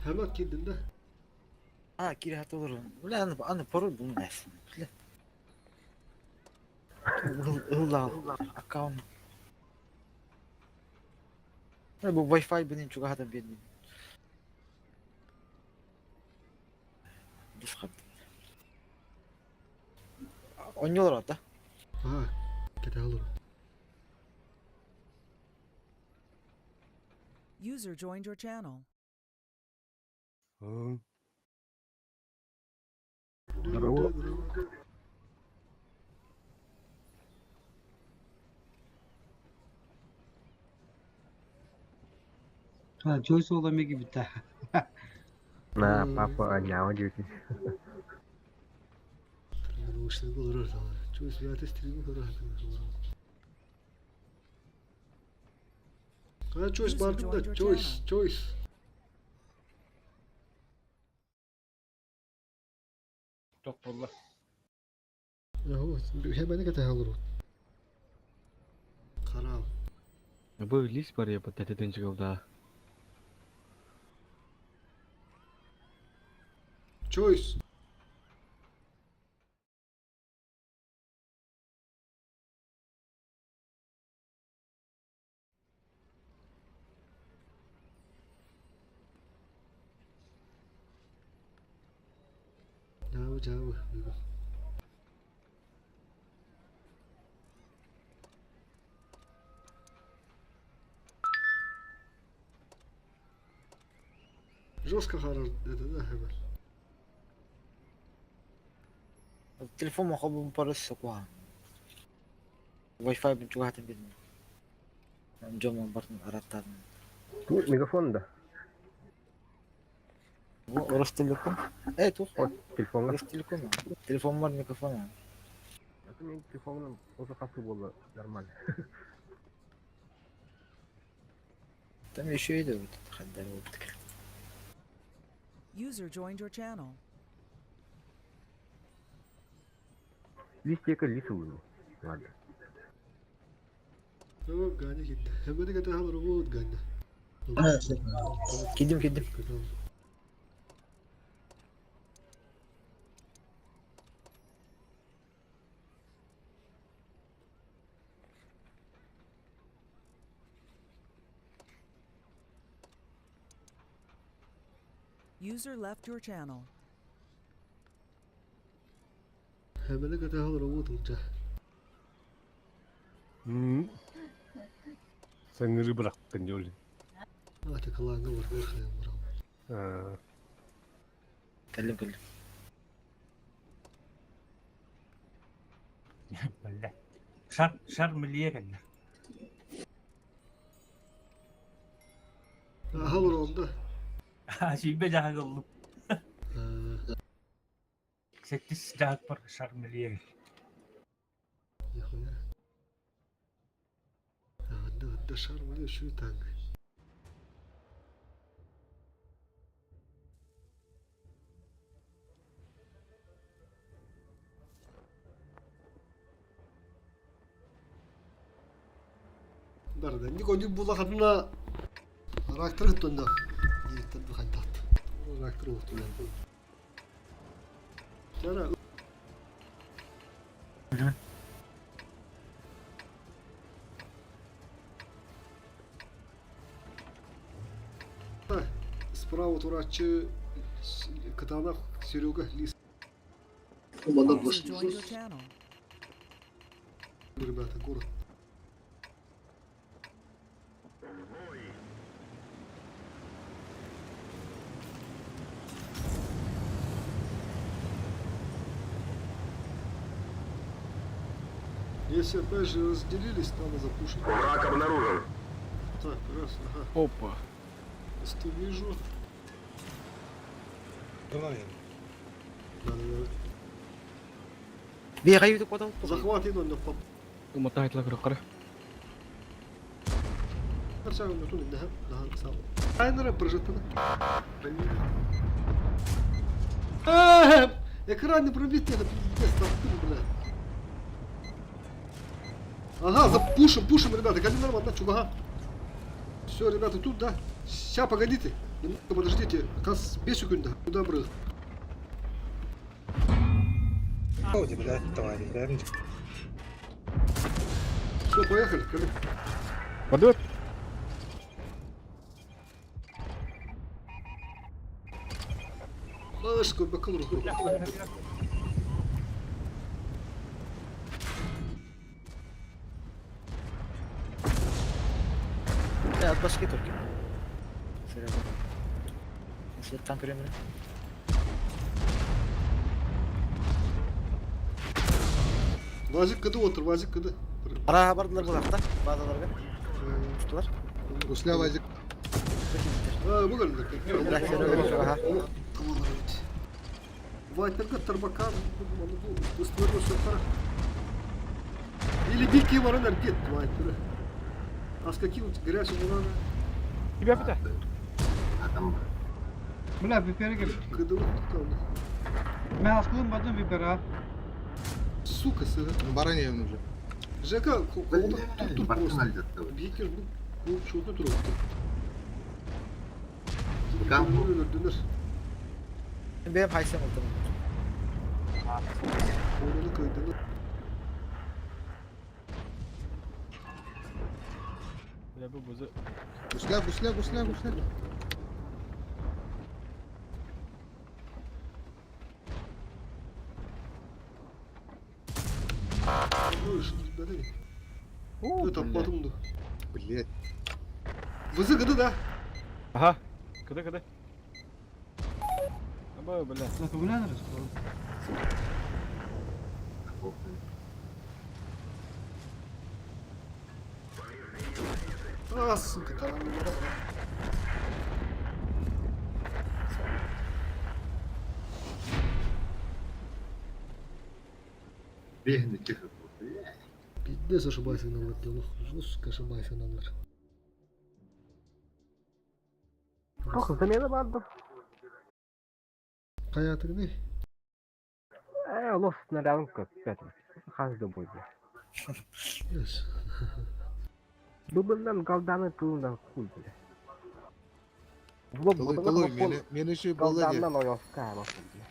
Хэмэт киирдин да? А, киирэ хата олорон. Бля, аны, аны пароль булмайсың. Бля. Ылла аккаунт. Бу Wi-Fi бинин чугаһатан биэрдим. Дисхат. Онньолор ата. А, кэтэһэ олорон. User joined your channel. Здорово. А, Джойс уола эмиэ киирбитэ. На, папа анньааҕа диэки. Наушник олорор Чуус бэйэтэ стримы көрө сатыыр. А Чойс User бардым да joined your Чойс, channel. Чойс. Туох буолла? Хэмэни кэтэһэ олорбут. Хараал. Бу лис бар я патэтин чыгылда. Чойс. Дьаабы, дьаабы. Жестко харар это да, Хэмэл? Телефон мохобун парыс сокуа. Wi-Fi бин чугаһатан биэрдим. Дьоммун бартын араттаатым. Мегафон да? Ростелеком. Э, туох? О, телефоҥҥа. Ростелеком. Телефоммар микрофон. Это мен телефоҥҥа уже хасы буолла нормально. Там еще и вот хандар вот. User joined your channel. Листика лис ылыны. Ладно. Tamam Ганя gitti. Хэмэни кэтэһэ олорбут Ганя. Кидим, кидим. User left your channel. Хэмэни кэтэһэ олорбут ылдьа. Саҥырыы бырахтын дьол. Аты кылааҥҥа барбар хайан барам. Кэллим, кэллим. Бля. Шар, шар милия кэллэ. Аха олорон да. Сүүрбэ дьаһаг ыллым. Сэттис дьаһакпар шар милия Нихуя. Да, да, шар милия шүү танк. Барда. Нико булахатына Рактыр туттунна. Диэттэн бухантаат. Рактыр уһутунан. Чара. Справа турааччы кытаанах Серега Лис. User joined your channel. Ребята, город. Если опять же разделились, надо запушить. Враг обнаружен. Так, раз, ага. Опа. Что вижу. Давай. Да, да, Бегаю куда да. Захват иду, но поп. Умотает лакрокара. Экран не пробит, это пиздец, там бля. Ага, запушим, пушим, ребята, гони нормально, чувага. Все, ребята, тут, да? Ща, погодите. Немного подождите, хас 5 секунд, куда брых? Все, поехали, коллег. Подот. Лашка, бакалур. Я башки только. Серьезно. Если там времени. Вазик кыды отыр, вазик кыды. Ара бардылар булакта, базаларга. Туттулар. Гусля Вазик. А, bu geldi. Ага. Вайперга Тарбакан, bu ıstırı sokara. Или бики варан аргет Вайпера. А с каким грязью надо? Тебя пята. Бля, випере кем? Кыды там. Мен аскылым бадым випера. Сука, сыра. Баранья уже. Жека, колда тур тур просто. Бикер bu bu şurada dur. Döner. Benim haysem oldu. Oğlunu koydun. Бля, бу бузы. Гусля, гусля, гусля, гусля. Это потом. Блять. Вызы гыды да. Ага. Кыды, кыды. Аба, бля. Бля, А, сука, там. Пиздец ошибайся на дело. Жестко ошибайся на ноль. Ох, замена барды. Каятыгны? Э, лос снарядом көппәт. Хазды бойды. Yes. Бубыннан галданы тылынан хуй, бля. В лоб Толуй, бутылы толуй, хлопон. мени, мени еще было де. Галданнан ойоска, бля.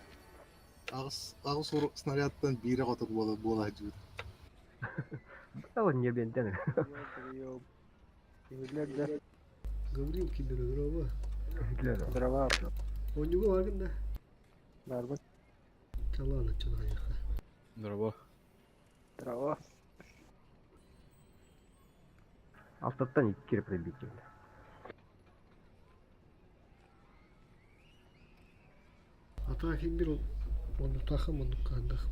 Агыс, агыс снарядтан бире котор буола буола жут. Ол не бентен. Гаврил киллер, здорово. Здорово. У него вагон, да? Да ладно, что наехал. Здорово. Здорово. Алтаттан икки пробитие. А так и бил, он утахам, он укандах.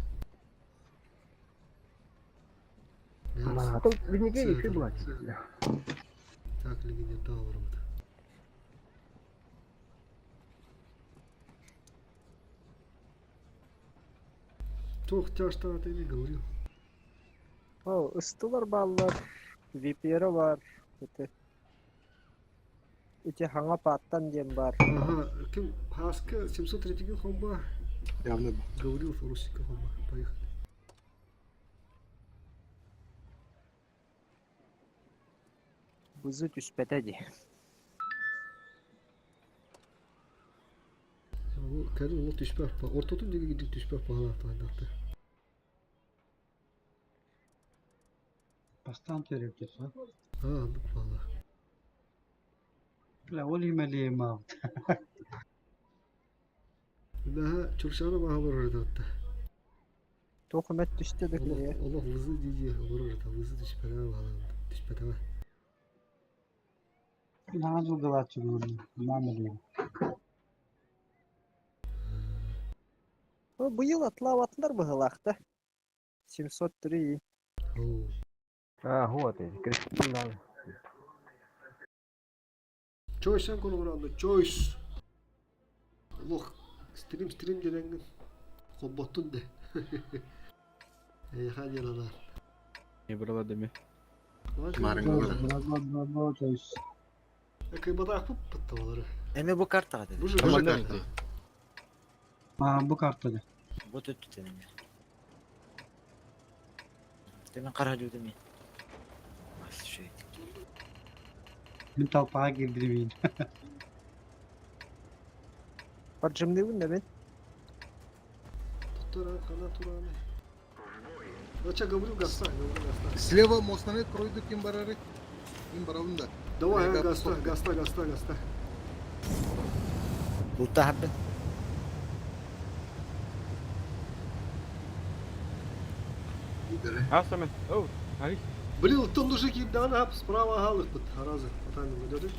А то в Нигерии еще была. Так легендарно. Тух тяжто ты не говорил. О, ыстылар баллар, VPR бар, это. Ити хаңа паттан диэн бар. Ага, кем Хаска 703 хомба. Явно Говорил Русика хомба. Поехали. Бызы түспэтэ дии. Кәдімгі ол түспәк па. Ортотун деген гидик түспәк па ана. Бастан төреп кетсе. А, ну бала. Бля, ол имеле ма. Мә чуршана маға бар орда. Тохумет түстэ да Аллах, күнэ. Аллах вызы диди, олар орда вызы түспәдә бала. Түспәдә. Наңа жылдылар чыгырды. Мамеле. О, быйыл атлап атлар быһылаахта. 703. Оу. А, вот, эти, Кристина. Choice sen konu oranda. Choice. Аллах, стрим стрим деген Қобботтун де. Эй, хади лана. Не брала деми. Марин. Браво, то есть. Экей бадақ бұп бұтталары. Эми бу картага деди. Бұл же Бу бұл карта. А, бу картада. Бу төттү эми. Демен кара жуудум мен. Ас шей. Мен талпаға кирдирбейин. Поджимныыбын да мин. Туттара хана тураны. Зачем говорю гаста, говорю гаста. Слева мостаны кройду ким барары? Ким барабын да. Давай, Мега гаста, сотка. гаста, гаста, гаста. Бултаһарбын. Астамын. Оу, ай. Блин, там мужики, да, на, справа галых под разы. Потами идет.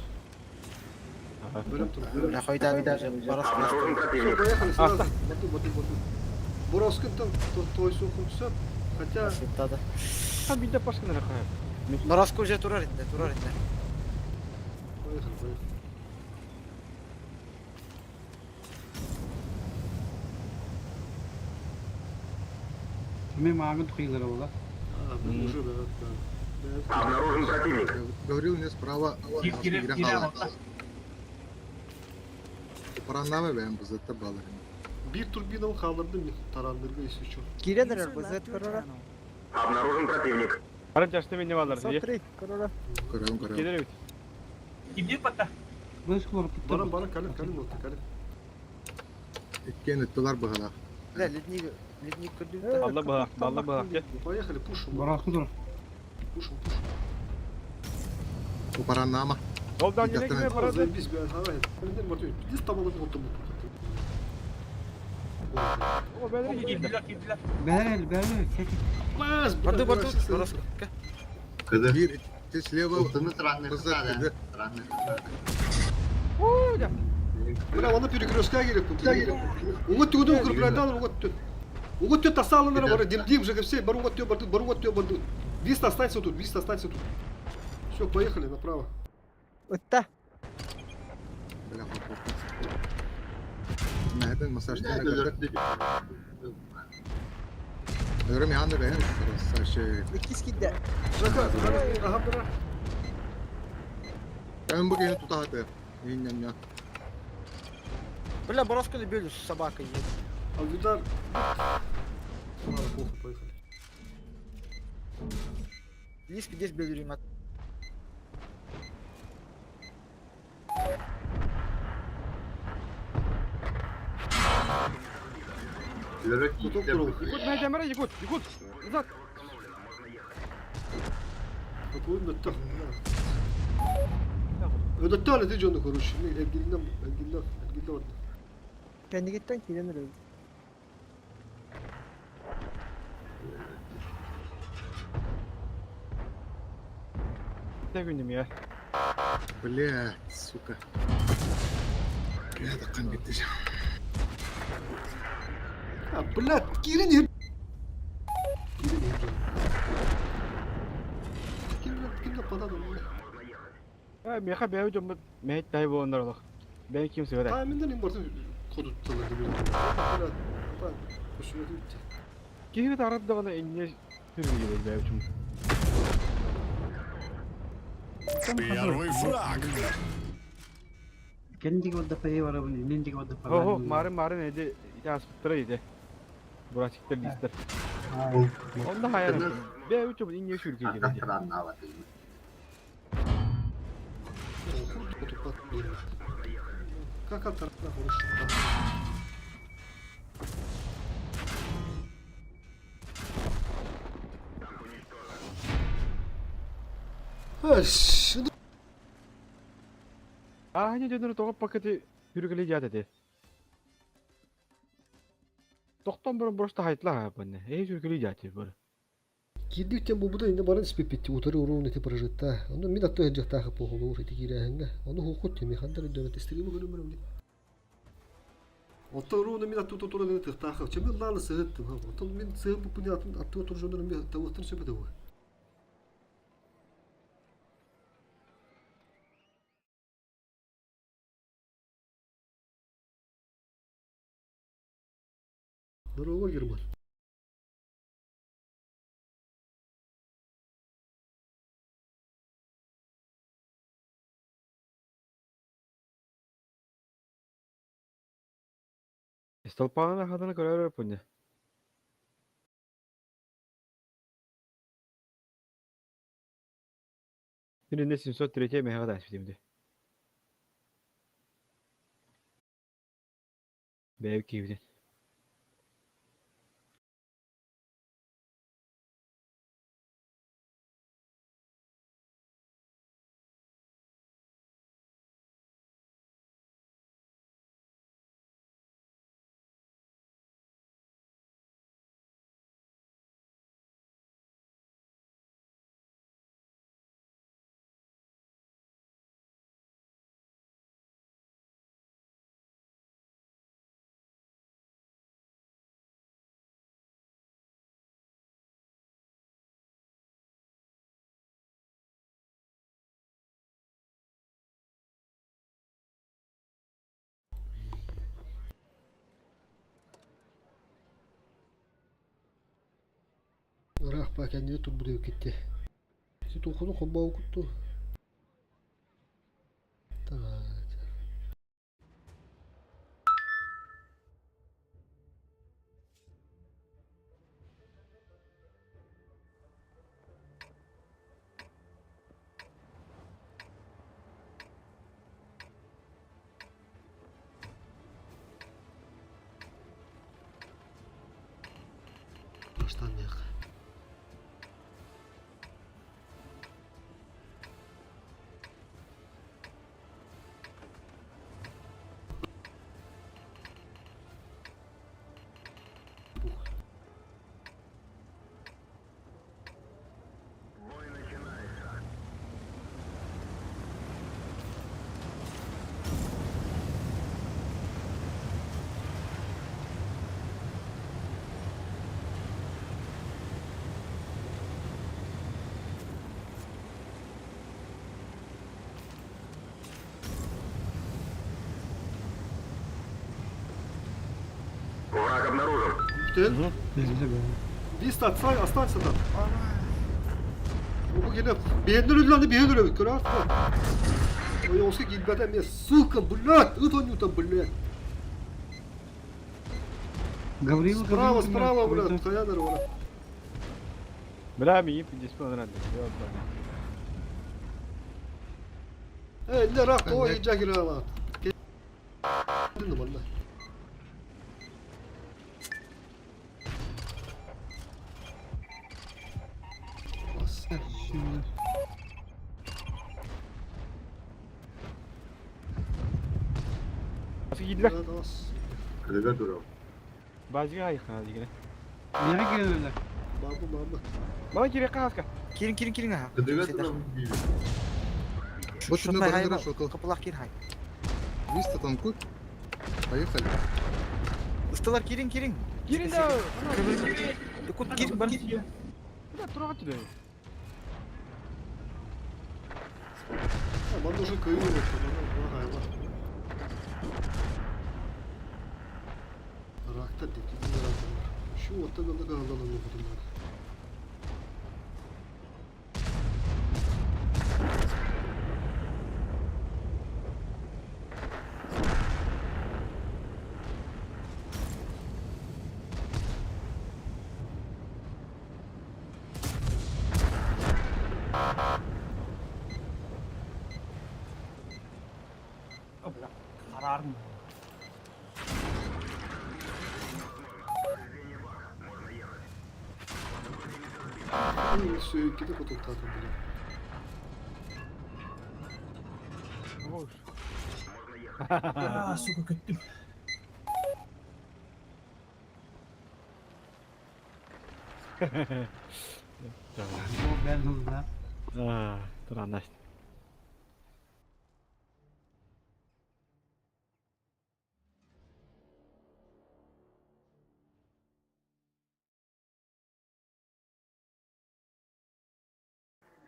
Берем тут, берем. Бля, хойда барас барас. Все, поехали сразу. Бату, бату, бату. Буровскин там твой сухом все. Хотя, Сыттады. А бидде пашканы рахай. Бараско уже турар инде, турар инде. поехали, поехали. Мен маңын тухилары була. А, блин, уже, да, да. Да, Говорил мне справа. Кип кире кире алта. Параннаме бэм бызытта балырым. Bir турбинам халырды мен тарандырга если что. Киирэн эрэр User бу left Z your көрөрө. channel. Барым жашты мен не балар. 703 көрөрө. Көрөм көрөм. Келер бит. Кимдир батта? Быз кулар tuttu. Барам, барам, калим, калим, вот, калим. Иккен ыттылар быгала. Бля, ледник, ледник көрдүм. Балла баа, балла баа. Поехали, пушим, Бараску тур. пушим, пушим. Параннама. Ол да не кире А, барады. заебись, бля, давай. Блин, Мартын, пиздец там алып отыр бұл. О, бәлер кире. Кимдилер кимдилер. Бәрел, бәрел. Бас, Барды барды, бараско. Бир те слева бызытты. Бля, оны перекрестка керек бұл. Оғы түгіді укреплядан, оғы тү. Оғы тү тасалыныр бар, дим-дим же все, бар оғы тү, бар оғы тү, бар. Виста останься тут, Виста останься тут. Все, поехали направо. Ытта. Бля, хоп. Мәден массаж тена кырдык. Өрөм янды бэм. Сашы. Иккис киирдэ. Жака, Жака, ага, бра. Мен бу кени тутааты. Иннем я. Бля, бараско не бөлүс собака едет. Алвидар. Ладно, плохо, поехали. Лис здесь бөлүрүм ат. Куток туру. Якут, мәдә мара, якут, якут. Назад. Какой он Өдөттө әлі жону короче. Мен Эргилден, Эргилден, Эргилден барды. Кэннигиттэн киирэн эрэр. Те күнүм я. Бля, сука. Бля, таккан битти. А, блядь, кирин ер. Кирин ер. Кирин, кирин падады. А, меха бәү жомбут мәйт тай болондар олох. Бәй ким сөйдә. А, менден им барды коду таларды бир. Блядь, па, көшүмө битти. Киһи тарат дагана инне сүргү бәү чум. Первый фраг. Кендиге одда пай барабын, индиге одда пай. Хо, хо, марын марын эди яспыттыра иде. Бурачиктер листер. Онда хаяр. Бәү чум инне сүргү кирди. Как атарна хорошо. Аш, А, не дөнөр тогоп пакети хүргүле жат эди. Токтон бурун просто хайтлаа баны. Эй сүргүле жат бу. Кирдиктен бу буда инде барын спепетти утары уруун эти прожитта. Ону мин атты жактахы похолу эти кирәһәнгә. Ону хукут теми хандар дөмөт истеги бу көрүмөр били. Отто уруун мин атты туран эти тахы. Чемил лалы сыгыттым ха. Отто мин сыгып бу пуни атын атты тур жонор ми тавыктыр сөпөдө бу. Здорово, Герман. Столпаны хаданы көрөр пуня. Биринде 703 мега да Бэйэ киһибитин. Ыраах баа кэннигэр турбут эбиккит дии. Ити туоххуну холбообуккут дуу? Баштан Бой начинается. Враг обнаружен. Бүтэн. Биллэ бээ. Виста, отстань, останься там. Бу кэлэ бэйэннэр үллэни бэйэн өрөбүт көрөөр. Ой, оска киирбэтэ эмиэ, сука, блядь, ыт оонньуута, блядь. Гаврила Справа, Гавриловна, справа, какой-то. блядь, хайа нары Бля, миигин пиздец ыныран. Э, инне рах, тоҕо иһдьэ кириалаат. Манна. Бас. Şimdi. Асы киирдилэр. Бас. Кырыга турар. Базига хайыххана дигинэ. Nereye geliyorlar? Бабы, бабы. Мана кириэххэ хаска. Кирин кирин кирин аха. Кырыга турар. Вот Шоттай на хай барандыра шотал. Капылах кир хай. Виста танкуй. Поехали. Ыстылар кирин кирин. Киирин да. Кут кир бар. Бля, тураҕа түлэ. Манна уже кыйы вот, Ракта дети, Şu оттан да галдан ну Бля, хараарым. Сүйкеде потоктатым бile. А, сука, көттүм. O ben hızla. Аа, тураанаас.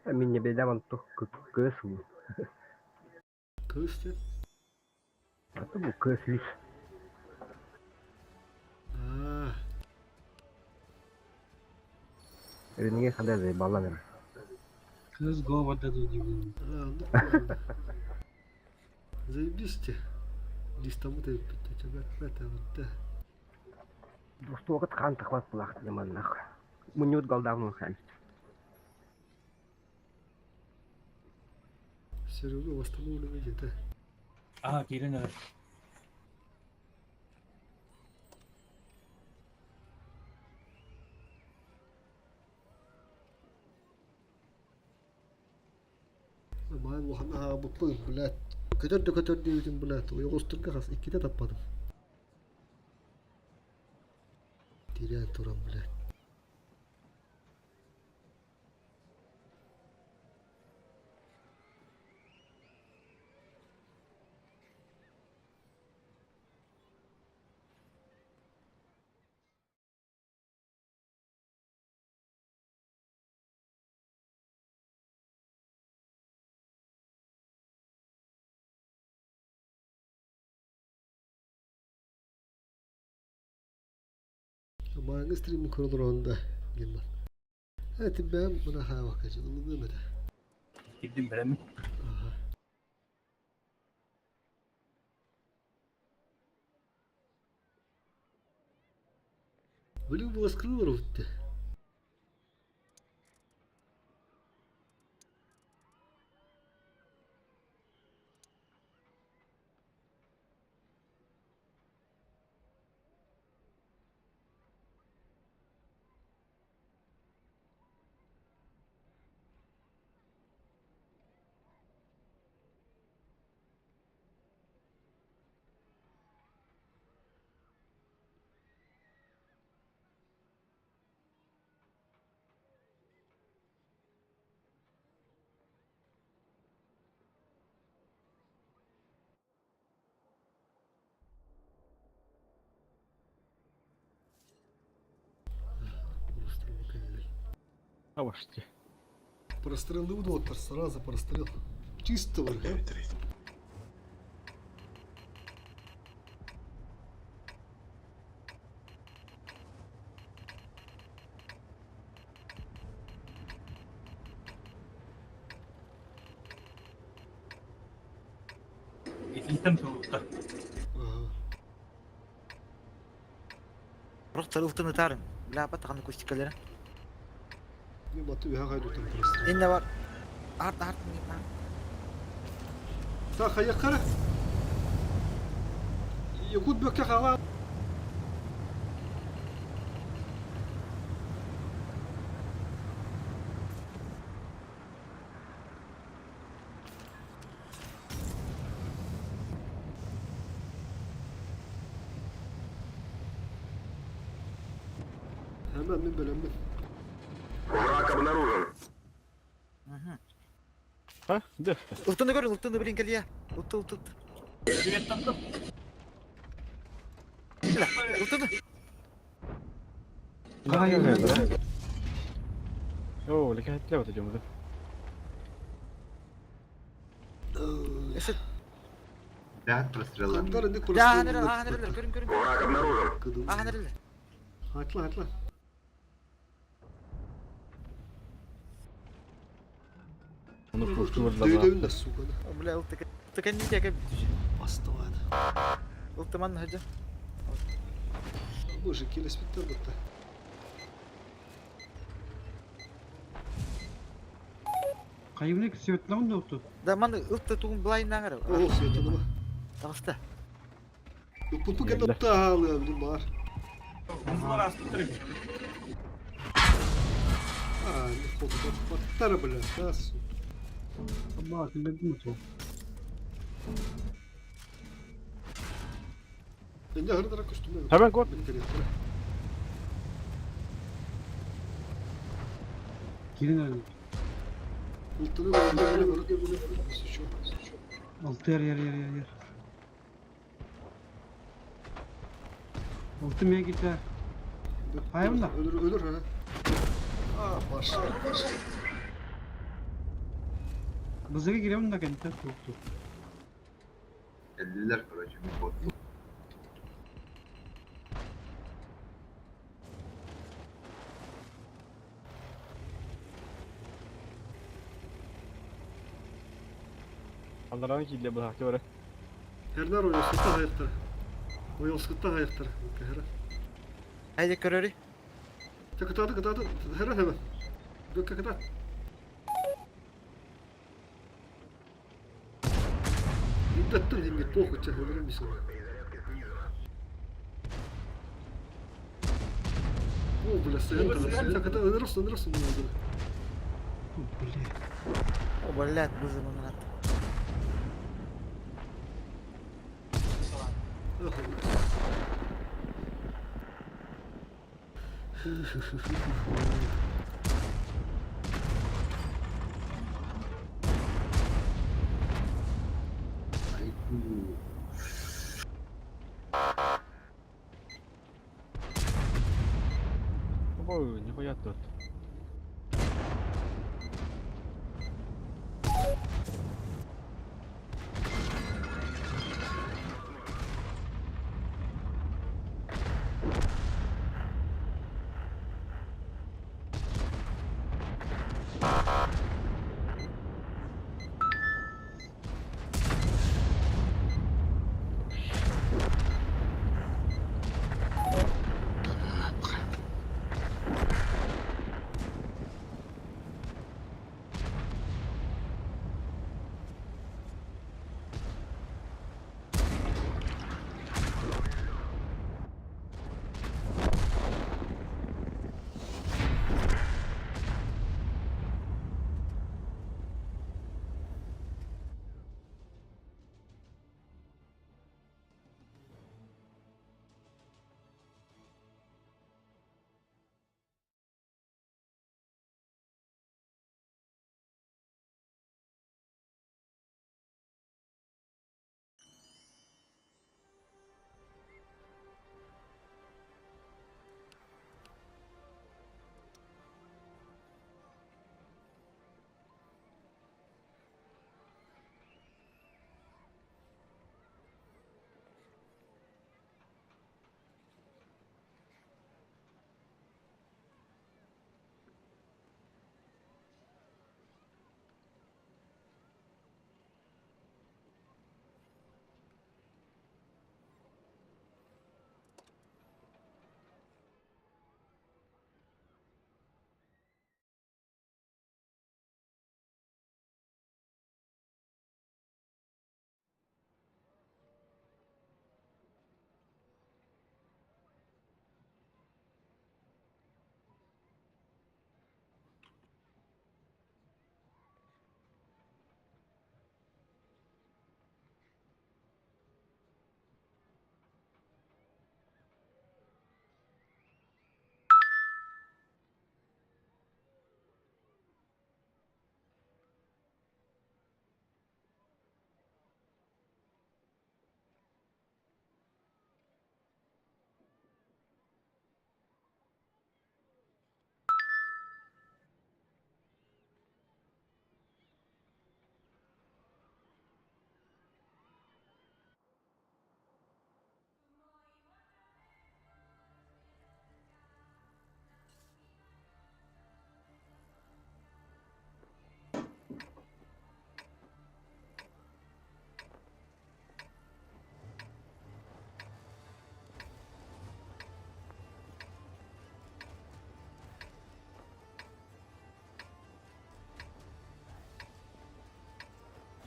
Мин не бедам то кыс бу. Кыз те. А то бу кыс лис. Аа, Ренге хада за баланыр. Kız go da gibi. а, ну ладно. Заебись те. Листому ты это вот да. Достугат хан тахват булах яманнах. Мунют голдавну хан. Серега восстановлено где-то. А, кирин эр. Хаан улахан аһаабыппын, блядь. Көтөр да көтөр диэбитим, блядь, ойоҕостурга хас иккитэ таппатым. Тирээн туран, блядь. Мааҥҥы стримин көрө олороҕун да диэн бар. Ээ тиббэҕим мына хаабакка ылыныам этэ. Кирдим бэлэммин. Аха. Блин, было скрыло Абашты. Прострелы удалоттар, сразу прострел. Чисто бар. Итинтэн туруктар. Ага. Рух тарылтын ытарын. Бля, батахан акустикалары. Не баты үһэ хайдутан прострел. Инне бар. Арт арт Та хайаккара. Якут бөккэ хаала. Hemen min бөлөммүн. Враг обнаружен. Ha? Да. Ылтыны көр, ылтыны билин кэлиэ. Ылты, ылты, ылты. Привет, Бля, ылтыны. Оо, лекәтле бата жомуду. Эсет. Бәт простреллар. Хандар инде Да, ханырыл, ханырыл, көрүн, көрүн. Враг обнаружен. Ханырыл. Хатла, хатла. Оны пушту Дөйдөбүн да сука. Бля, ылты. Ылты кэнни тиэкэ бүтүш. Бастывады. Ылты манна хадьа. Боже, келеспиттер бутта. Кайымны светлан да оту. Да манна ылты тугун былайын аңар. О, светланама. Таҕыста. Пупу кэннэ таалы блин бар. Музлар астыттыр. А, не холку баттар, бля, да, сука. Алла, килдим оту. Энде хырдара көстүмө. Hemen кот. Кирин öyle. Ылтыны көрө. Altı yer yer yer yer yer. Altı meye gider. Hayır mı? Ölür ölür ha. Aa baş. Бызыгы кирем да кентер тукту. Elliler короче, мин бот. Алдаран килде бу хакы бара. Hernar oyosukta hayıktır. Oyosukta hayıktır. Her. Haydi көрөрү. Кытааты кытааты her hemen. Dökka kıta. Иттаттым димге похуй чах өлөрөм бисен. О, бля, сен там. Кыта өлөрөсүн өлөрөсүн. Бля. О, блядь, бызы манарат. Ой, нихуя тут.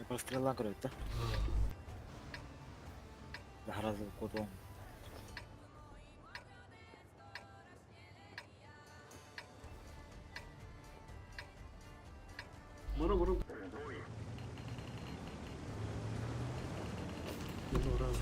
Я прострела көрөттө. Заразы кодон. Бара бара. Бара.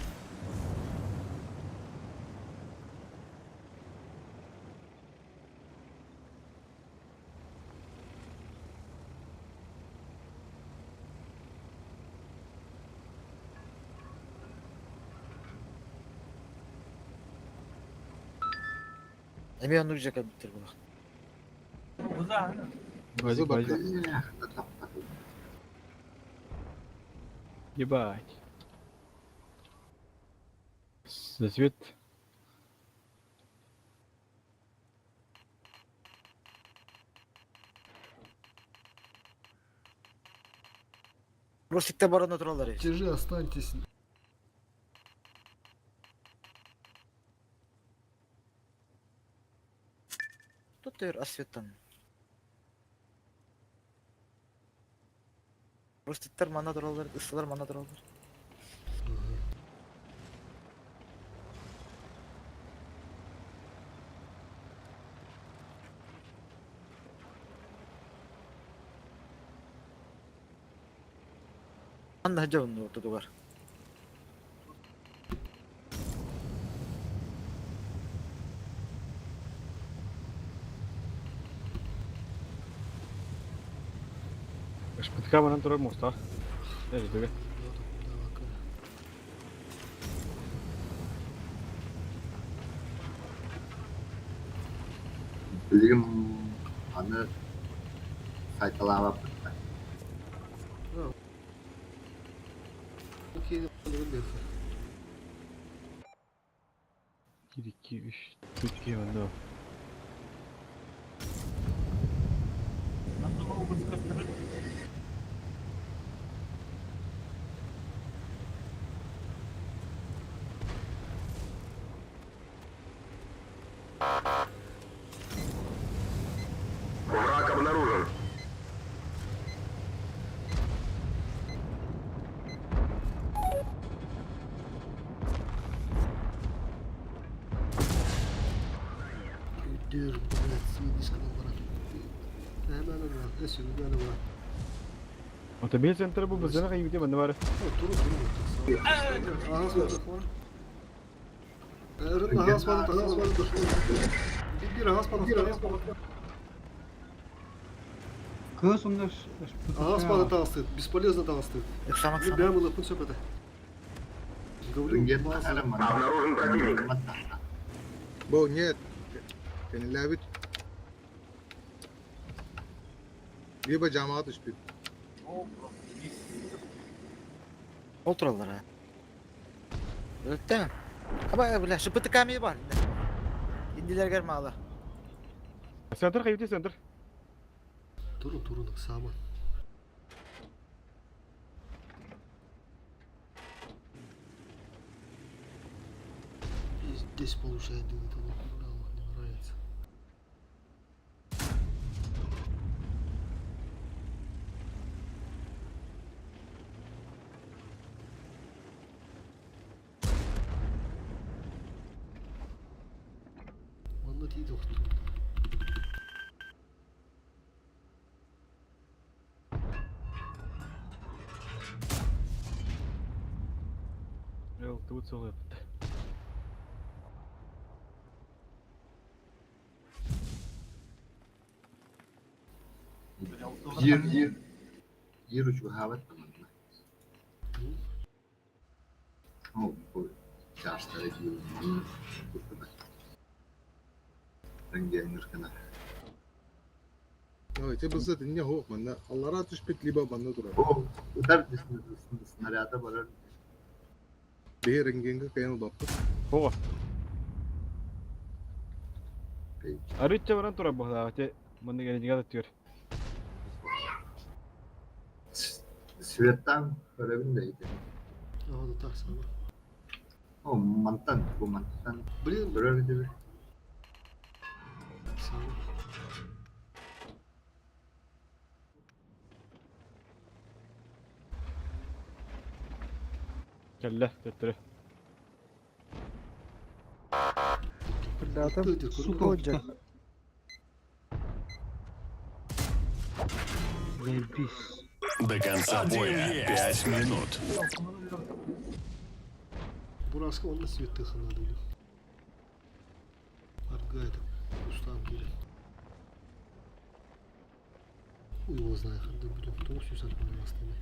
Эми оннук жака биттер була. Буза. Базик, базик. Ебать. Засвет. Ростикте баран отуралар. Держи, останьтесь. Тут төр асветтан. Ростиктер мана туралар, ысылар мана туралар. Ханна сылдьабын ортотугар? Шпытка баран турар муостаах. Эждеге. Билигин аны сайталаабаппыт да. 1, 2, 3, 4 киһи манна. Враг обнаружен. Өйдүүр, блядь, дискынан баран. Hemen var. Ne söylüyor var. Отобил центр бу бызына кайбыты манна бар. Туру туру. Аһас var. Эрин аһас var тахас var. Bir аһас var. Кыыс онно Аһас var тахасы. Бесполезно тахасы. Ыксама Bir ыксама. бәм улы пын сөпәтә. Говорю, Рентген мас. тахара манна. Обнаружен противник. Бу нет. Кенилээбит. Либо жамаат түспүт. Ол тураллар ha. Өлттеме? Аба бля, шыпыты камей бар. Индилергер малы. Центр кайбыты центр. Туру туру сама. Здесь получает делает оно, не нравится. Манна тиийdi охту. Эл тут солып. Биир биир биир учугаабат манна. Ол бу чаастары диир манна курдук. Рентгеннер гына. Ой, те бызат инне хоох манна. Аллара түспүт либо манна турар. О, удар снаряда барар. Бэйэ рентгенге кайын баппыт. Хога. Арытча баран турар бу те манна генеге түр. Светтан көрөбүн да ити. Ага, да так сама. О, мантан, бу мантан. Блин, Көрөр диби. сама. Кэллэ төттөрү. Бырдатым. Сука, Ходжа. Заебись. До конца боя 5 минут. Бураска онда свет надо. Аргает кустам кире. Хуй его знает, когда будем тоғыз астаны.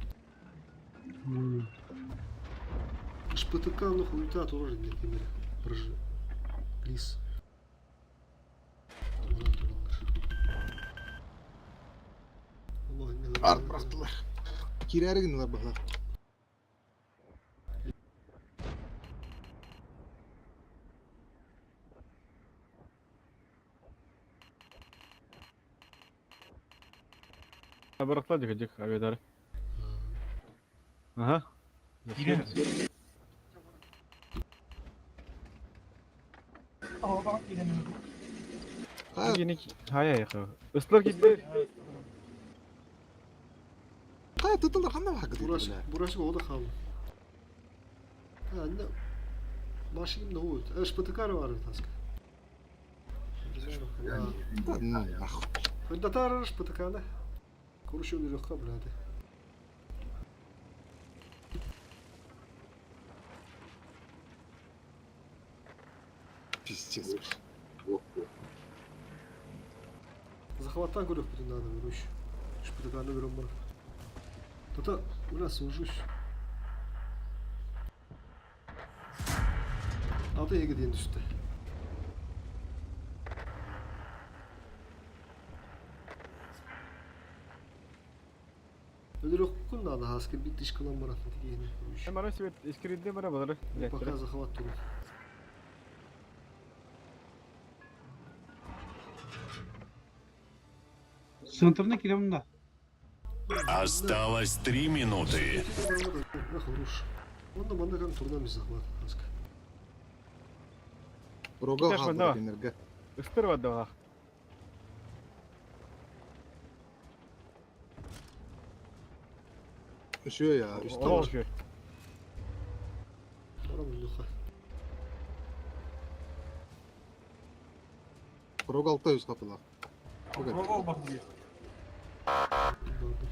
ШПТК ну хуйта тоже для камеры. Прожи. Лис. Арт бырахтылар. Киирээри гыннылар баһылар. Барахта дик дик авиадар. Ага. Киирэн. Оҕо киирэн. Геник хая яха. Ыслар китте. Кая туталар ханна баһакы Бурашик, Бурашик ода қалды. А, не. Машина не будет. ШПТК бар таска. Татар ШПТК да. Короче, он легко, блядь. Пиздец. Захваттан көрүөхпүтүн наада короче. Шпитаканы көрөн баран. Тата, бля, сужусь. Аты эге диэн түстэ. Өлөрөххүн наада хааска бит тышкалан баран тигиэни. Мара свет искринде мара балары. Пока захват туру. Центрына киремин да. Осталось 3 минуты. Хорош. Онда манна кан турнамыз захват хаска. Рога Киташ хаалла манда. кинилэргэ. Ыстыр бадда. Үшүө я, үстэ Ол бар. şu. Барам духа. Рога алта үс капылар. Рога olmak diye. Барды.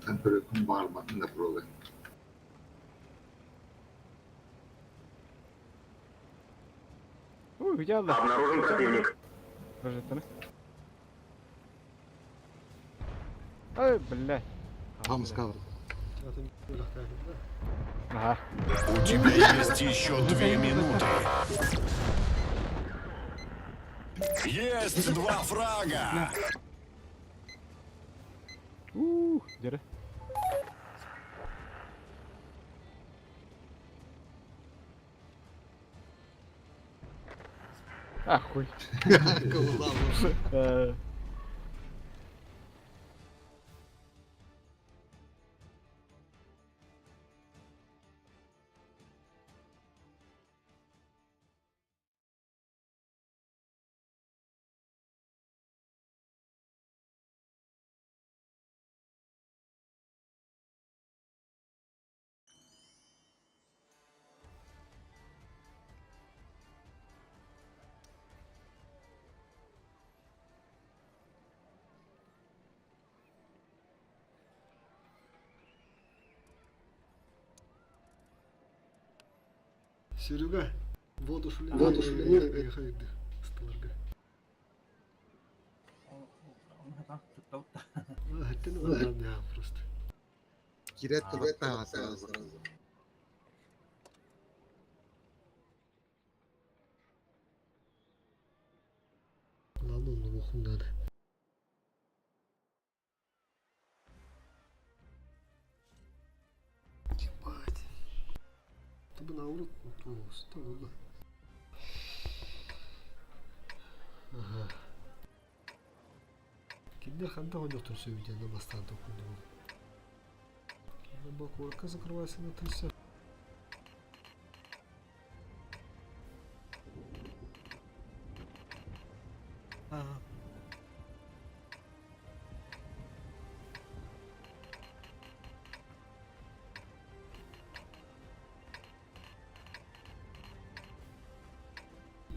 Температурun bağırmasında problem. Уй, где алла? Обнаружен противник. Прожектор. Ай, бля. Хамскар. Атын өлөктәгән да. Ага. У тебя есть еще 2 минуты. Есть 2 фрага. Ух, дere. А, хуй. Э, Серега, воду шули. Воду шули. Сталарга. А, просто. Кирет кылатта сразу. Ладно, он лохум надо. Ебать. Это бы наоборот, ну, что было. Ага. Киндер ханта он все видео на бастан только думал. Бакурка закрывается на 300. Ага.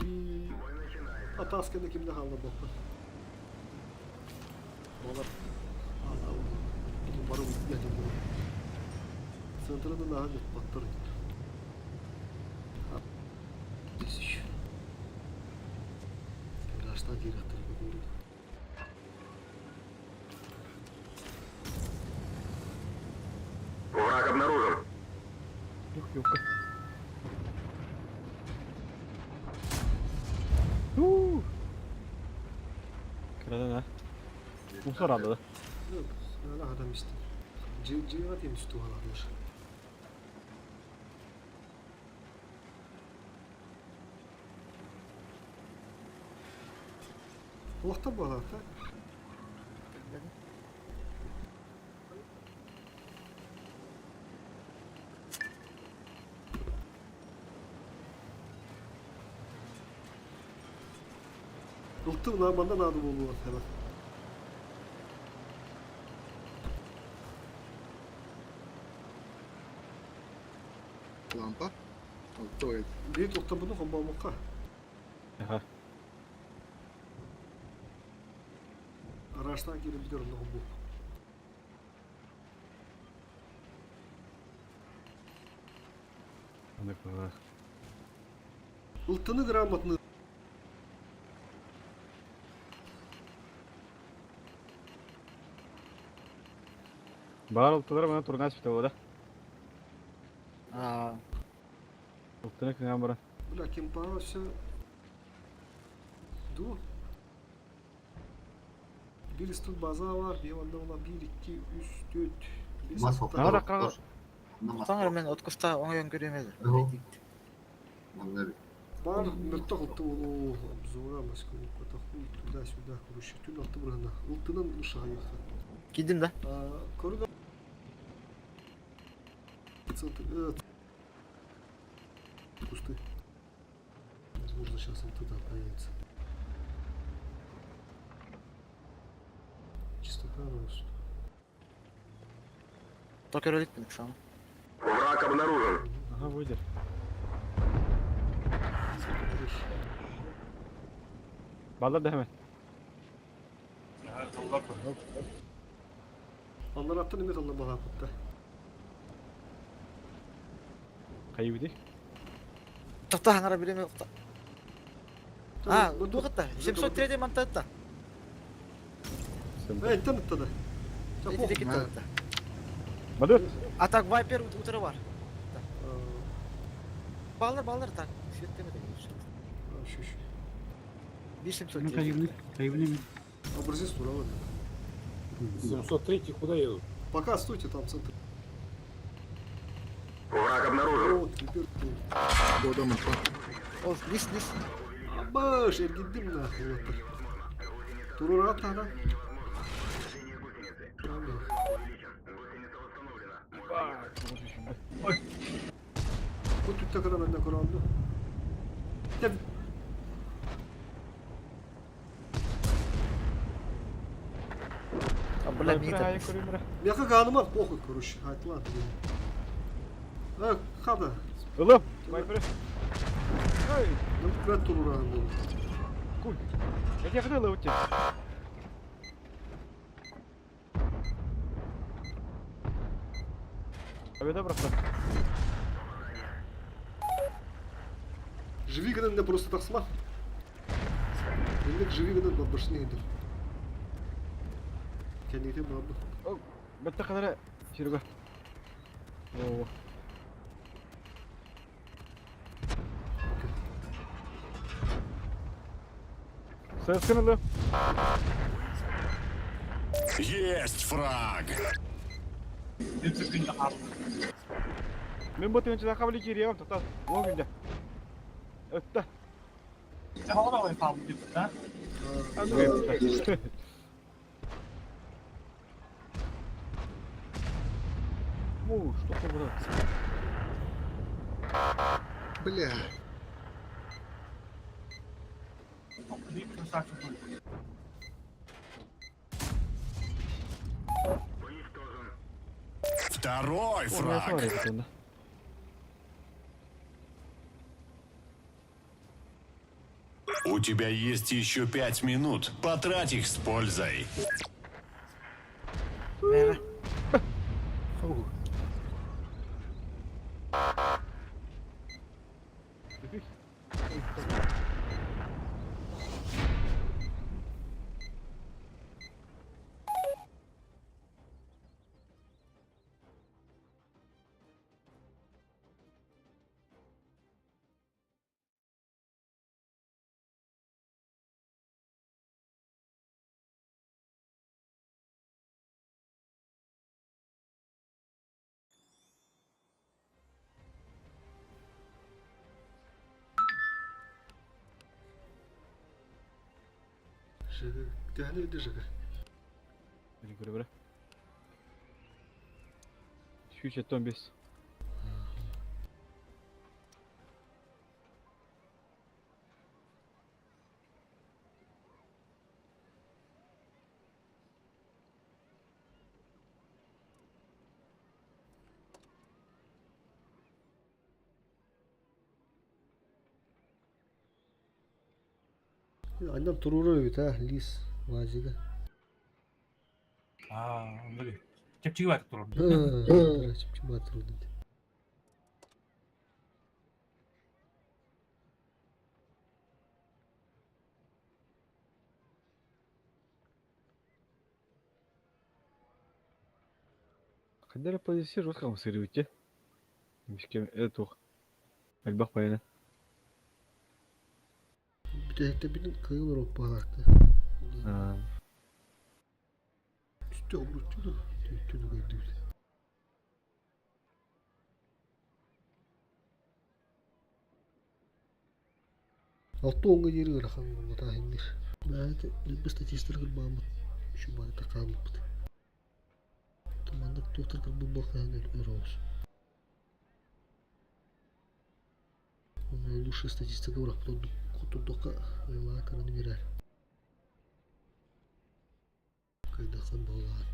И атасканы кимде халла бокпа. Балар. Бары бит Центрында наһа бит баттыр. Тысяч. Раштан директор говорю. Враг обнаружен. Юх, юх. Ух. Кырадан а. Усар алды. Ана адам исти. Жига тем үстү алалар. Улакта бала, та? Ылтым наманда нады болуға hemen. Лампа. Ой, Бир токтор буну комбамыкка. Ага. Гаражтан киирэн бүтэр онно холбуу. Аны кылаах. Ылтыны грамотны Баар ылтылар мана турнаас бүтэ да. Аа. Ылтыны кыҥаан баран. Бля, кемпа все. Ду. Bir тут база var, bir onda olan 1, 2, 3, 4, 5, Мас 6. Наһаа да Таҥар мен откуста оҥойон көрүөм Ого. Манна бит. Бар мөлтөх ылты ол обзора Москву, это хуй туда-сюда, короче, түн алты бұрғана. Ылтынан ұшаға ехта. Кидим да? Коридор. Центр. Кусты. Возможно, сейчас он туда появится. Чистота рост. Токер өлүк сам. Враг обнаружен. Аха выйдер. Балдар да hemen. Аллар аттан эмет алла балапытта. Кайыбыды. Тоқта хаңара биреме тоқта. А, туғытта. 703 мантатта. Эй, тан да. Эти кетті. Бадыр. Атак Вайпер утыры бар. Баллар баллар так. Светтеме деген. 1703. Кайыбны, кайыбны. Образец туралы. 703 куда едут? Пока стойте там центр. Враг обнаружен. Вот, теперь ты. Года мантан. О, лис лис. Абаш, эргидим нахуй. Вот. Турурат надо. Bu tütte kadar benden korandı. Ya Бля, мита. Мяха ганыма похуй, короче. Айт, ладно. А, хада. Ылым. Вайпер. Эй, Ну, брат туруран был. куль. Я тебя хотел уйти. Победа просто. Живи гынан просто тахсма. Инник живи гынан бабашны иди. Кәнегә бабы. Бетте кадәр Серега. О. Сескін Есть фраг. Мен бу тыгынчы кабыл кирием токтот. О күндө. Өттө. О, что это Бля. Второй фраг. У тебя есть еще 5 минут. Потрать их с пользой. Мера. Фу. Жига. Тәһне иде жига. Көрө бere. 375. Аннан туруру бит, а, лис, вазига. Аа, онно чэпчэки баатык турар. Чэпчэки баатык турар. Хайда эрэ позиция жестко хамсыырыбыт Эмискэ туох элбэх байана. Бүтэһиктэрбитин кыайан ороппалаахтар. Үстэ обруччу түттүн көрдүбүт. Алта уонга диэри ыарахан буолбатах иһиннир. Бэйэт элбэх статистар кырбааммыт, үчүгэй хаалбыппыт. Маннык туохтар кырбыт буолхаһын өрөҕүс. Лучшая статистика ураппыт хотурдукка айылаа кыраны биэрэр. Кыйдаххан буоллаҕа.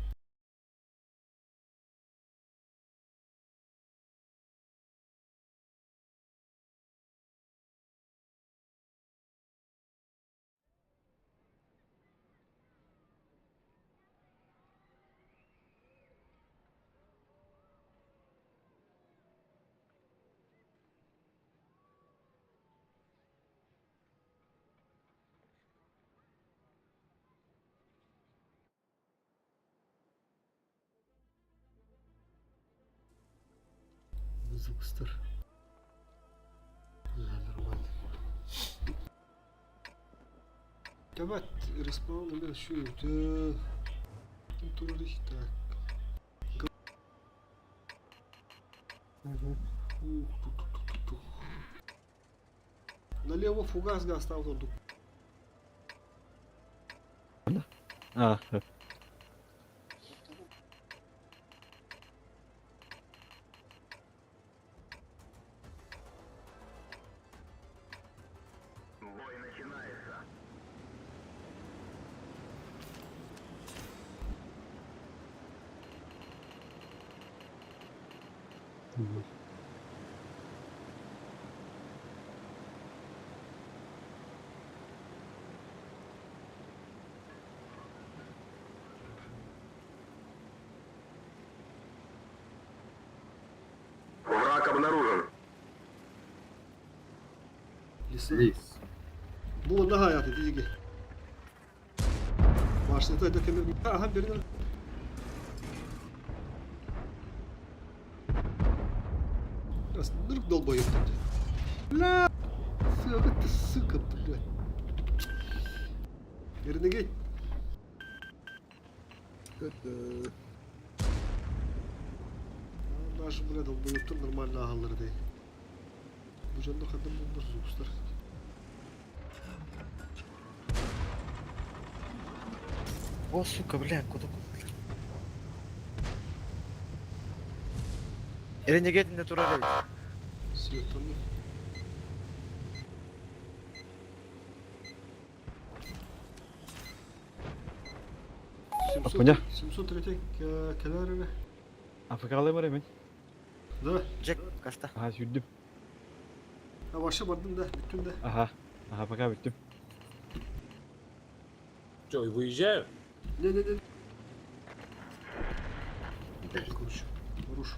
Звукстар. Нормально. Давай, респаун мен şu Турар так. Налево фугас гастал тут. А, Бой начинается. Враг обнаружен. Лиса. Bu onda hayatı diygi. Başlıkta da temir. Aha birini. Раз, нырк долбоёб тут. Бля, сука, ты сука, блядь. Renegade. Даже, бля, долбоёбтар нормально агаллар дей. Бу жанда хадым булбар зукстар. О, сука, бля, куда куда? Renegade не турар эбит. Светаны. Аппыня. 703 кэлэр Африкалай бар эми. Да. Джек, каста. Аха, сүүрдүм. А вообще бардым да, бүттүм да. Аха. Аха, пока бүттүм. Че, выезжаю? Не-не-не. Короче, рушу.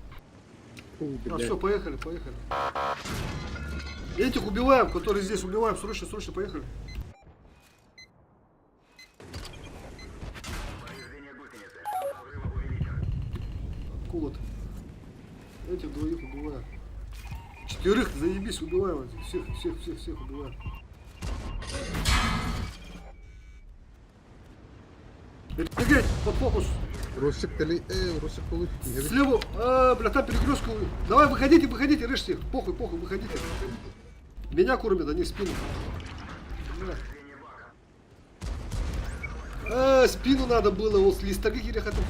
А, все, поехали, поехали. Этих убиваем, которые здесь убиваем. Срочно, срочно, поехали. Повреждение гусеницы. Шанс взрыва увеличен. Откуда-то. Этих двоих убиваем. Четверых, заебись, убиваем. этих. Всех, всех, всех, всех убиваем. Бегай, под фокус. Русик тели, Русик толуй. Слева, а, бля, там перекрестку. Давай, выходите, выходите, режьте их. Похуй, похуй, выходите. Меня кормят, они в спину. Бля. А, спину надо было, вот с листоги хотел.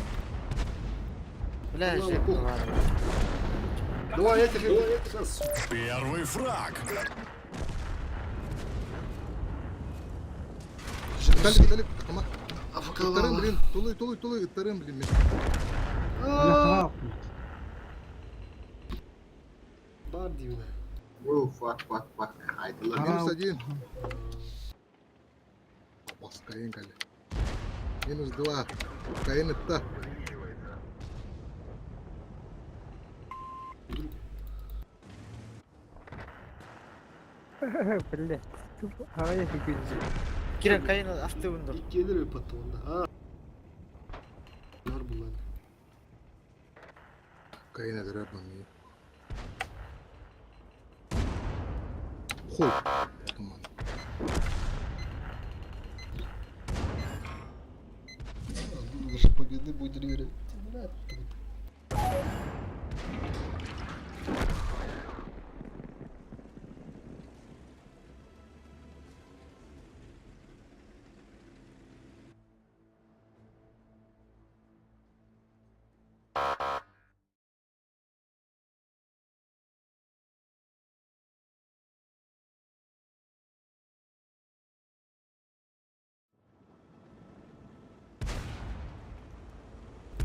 Бля, Ладно, Джек, похуй. ладно. Давай, этих, сейчас. Первый фраг. Тали, тали, ама. Ыттарым, блин, толуй, толуй, толуй, ыттарым, блин. А, Бар дивно. Oh, fuck, fuck, fuck. Минус один. Бас, Каин кали. Минус два. Каин это. Бля. Аҕыйах күндү. Кирен кайын автыбын dur. Иккиэннэр ыппатта уонна. Аа. Нар булан. Кайын эдэрэ баныы. Хуй. Туман. Даже победы будет верить.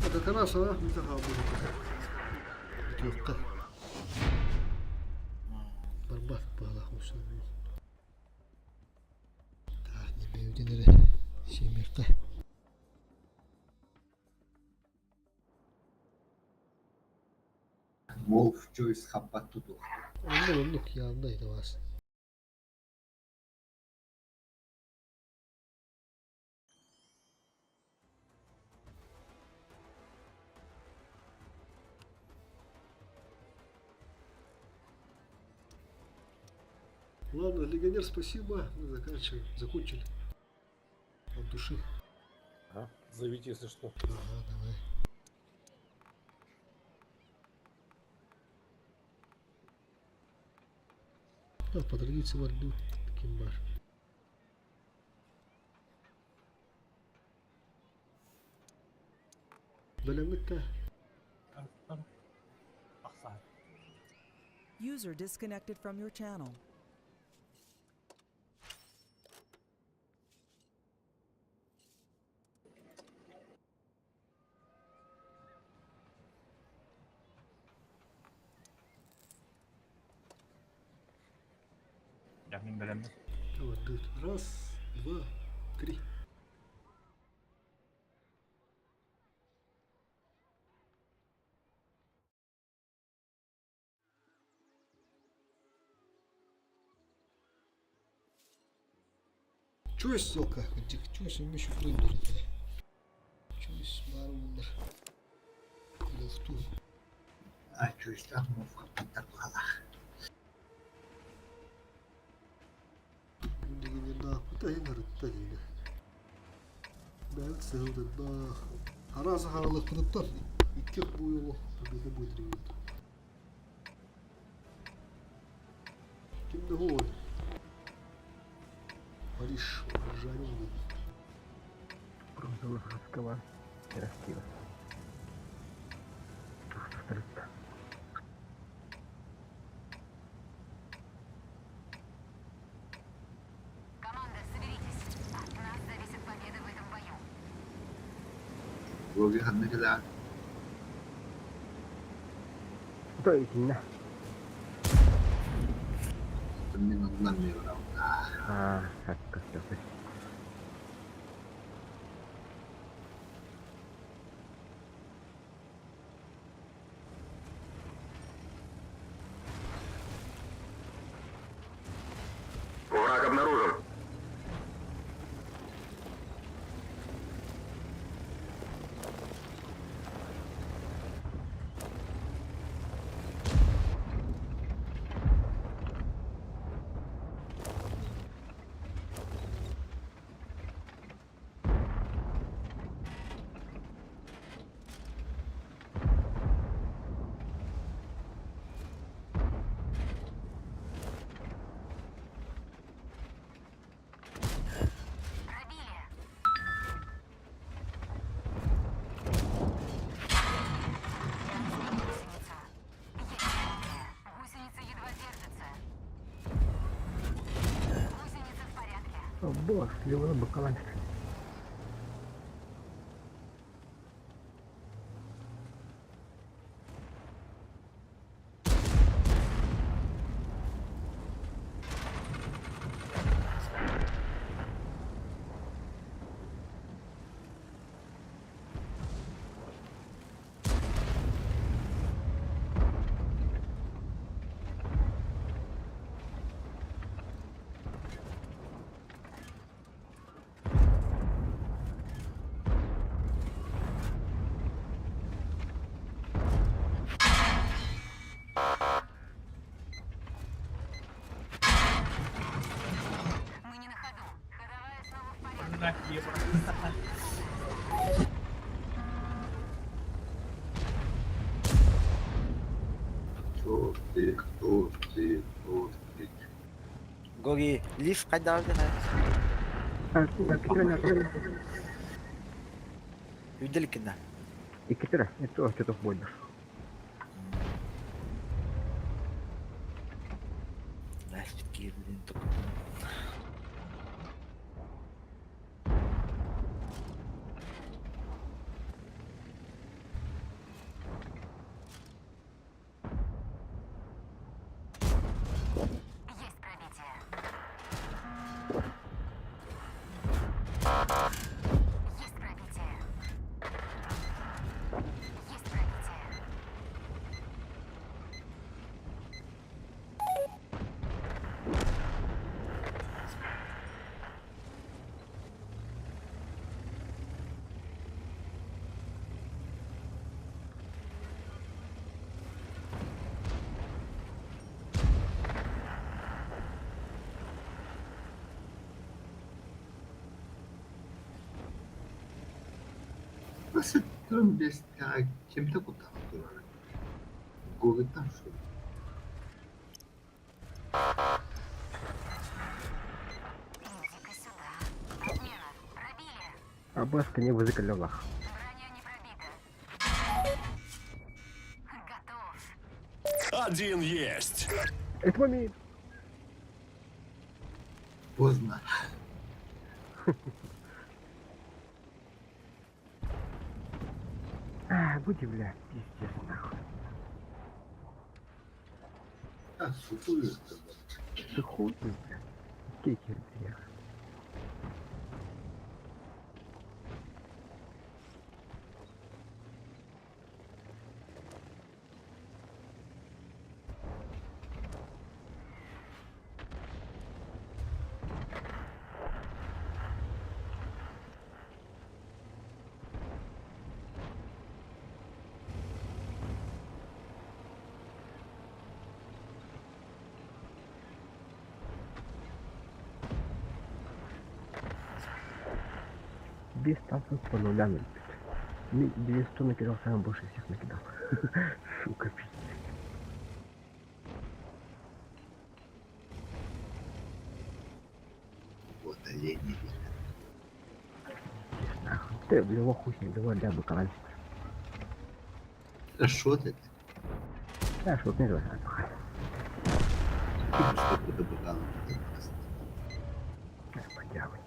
Это хорошо, а? Это Бүтүөххэ. Барбат баалаах мусун. Так, не бэйбитин эрэ сиэмиэххэ. Wolf Joyce хаппат тутуох. Оннук оннук явно это вас. Ладно, легионер, спасибо. Мы заканчиваем. Закончили. От души. А, зовите, если что. Ага, давай. Да, по традиции варду таким бар. Бэлэммит User disconnected from your channel. Я мин бэлэммин. Вардут. Раз, два, три. Чуешь, сука? Чуешь, им еще крым Чуешь, барумдар. Лофту. А Joyce'таах Wolf хаппаттар баалаах. Араас хаалыктарыттан икки буйулу победа будет. Ким да гол? Париж, парижанин. Бронзовый хаскала. Красиво. Команда, соберитесь. От нас зависит победа в этом бою. Логи ханна кэлэҕин? То итиннэ. Мин оннан эмиэ барабын. Аа, хакка сөпүй. Враг обнаружен. Пробили. Я сбил гусеницу. Есть оружие. Гусеница едва держится. Гусеница в порядке. Боже, ливаны бакалан. Ана кие Тортик, тортик, тортик. Гоги, лифт қайда алды? Үйделіккін да. Икки тире, это что-то больно. Киирбитин Есть пробитие. Есть пробитие. Есть пробитие. Басыттым бестää кимде куттанып турар? Гогыттан шу. Иди-ка сюда. Отмена. Пробили. Абаска не вызыкалялах. Броня не пробита. Готов. Один есть. Это мами. Поздно. А, будь бля, пиздец, нахуй. А, сутулю. Ты хуй, бля. Кекер, бля. Без танцев по нулям, блядь. 200 накидал, самый больше всех накидал. Сука, пиздец. Вот олени. Пиздец, нахуй. Ты, бля, хуй с ним, давай, ля, бакалавр. А шо ты? Да, что ты не знаешь, Что ты добывал? Поделать.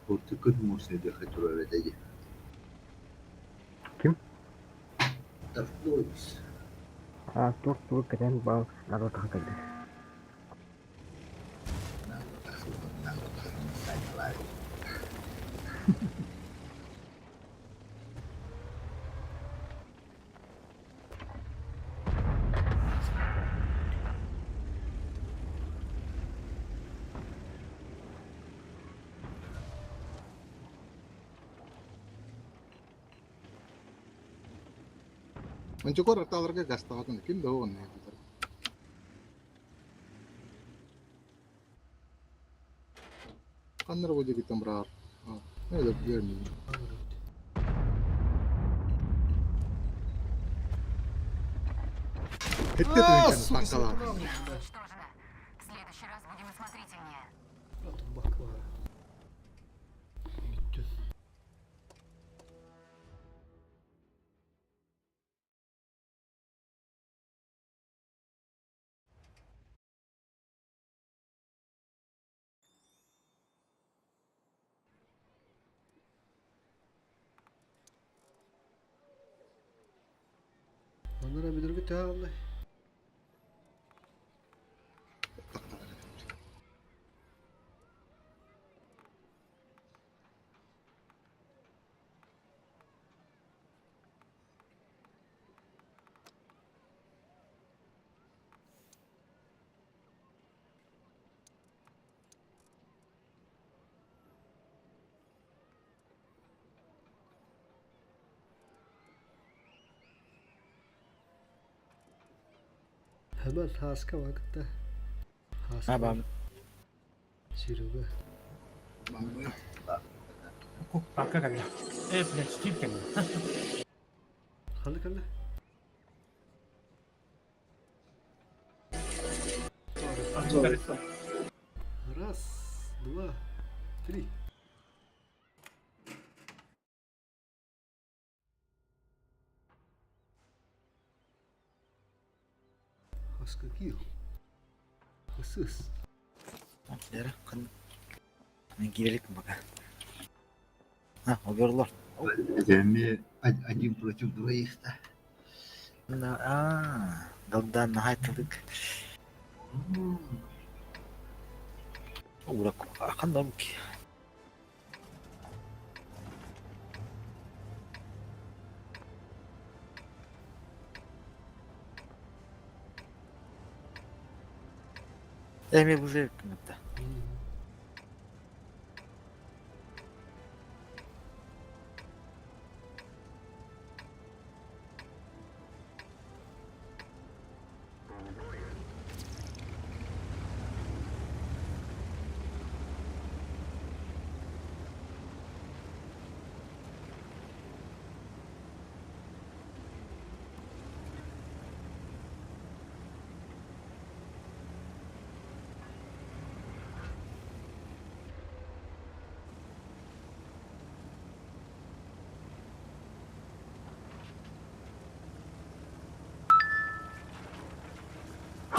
Портикут мусор бехать турар. Ким? Торговец. А, торт твой катен бал, народ хакалды. Мантикор арталарга гастаатын ким да он не билер. Каннар бу дегитен брар. Не да билер. Хетте А, төнкөн сука, танкалар. сатана, блядь. Уничтожено. В следующий раз будем осмотрительнее. Вот бакла. Бүттү. Анара бүдүргү төһө аллай? Hemen Haska vakıtta. Haska. Абам. Серега. Папка кэллэ. Э, блядь, Стив кэллэ. Ханна кэллэ? Раз, два, три. Хаска киир. Хасыс. Лера, Мен киирелик пока. А, оверлорд. Это один против двоих-то. Аа, Далдан нахайтылык. Урак, хандан ки. Эми бузы күнөттө.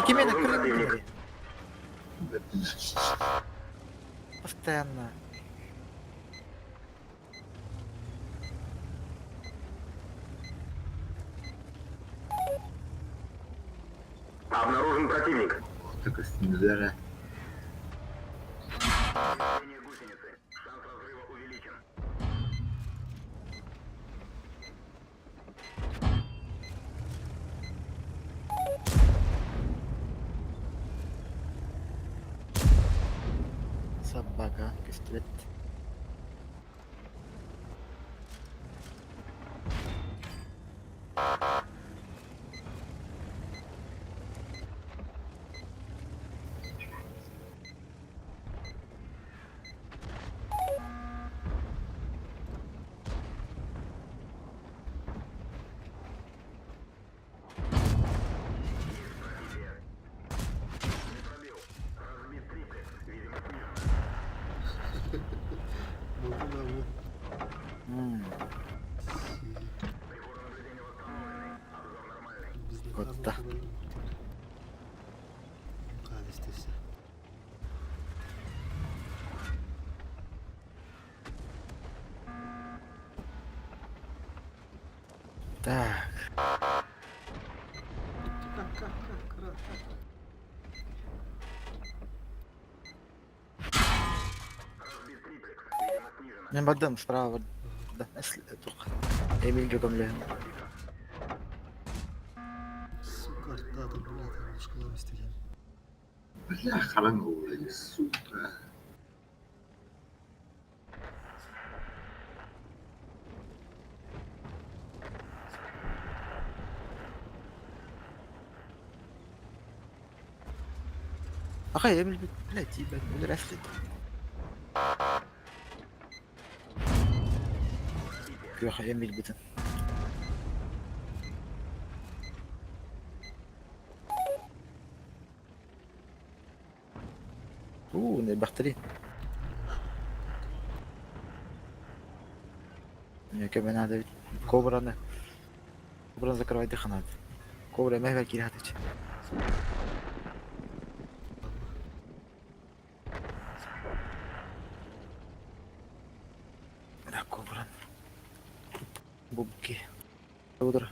Кимени Обнаружен противник. Постоянно. Обнаружен противник. Так снизера. Движение гусеницы. Шанс разрыва увеличен. Собака, пистолет. Не пробил. Разбит триплекс. Видимо, снижен. Могу, М, Приборы наблюдения восстановлены. Обзор нормальный. Котта. Естественно. Так, Как, как, как, раз. Разбит триплекс. Видимо, снижена. мен бардым справа. Да, тух. Эмиль көмлө. Сука, да, да, блядь, школа истеген. Бля, харанговый, сука. Ахай, Эмиль, блядь, ебать, өлөр Күөх Эмиль бүтүн. Уу, не бахтари. Не кеме надо кобраны. Кобраны закрывать надо. Кобра мehvel кирятыч. Бля, кобран. Бубки. Удра.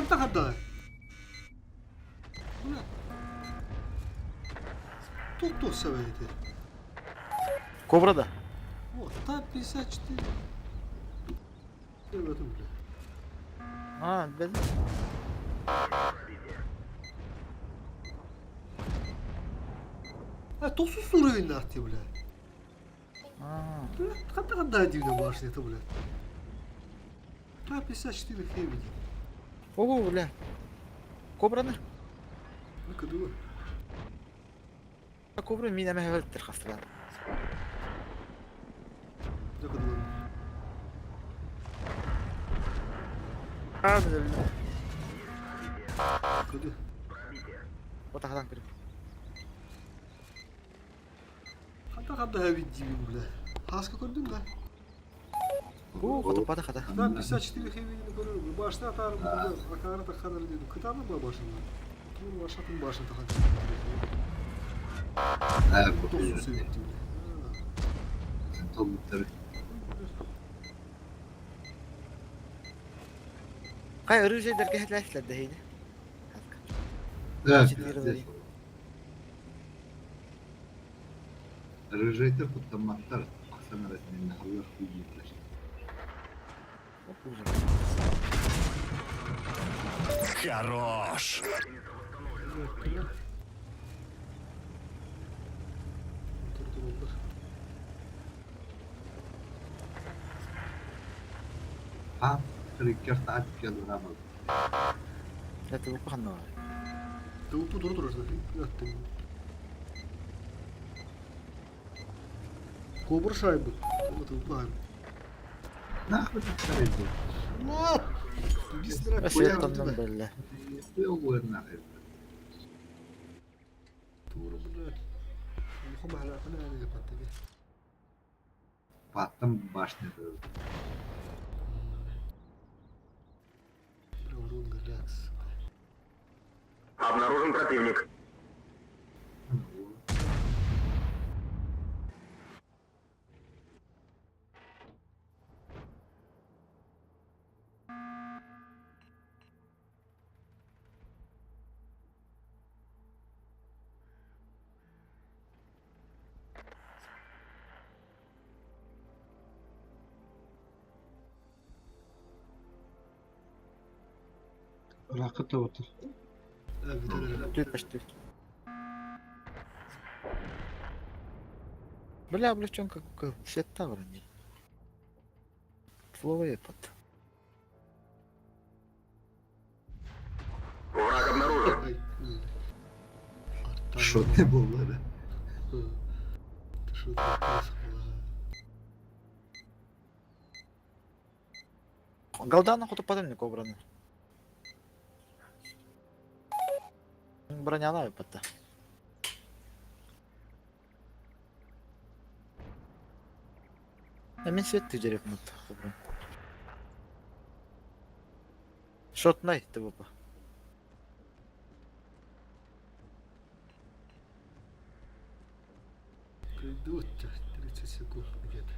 Ханта ханда. Бля. Тух-тух сэбэйди. Кобра да. Вот, та 54. Өлөтүм, бля. А, бэл. А, тохсус уровень нахти, бля. А, Бля, ханта ханда дивне башня это, бля. Та 54 хэви. Ого, бля. Кобраны. Ну-ка, давай. Кобра мин әмә хәбәттер хасталар. Ну-ка, давай. А, бля. Куда? Отахадан көрүп. Ханта ханда хэви дивин, бля. Хаска көрдүң да? Уу, хотуп бата хата. Та 54 хэви не көрөр. Башна атарым, акара таханар дедим. Кытаны ба башына. Тур башатын башын тахан. Ha, bu Тохсус хэви бля. Толуттары. Кай оружие дәргәһләшләр дә Да, Четыре. Рыжайтыр куттамматтар. Аксан арасында аллар хуйдылар. Хорош. Ha, kırık saat geldi ramaz. Это бу ханна. Тупу тур тур тур. Кобр шайбы. Вот упаем. Нахуй ты шайбы? Вот! Быстро. Светтаннан белле. Хуй нахуй. Тур, бля. Хoma على قناة اللي قلت Паттам башня. Урон релакс. Обнаружен противник. Ракыт отыр. Түт почти. Бля, облегченка как света вроде. Фловый под. Враг обнаружен. Что ты было, да? Что ты Галдана хоту потом не кобраны. Броняла патта. Мен свет түжереп мут. Шотнай ты бупа. Придут 30 секунд где-то.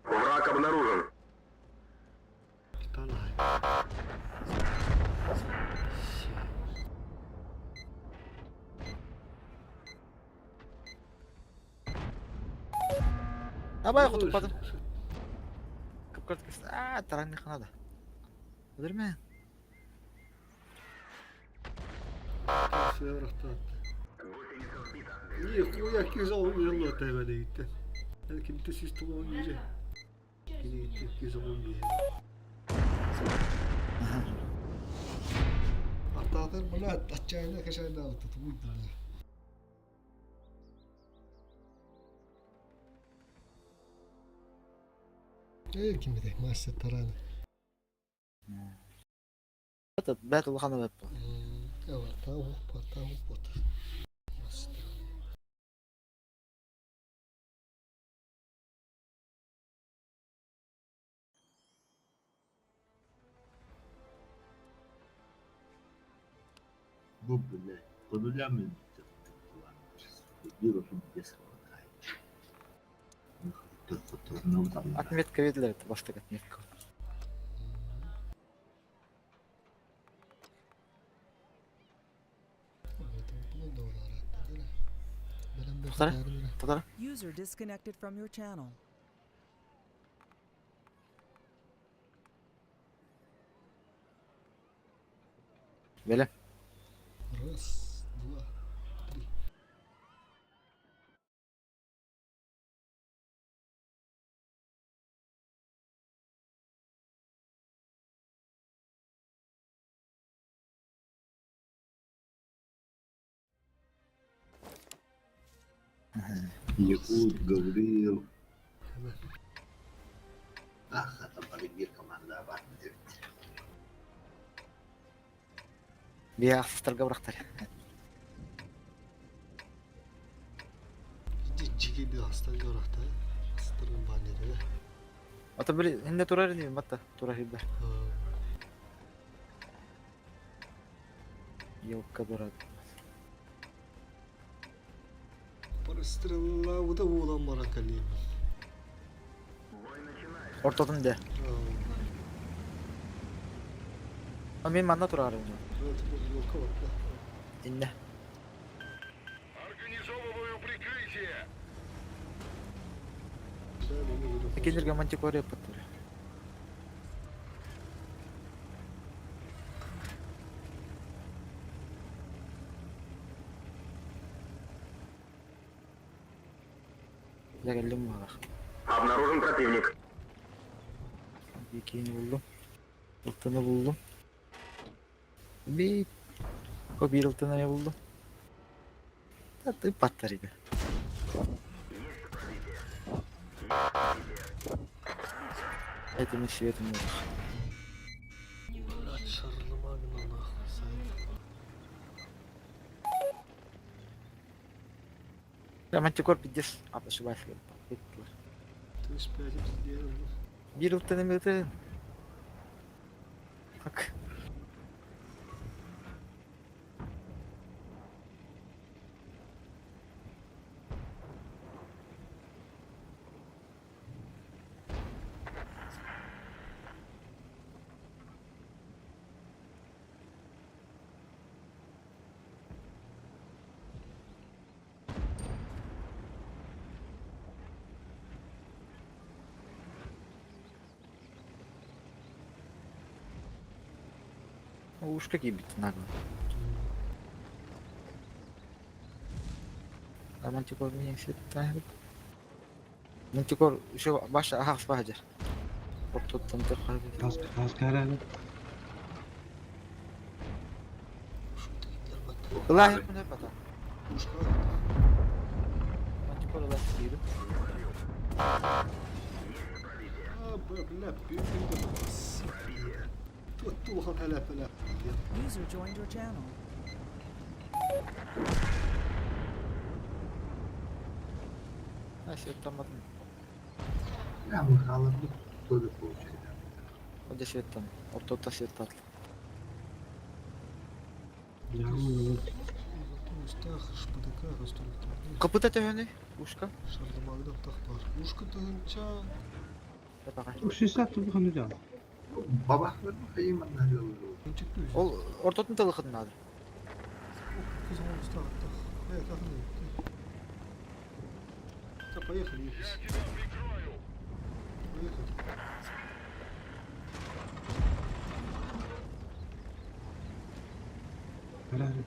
Враг обнаружен. Талай. Абай хоту потом. Кып А, таранны ханада. Öldürme. Нихуя 210 лот тавида. Кимтэ 191. Кини 211. Артаатар бля отчаянно кашайна вот тут будет. Эй, кимде мастер таран. Это бәт улахана бәт. Эва, тау, тау, вот. Мастер. Bu бля, по нулям. Бир отун бес хватает. Отметка видели, это бастык отметка. Тутара, тутара. User disconnected from your channel. Бэлэ. Раз, два, три. Якут, Гавриил. Ах, это бир команда бар деп. Бия ахсыстарга бырахтар. Иди жиги астан көрөхтө. Астыргын баннери. Ата били инде турар ини матта турар хибер. Елка брат. Прострела уда улан маракали. Ортотун де. А мен манна турар ини. Елка бар. Инне. Организовываю прикрытие. Кинерге мантикор япаттыр. Жа келдим балах. Обнаружен противник. Бикини булдум. Ылтыны булдум. Би О бир ылтыны булдум. Ты паттар иди. Это мы светом Шарламагна нахуй сайт. Я мантикор пиздец. А, ошибаюсь. Ты ж пять Бир ылтыны мылтын. Так. Уж какие бит нагло. А мантикор меня все тайм. Мантикор еще баша ага спаджер. Вот тут там такой. Раз الله يكون هبطة. Мантикор الله يسيره. Бля, бля. User joined your channel. А все там одно. Я Михайлов тоже получает. Вот здесь там. Вот тут свет татлы. Копыта төһөнү, ушка. Шарламагда тах бар. Ушка тыгынча. 60 тубхан да. Бабахлар хайыманна Ол ортотун тылыхын надо. Так, поехали. Поехали.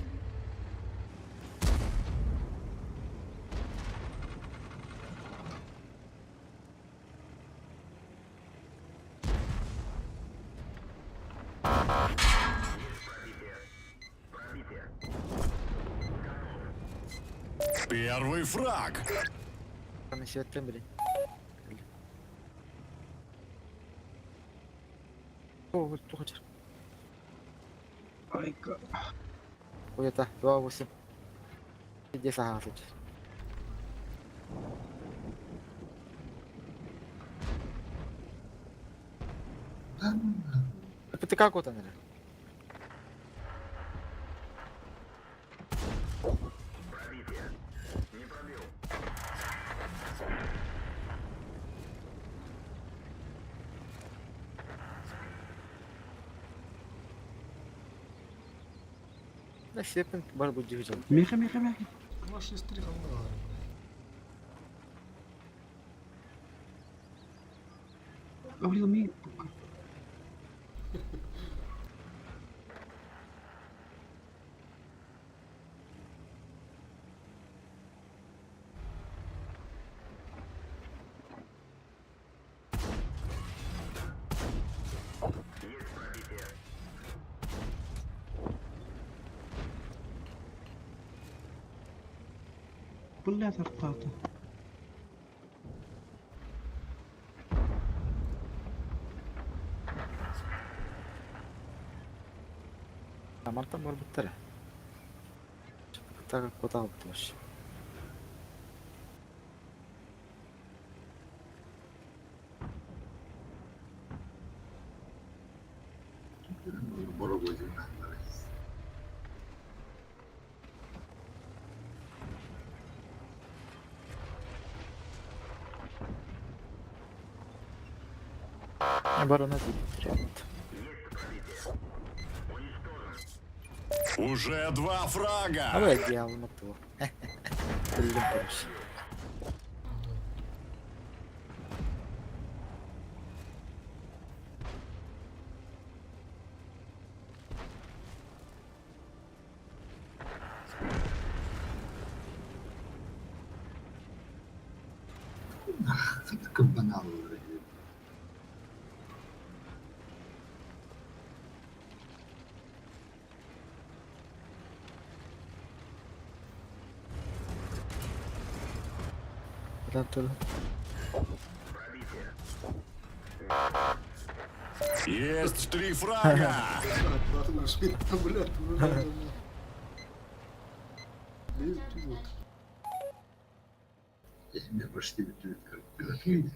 Первый фраг. Там еще блин. О, вот ты хочешь. Айка. Ой, это 2-8. Иди сага сейчас. Это как вот она? Да сеппин бар бу дьүһү. Меха, меха, меха. 2-6-3 хамна. Гаврила, ми. Есть пробитие. Бля, зарплата. Мантан бар буттара. Так куда буттар. Боробой. Барона диттер. Уже два фрага. А вы дьявол то. Блин, короче. Кабанал уже. Оттуда. Есть три фрага. Блядь, блядь. Я почти бүтүбүт.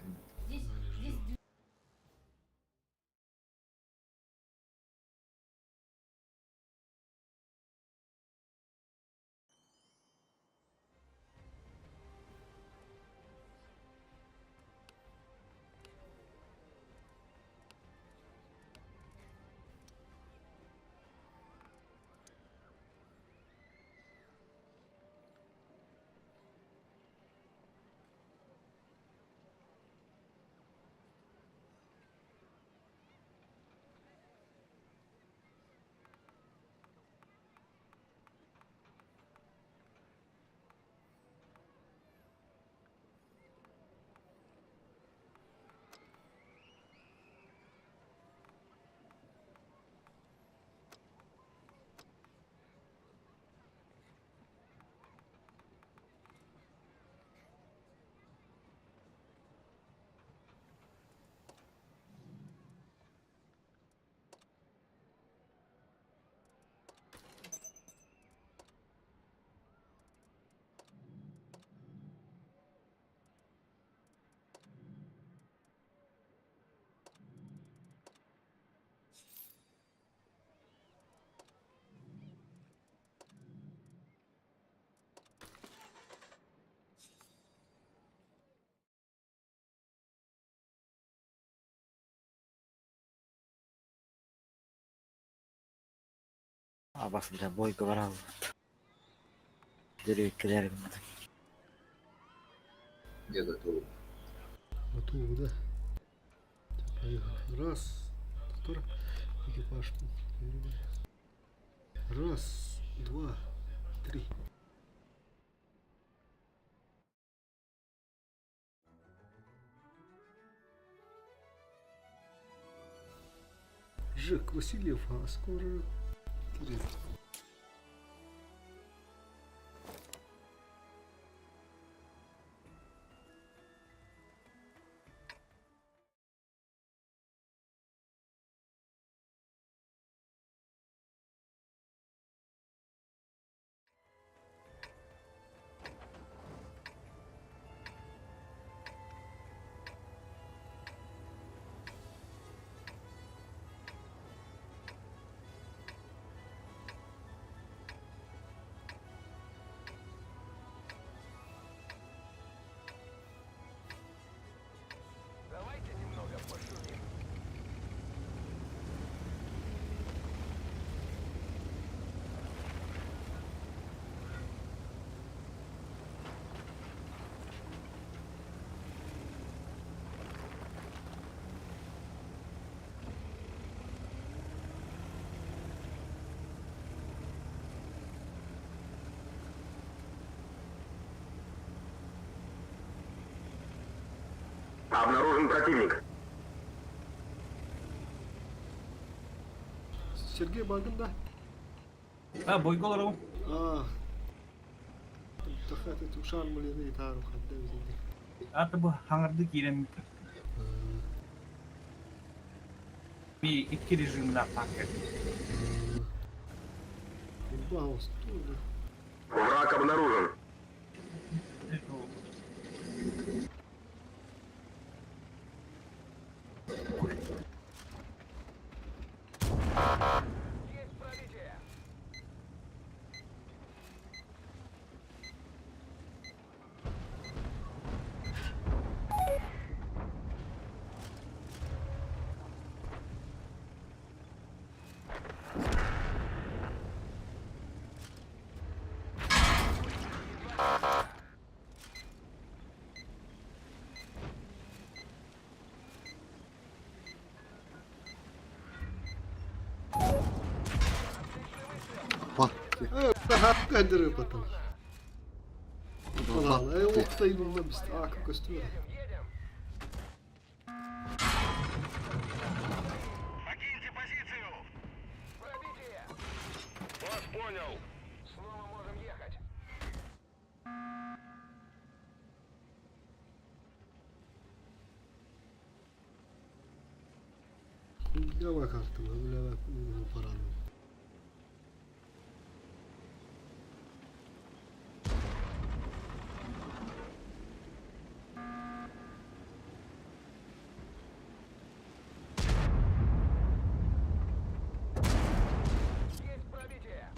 Абас бля бойга барал. Дөрү килер. Я готов. Готово, да? Поехали. Раз. Который экипаж. Раз, два, три. Жек Васильев, а скоро Кирилл. Обнаружен противник. Сергей бардым да? А, бойга олоробун. Аа. Тахат ушан мылины итаару хадда бизинди. Аты бу хаҥарды киирэн би икки режимнаах пакет. Враг обнаружен. Көндөрү потом. Ала, оқта илунна бист ака көстү. Покиньте позицию! Пробитие! Вас понял. Снова можем ехать. Давай карту, бля, парану. Есть пробитие!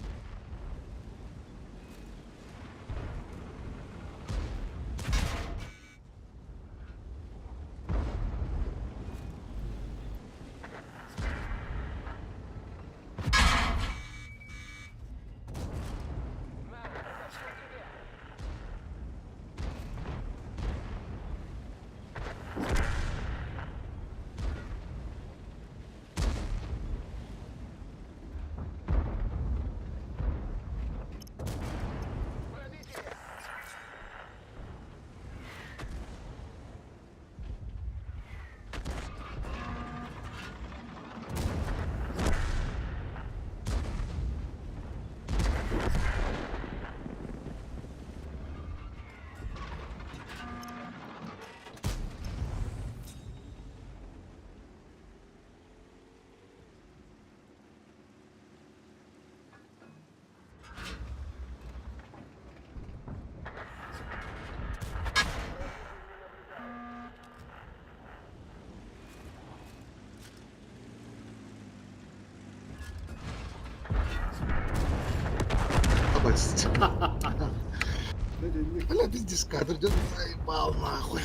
Бля, пиздец, кадр идет, заебал нахуй.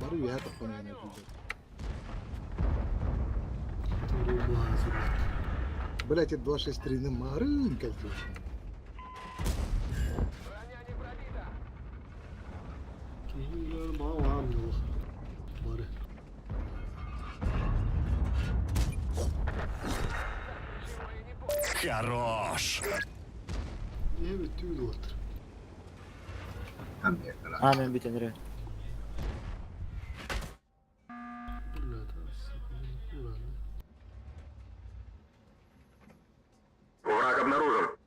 Бару я так понял, Блять, это 263 на марынка. Броня не пробита! Бары. Хорош! Evet, tüy отыр. А, мен бүтэн эрэ. Бля, да, Враг обнаружен.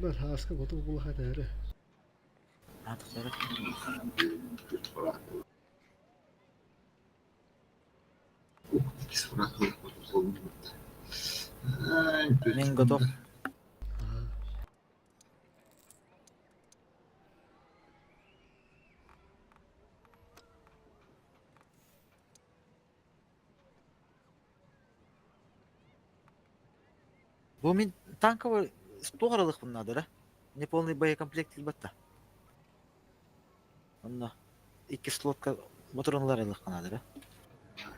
Мен хаска готов була хатары. А, тахтара. Мен готов. Бу мин танковый туох аралыахпын наада эрэ? Неполный боекомплект тиийбэт да. Онно икки слотка ботуруоннар ылыахха наада эрэ.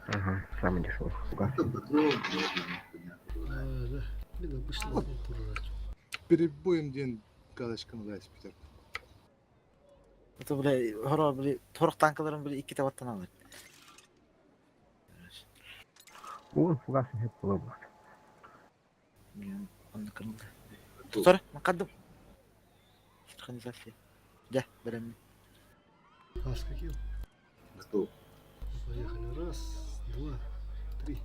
Ага, самый дешевый фугас. А, да. Блин, обычно Перебоем диэн галочканы ыласпытар. Это, бля, хоро, бля, торох танкаларын, бля, икки табаттан алар. Уон фугас иһит буолар. Онно кырылды. Тутар, макадым. Синхронизация. Дьэ, бэлэммин. Ас какие? Готов. Поехали. Раз, два, три.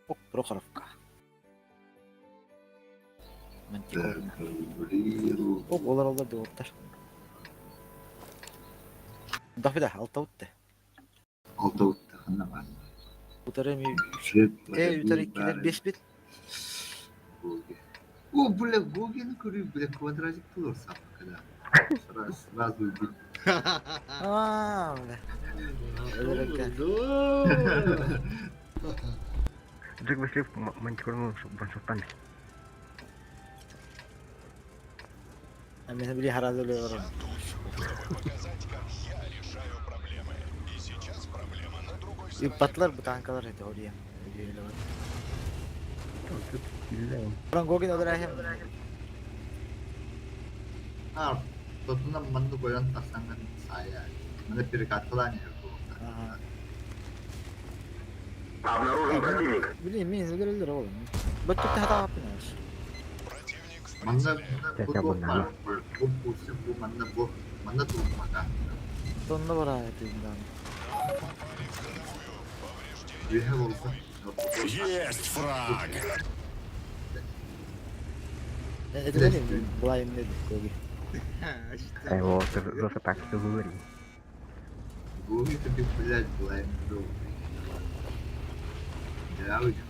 Ок, Прохоровка. Мантикорна. Ок, олар олар дуоттар. Дафида, алта утты. Алта утты, ханна бар. Утары ми... Э, утары иккилер бес бит. О, бля, Гогин көрүү, бля, квадратик булар сапкада. Сразу, сразу убить. А, бля. Да. Джек Васильев мантикорну ваншотами. А мен били харазы барам. Ыппатылар бу танкалар это ория. Баран Гогин одырахым. А, тотунан манны койон тахсаңан сая. Маны перекаттылан Обнаружен противник. Блин, мен өлөр oğlum. Бөттүк хата аппын. Манна бу туох бар, бу пусть бу манна бу манна тууммата. Тонна бара этин. Үһэ болса. Есть фраг! Это блин, блайн Гоги. А его просто так все говори. Гоги тебе, блядь, блайн был. Да, уйдем.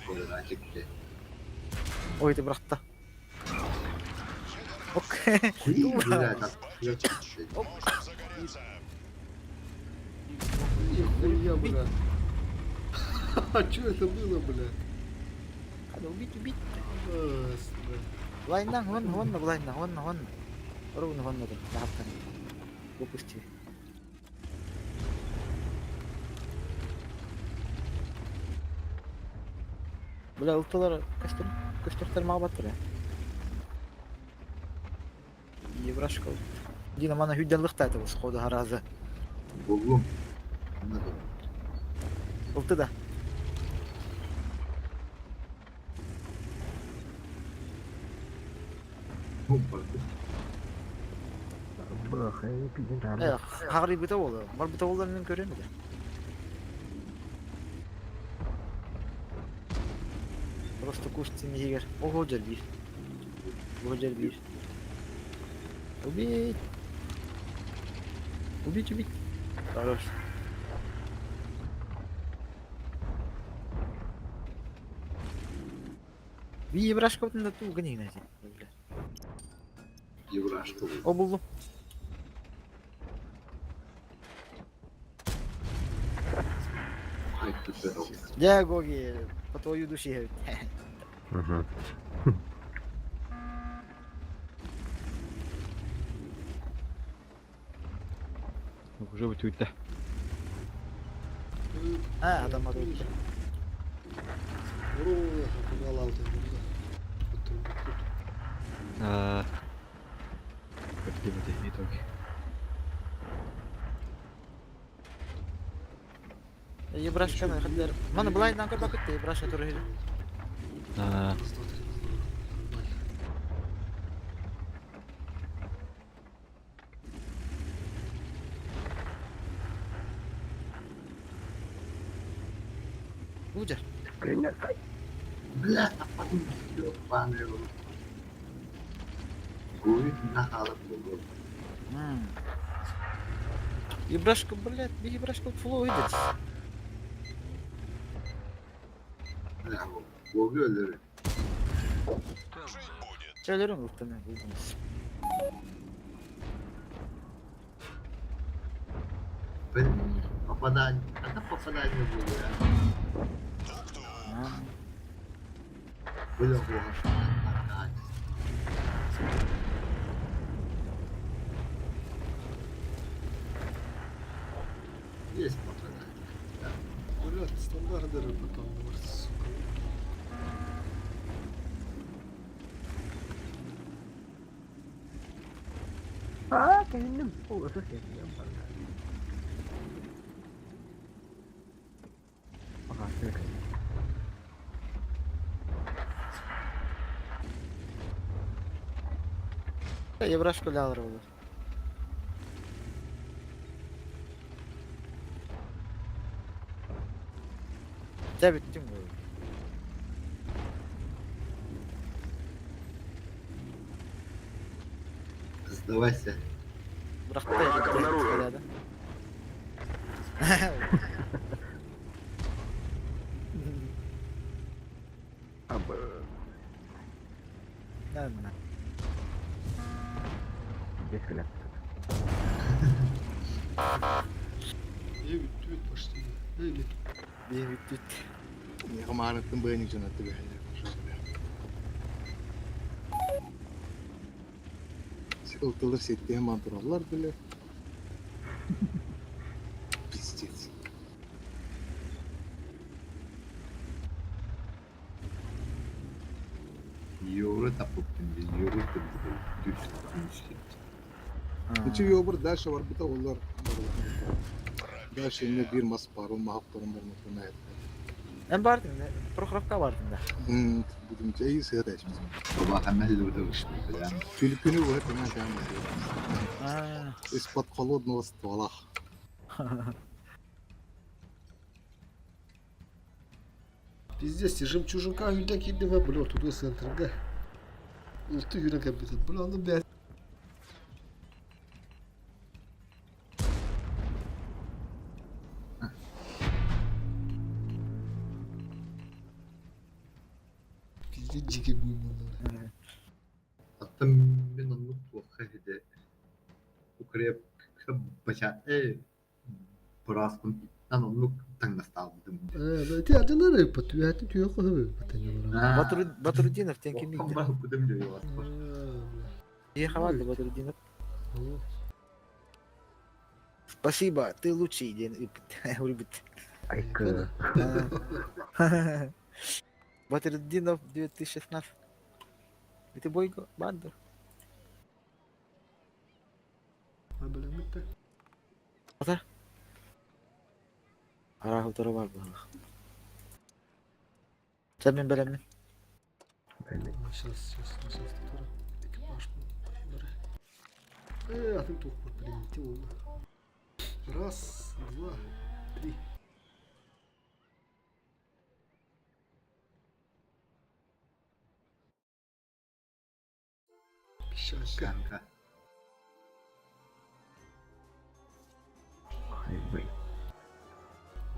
Квадратик, блядь. Ой, ты брат-то. Ок. Блядь, а, блядь. Нихуя, бля. А что это было, бля? Надо убить, убить. А, сука. Блайндан, вон, вон, блайндан, вон, вон. Ровно вон надо. Да, Выпусти. Бля, ылтылар костер, костер мага баттыр. Еврашка. Дина мана хүдден лыхта это сходу харазы. Буллум. Ылты да. Бах, Э, хагры быта болду. Бар быта болду мен көрөм да. Просто куст нигер. Ого, жербир. Ого, жербир. Убить. Убить, убить. Хорош. Би еврашка вот ту гни на Бля. Еврашка. О, булду. Дя, Гоги, по твою душе. Угу. Уже бүтүттэ. А, адам адыр. Ура, погнал А. Бити итоги. Еврашка на хадер. Мана былайдан көр бакытты, Еврашка туры. А. Раз, два, три, нормально. Будер. Принять. Бля, потом ёбаный рот. Говорит, нахала было. Еврашка, блядь, Еврашка флоу идет. Бля, Гоги өлөрү. Чөлөрүң ылтыны булдум. Попадание. Это попадание было. Было плохо. Есть попадание. Блядь, стандарт потом, сука. Аа, кэнним. Ол өсөс кэнним бар. Ага, кэнним. Еврашка лялар olur. Дьэ бүттүм бу. Сдавайся. Бырахта Враг обнаружен. Нормально. Бес кэлэн. Эбит, түбүт почти. Эйли. Биир бүттүт. Маарыттын быйын жонатты бэһэлэр. Ылтылар сеттиэн мантураллар биле. Пиздец. Евро тапыптым, евро тапыптым. Үчү йобур дальше бар бита олар. Дальше эмне бир мас бар, ол махап торун бар мутуна айтты. Эн бардым да. Прохоровка бардым да. Будем чей сыграешь. Баба хамел удавышты, бля. Филиппины в этом Из-под холодного ствола. Пиздец, жемчужинка үйден кидем, бля, туда центрга. Улты үйрен кабинет, бля, ну, блядь. Пиздец, дикий буйман. Аттым мен оннук туохха иде укреп бача быраскын тан оннук таңнастаабытым. Э, ти адынары патуяты түйө кохы патанялар. Батрудинов тен ким Охам билди? бар кудым жойула. Ехавады Батрудинов. Спасибо, ты лучший день любит. Айка. Батрудинов 2016. Это бойко банда. А, бля, мы так. Араху тура бар было. Sen мен беремин. Сейчас, сейчас, сейчас, тура. Экипаж. Э, а ты тух прилетел. Раз, два, три. Пищанка. Хайбай.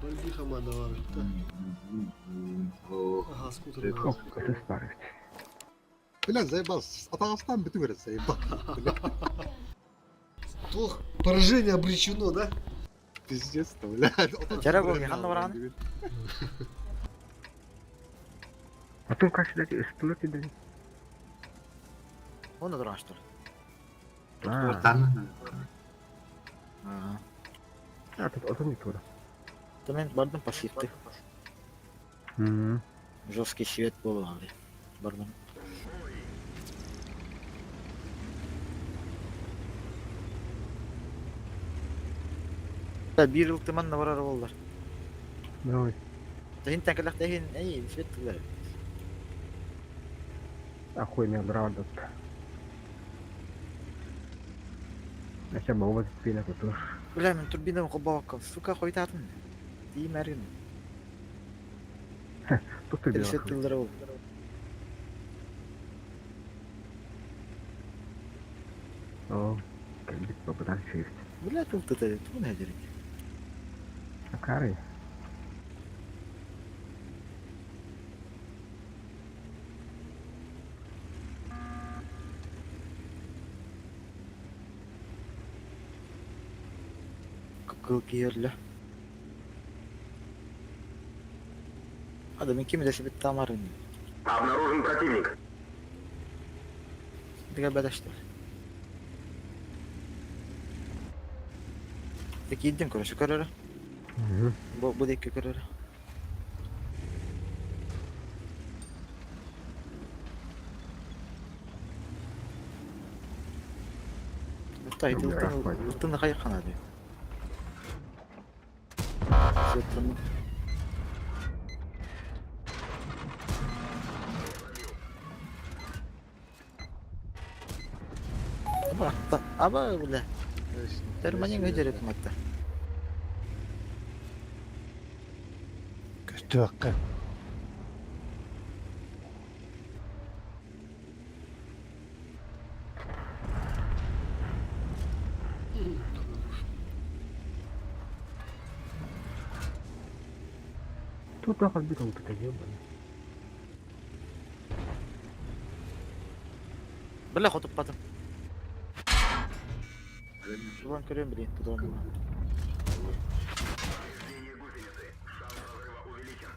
Бальби хамада да. Ага, скутер. Хоп, өсөс бар. Бля, заебал. Атағастан бүтү берет, заебал. Тух, поражение обречено, да? Пиздец, бля. Жарабы, ханна бараны? Потом как всегда ыстылы кидали. Оны туран что? Аа. Аа. А, тут отон не тура. Мен бардым пассивты. Жесткий свет был abi. Бардым. Бир ылтыман на барар болдар. Давай. Тахин тәкеләк тахин әй свет тылар. Ахуй меня брал тут. Нача баба пина кутур. Бля, мен турбина кобалка, сука хойтатын. Ти мәрин. Тут турбина. Свет тылдар бол. О, кэлбит бабадан шифт. Бля, тут это, тут не дерет. Акары. Кыл киһи өллө. Адамын ким дэсибит тамарын. Обнаружен противник. Дигэ бэдэштэр. Киирдим көрөсү көрөрө. Бу бу диэки көрөрө. Тай тылтан ылтын хайхана дии. Сыттым. Аба, аба бля. Терманин өдөрөт матта. Көстүөххэ. Тут нахуй битом тут ебаный. Бля хотуппатым. Улан көрөм билин тутуон.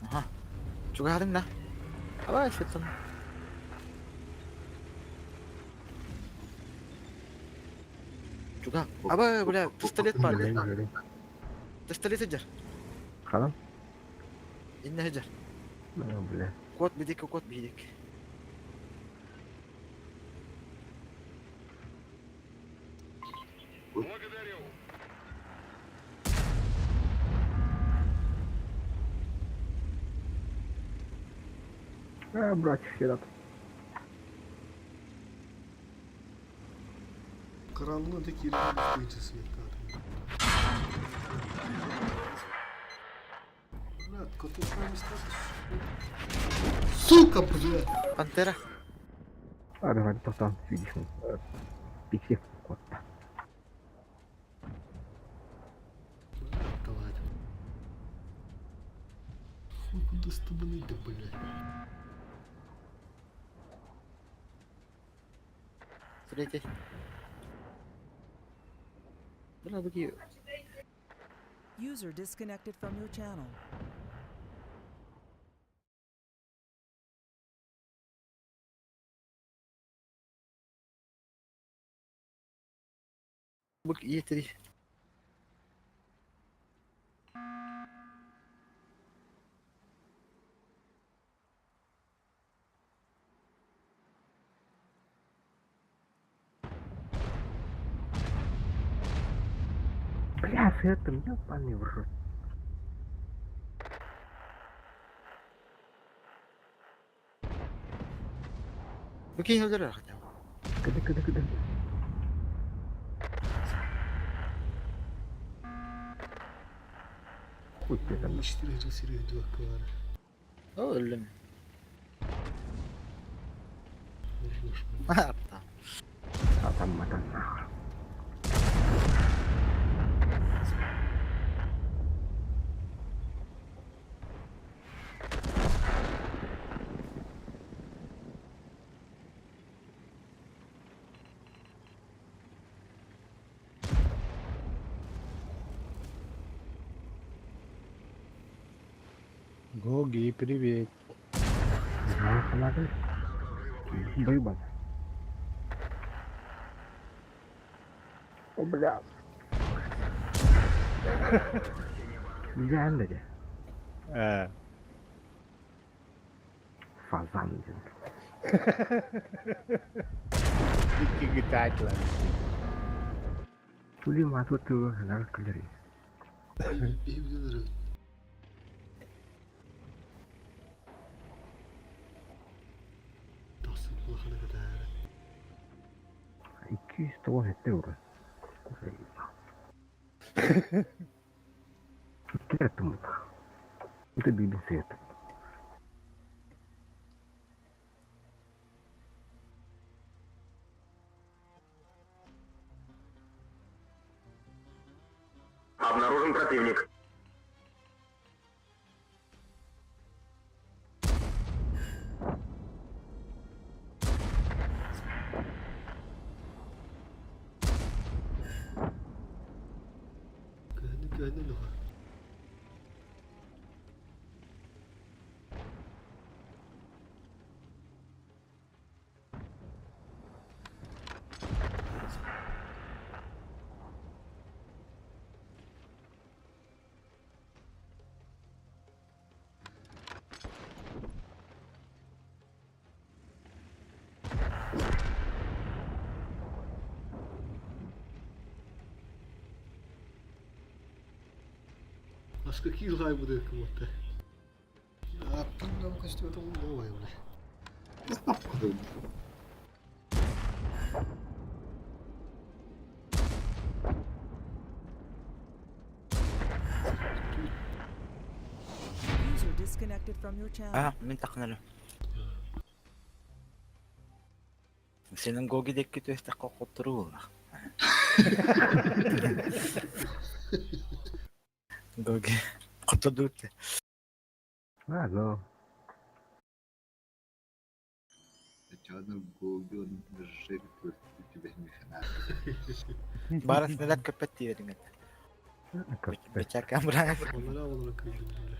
Аха. Чугаһадың да. Аба сыттым. Чуга. Аба бля пистолет бар. Пистолет сылдьар. Ханан? Инне сылдьар. Ну, бля. Кот бидик, кот бидик. А, братья херат. Karanlığın tek yerinde üstü свет. Брат, Сука, блядь! Пантера. А, давай, тоқтан, видишь, пикси кот. Давай. Хуй куда с тобой да, блядь. Третий. Бля, буги. User disconnected from your channel. Буг етри. Бля, с этим, ебаный в рот. Буги өлөр хотя бы. Кыды, кыды, кыды. Хуй тебе там. 4 4 2 квара. Өллүм. Арта. А там, а там, нахуй. Гоги, привет. Надо. Быба. О, бля. Идеально, де. Э. Фазан, блин. Икки гитатлар. Тули мату ту, нар кулери. Икки тоҕо сэттэ ура. Иккилэр туммут. Это бибин свет. Обнаружен противник. Көһүннэ духа. Аж какие лайбы как будто. А ты нам костюм новый, бля. User disconnected from your channel. А, мин тахнары. Сенин гоги декки түһтэххэ хотторуу буолла. Гоги хоттордубут. А, ну. Чаны Гоги жир тебе Бара снаряд көппөт диэриҥ этэ. Бечаркан быраан. Onlara olarak kıydım böyle.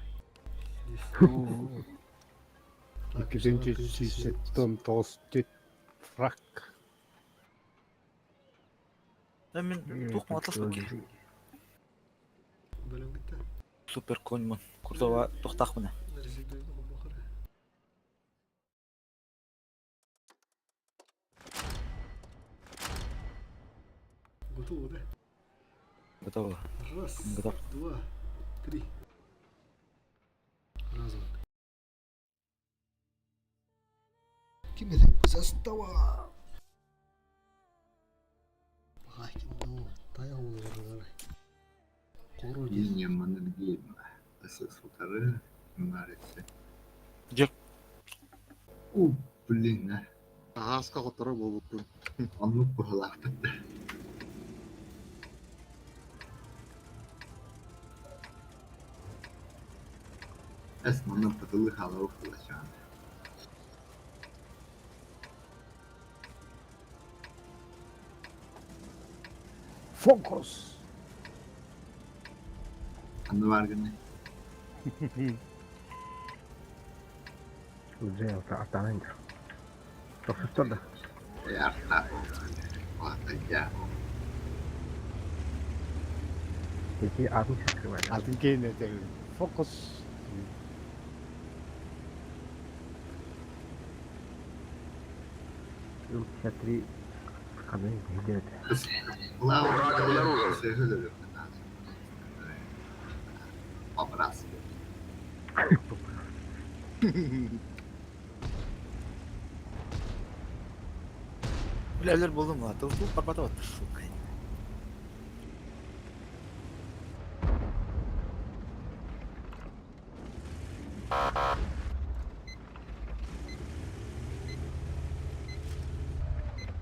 279 фрак. Мен туох матлас бу Бөлüm gitti. Супер коньмун. Курдова тохтахмына. Neresi duydum bakar. Готово, да? Готово. Раз, Готов. два, три. Разом. Ким это? Застава! Ай, ну, тая olur. Кору Линия Маннергейма. СС-2 Марите. Дьэ. У, блин, а. Ааска хотторо буолбуппун. Оннук быһылаахпыт. Эс манна пытылы халау хылачаан. Фокус! Анны бар гыны. Уже артанын. Тохсустар да. Арта. Ата я. Эти атын скрывали. Атын кейне Фокус. Ил 53 ханы где Враг обнаружен. Образ. Билэлэр болдум ла. Тыл тул парбата оттур сука.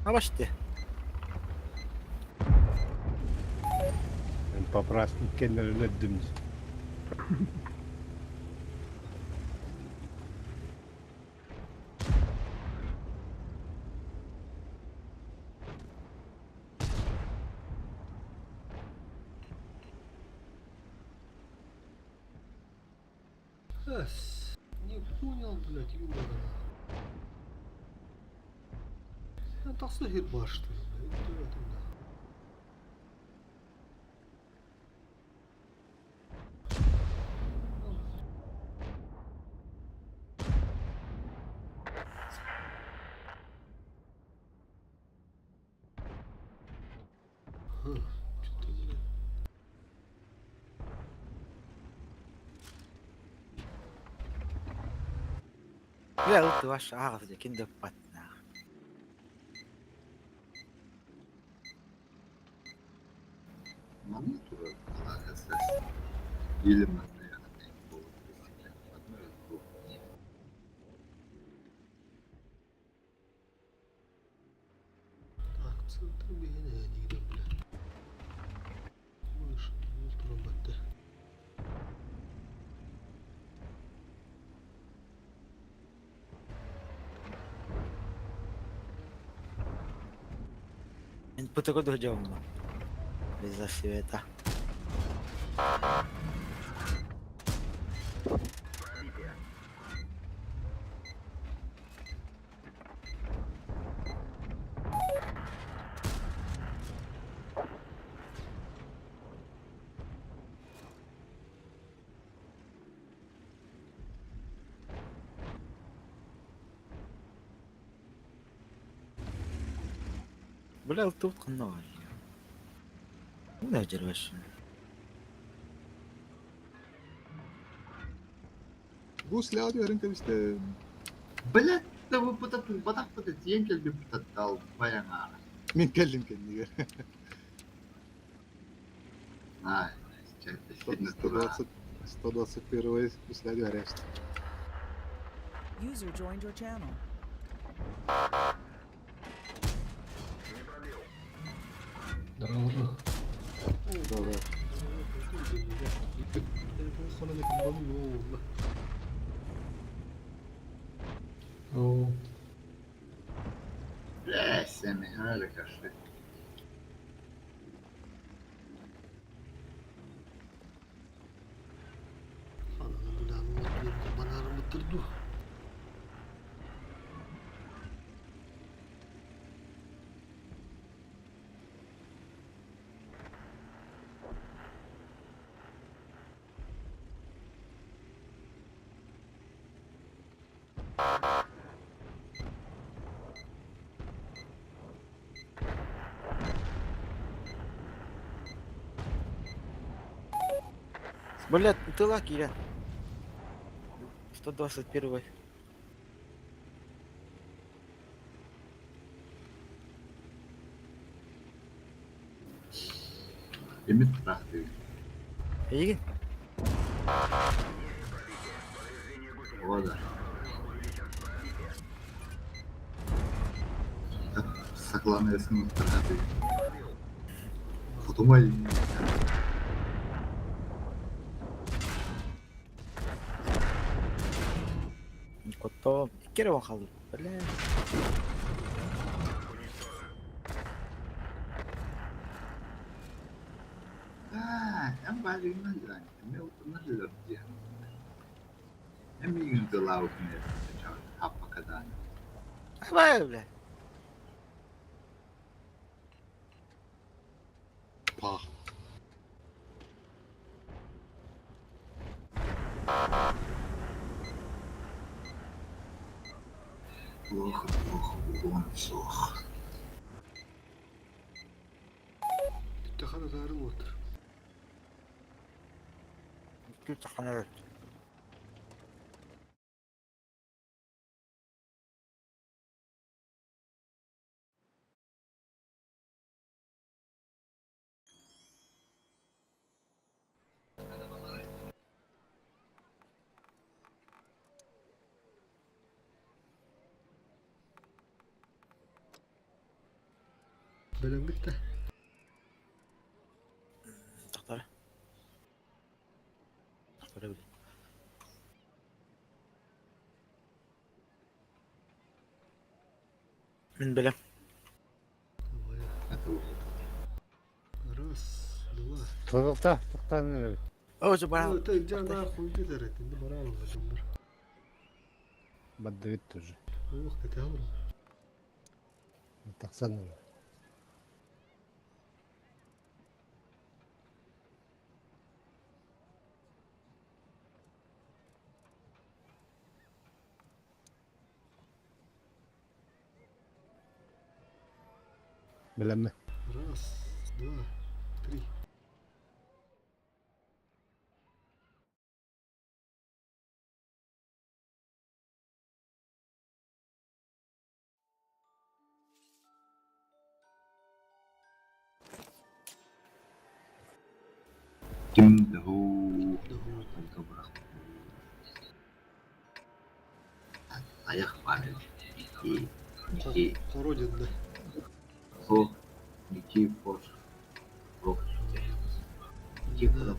Абашты. Папрас иккеннерин өддүм. Эс, не понял, блядь, юмора. Я тахсы хит бар, что ли, блядь, это да. Ага, что-то, блядь. Билэ ылты баш аагасы кин дөппат. Манна турар СС. Или манна Так, центр бейне нигде, блядь. Выше, ультра БТ. Мен ПТК дождем. Без света. Бля, тут ханна Не дервеш. Бу сляд верен кэбистэ. Блядь, да вы пытат, пытат, тиен келби пытат дал баяңара. Мин кэллим кэннигэр. Ай, 120, 121 бу сляд верен. User joined your channel. Здорово. Здорово. Бля, семи, хана кашли. Бля, тыла киирэн. 121. Эмит трахты. Эйигин. Ода. Сакланесин трахты. Хотумай. Котто. Икки эрэ уон хаалбыт. Бля. А, эн баарыгынан дьаан. Эме утунар диэн. Эмигин тылаукне. Хаппакадан. Давай, бля. Пах. Плохо, плохо, угон суох. Тахана тарын отыр. Күл тахана Бөлөм битте. Тахтар. Тахтар бile. Мин билем. Раз, два. Тоқта, тоқтан. О, же бара. Это где нахуй где это? Не барал уже. Баддыбит тоже. Ох, ты там. Тақсан. Билемме. Раз, два, три. Ким доху. Аяқ бар. Ники. Хородин, да. Хо. Никифор. Ох. Никифор.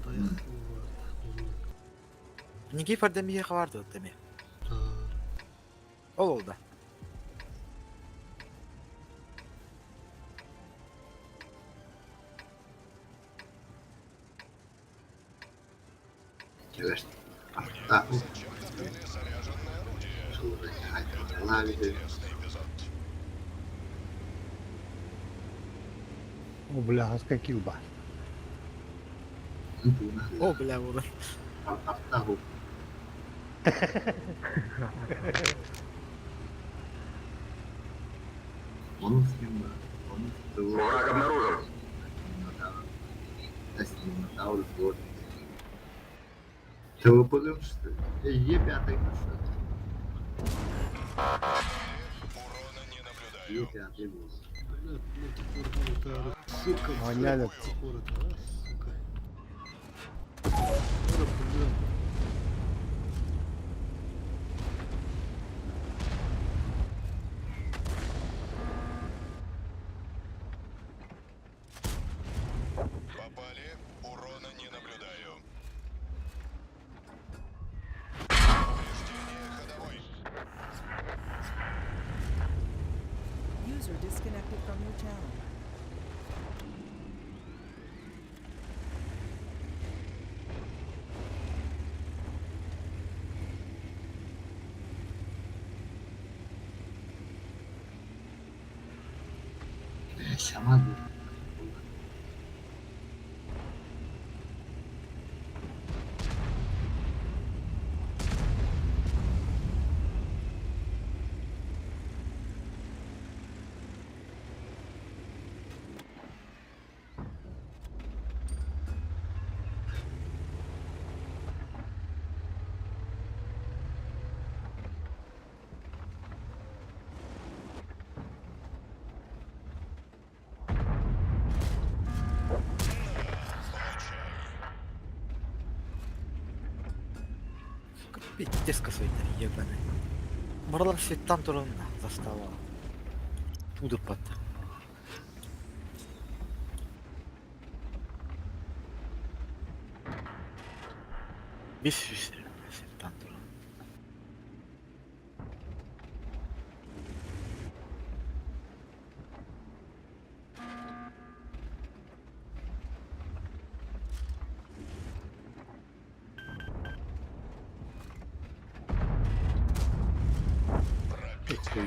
Никифор демие хабарды деме. Ол олда. Келеш. Арта. О, бля, хаска килба. О, бля, буолан. Арта. Оны с кем бар? Враг обнаружен. Минотавр вот. Ты выпалил, что ли? Е5 машина. Е5 был. Бля, мантикор минотавр. Сука, Воняли. мантикор это, а, сука. Ора, бля. Попали. Урона не наблюдаю. Повреждение ходовой. User disconnected from your channel. Сама Сука, пиздец косой-то, ебаный. Марлар светтан туран застава. Тудыр патта. Бес светтан туран.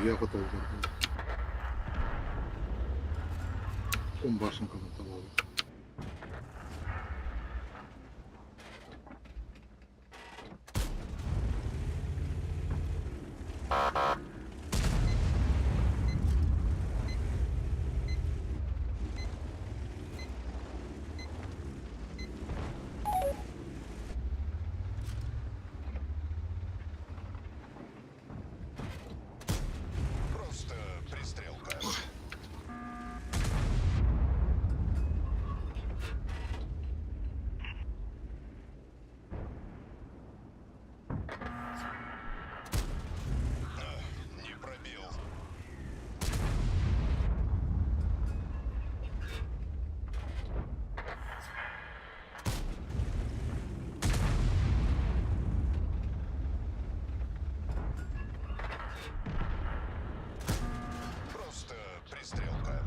Я готов. Башенка натовала. Просто пристрелка. Не пробил. Просто пристрелка.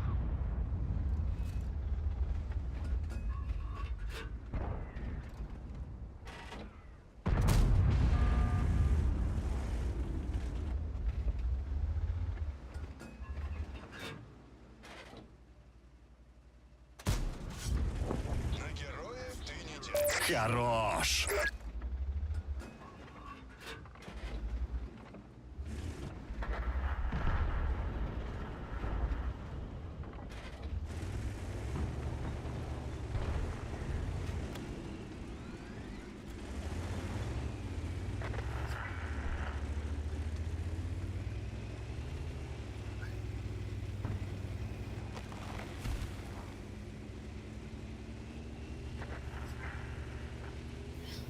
На героя ты не тянешь. Хорош!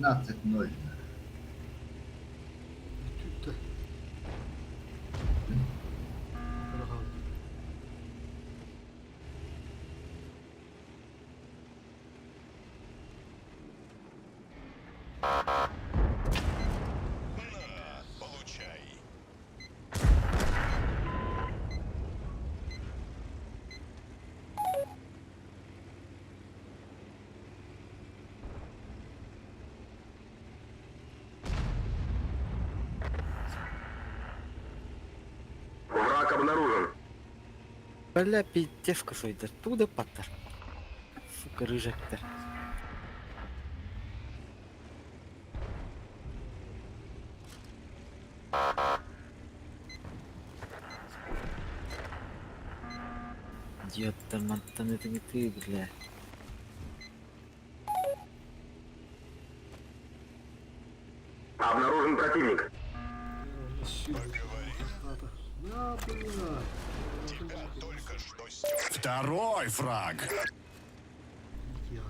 16-0. Түттэ. На, получай. Враг обнаружен. Бля, пиздец косой-то. Туда паттар. Сука, рыжактар. Ёпта, мантан ытыҥытыы, бля. Обнаружен противник. На, бля. Второй фраг. Я.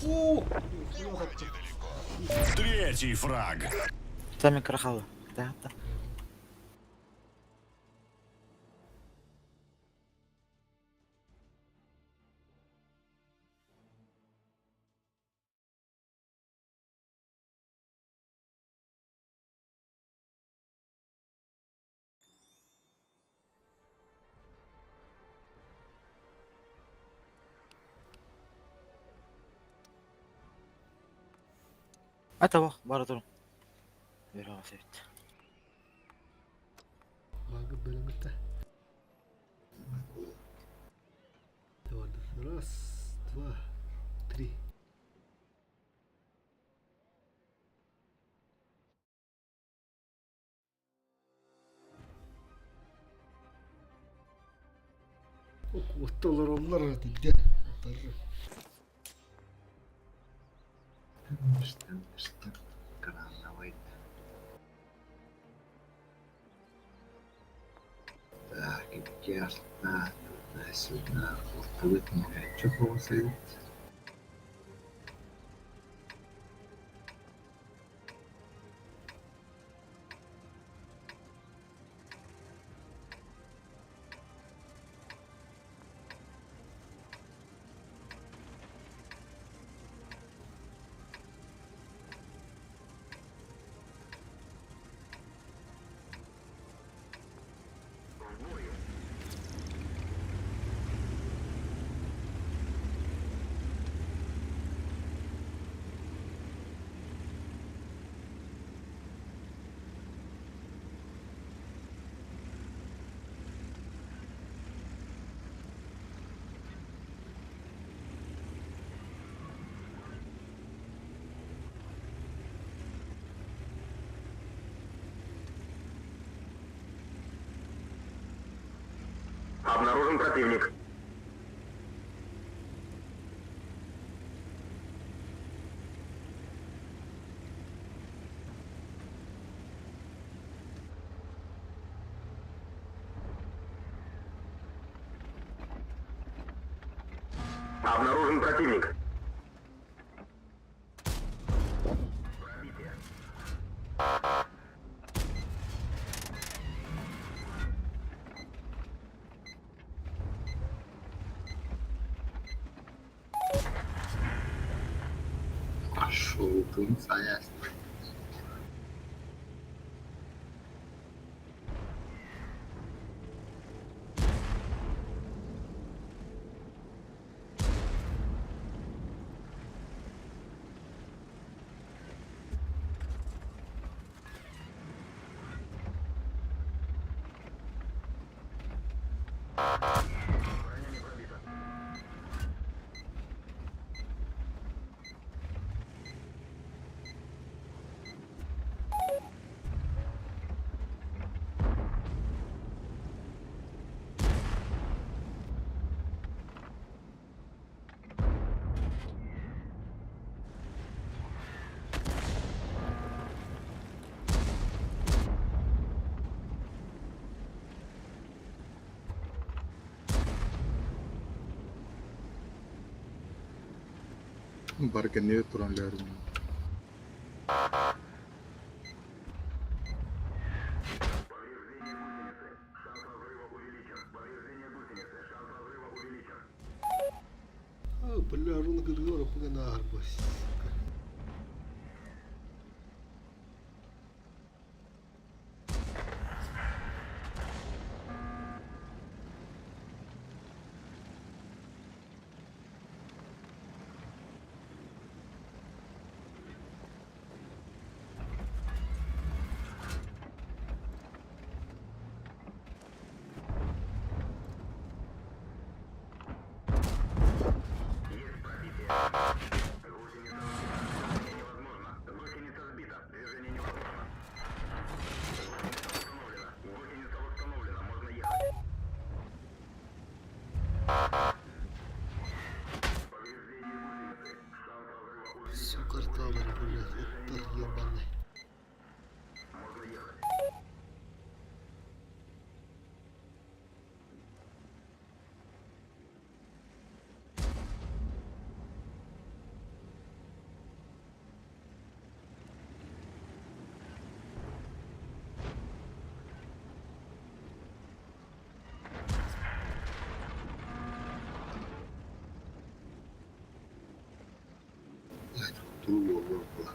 О! Третий фраг. Там крахала. Да, да. Ата бара турун. Бера севит. Багы бөлүмүттэ. Раз, два, три. Оттолор олар дэ. Что крановый. Так, и где арта, туда-сюда, уртулык не хочу ползает. Обнаружен противник. Обнаружен противник. Пошел, тунца ясно. Барканет туран лярым. А, бля, руна кыдыгора пугана арбас. Карталары, блядь, ыттар ебаный. Туу буолуо буолар.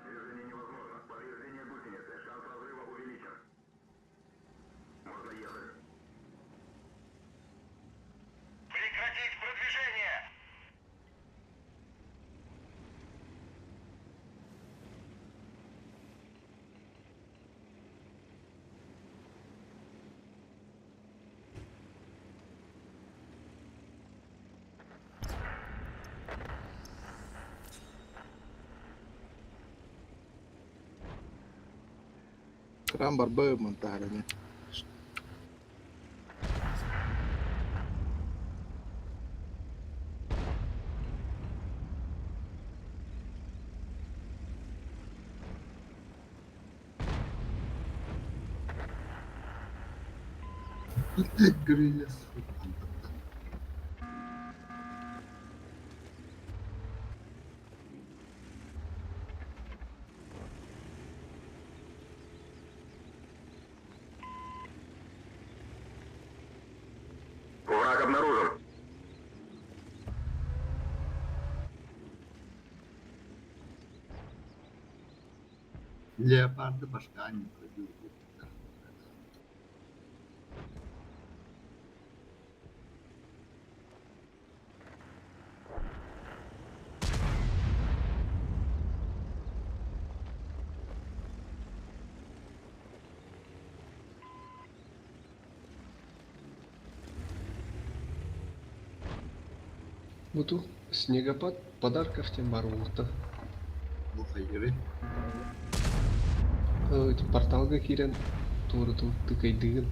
Движение невозможно. Повреждение гусеницы. Шанс разрыва увеличен. Можно ехать. Прекратить продвижение! Крам барбы монтаарыны. Грилес. Враг обнаружен. Леопарды башка не пробил. Буту снегопад подарков тем барута. Бу хайыры. Порталга кирен туры тыкайдыгын.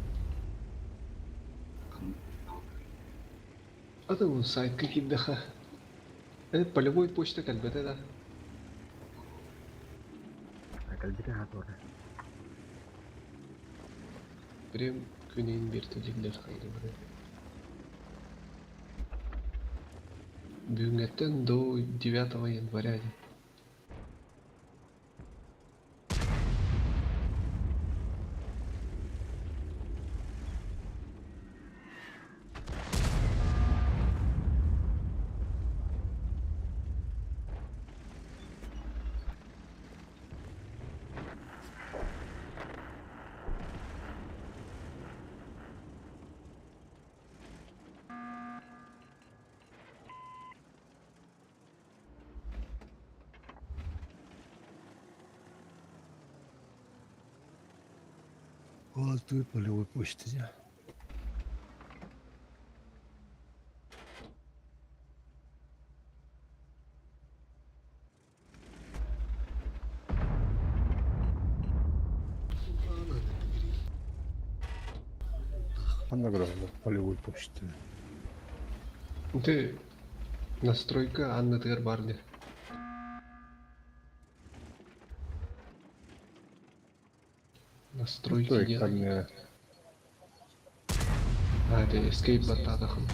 Ата бу сайтка кирдэхэ. Полевой почта кэлбэтэ да. Кэлбитэ хатора. Прям күнейин бертелирлер хайры бары. Бүгүҥҥэттэн до 9 января. Тут полевой почты. Она полевой почты. Ты настройка Анны Тырбарди. Настройки нет. А, это Escape баттадахын.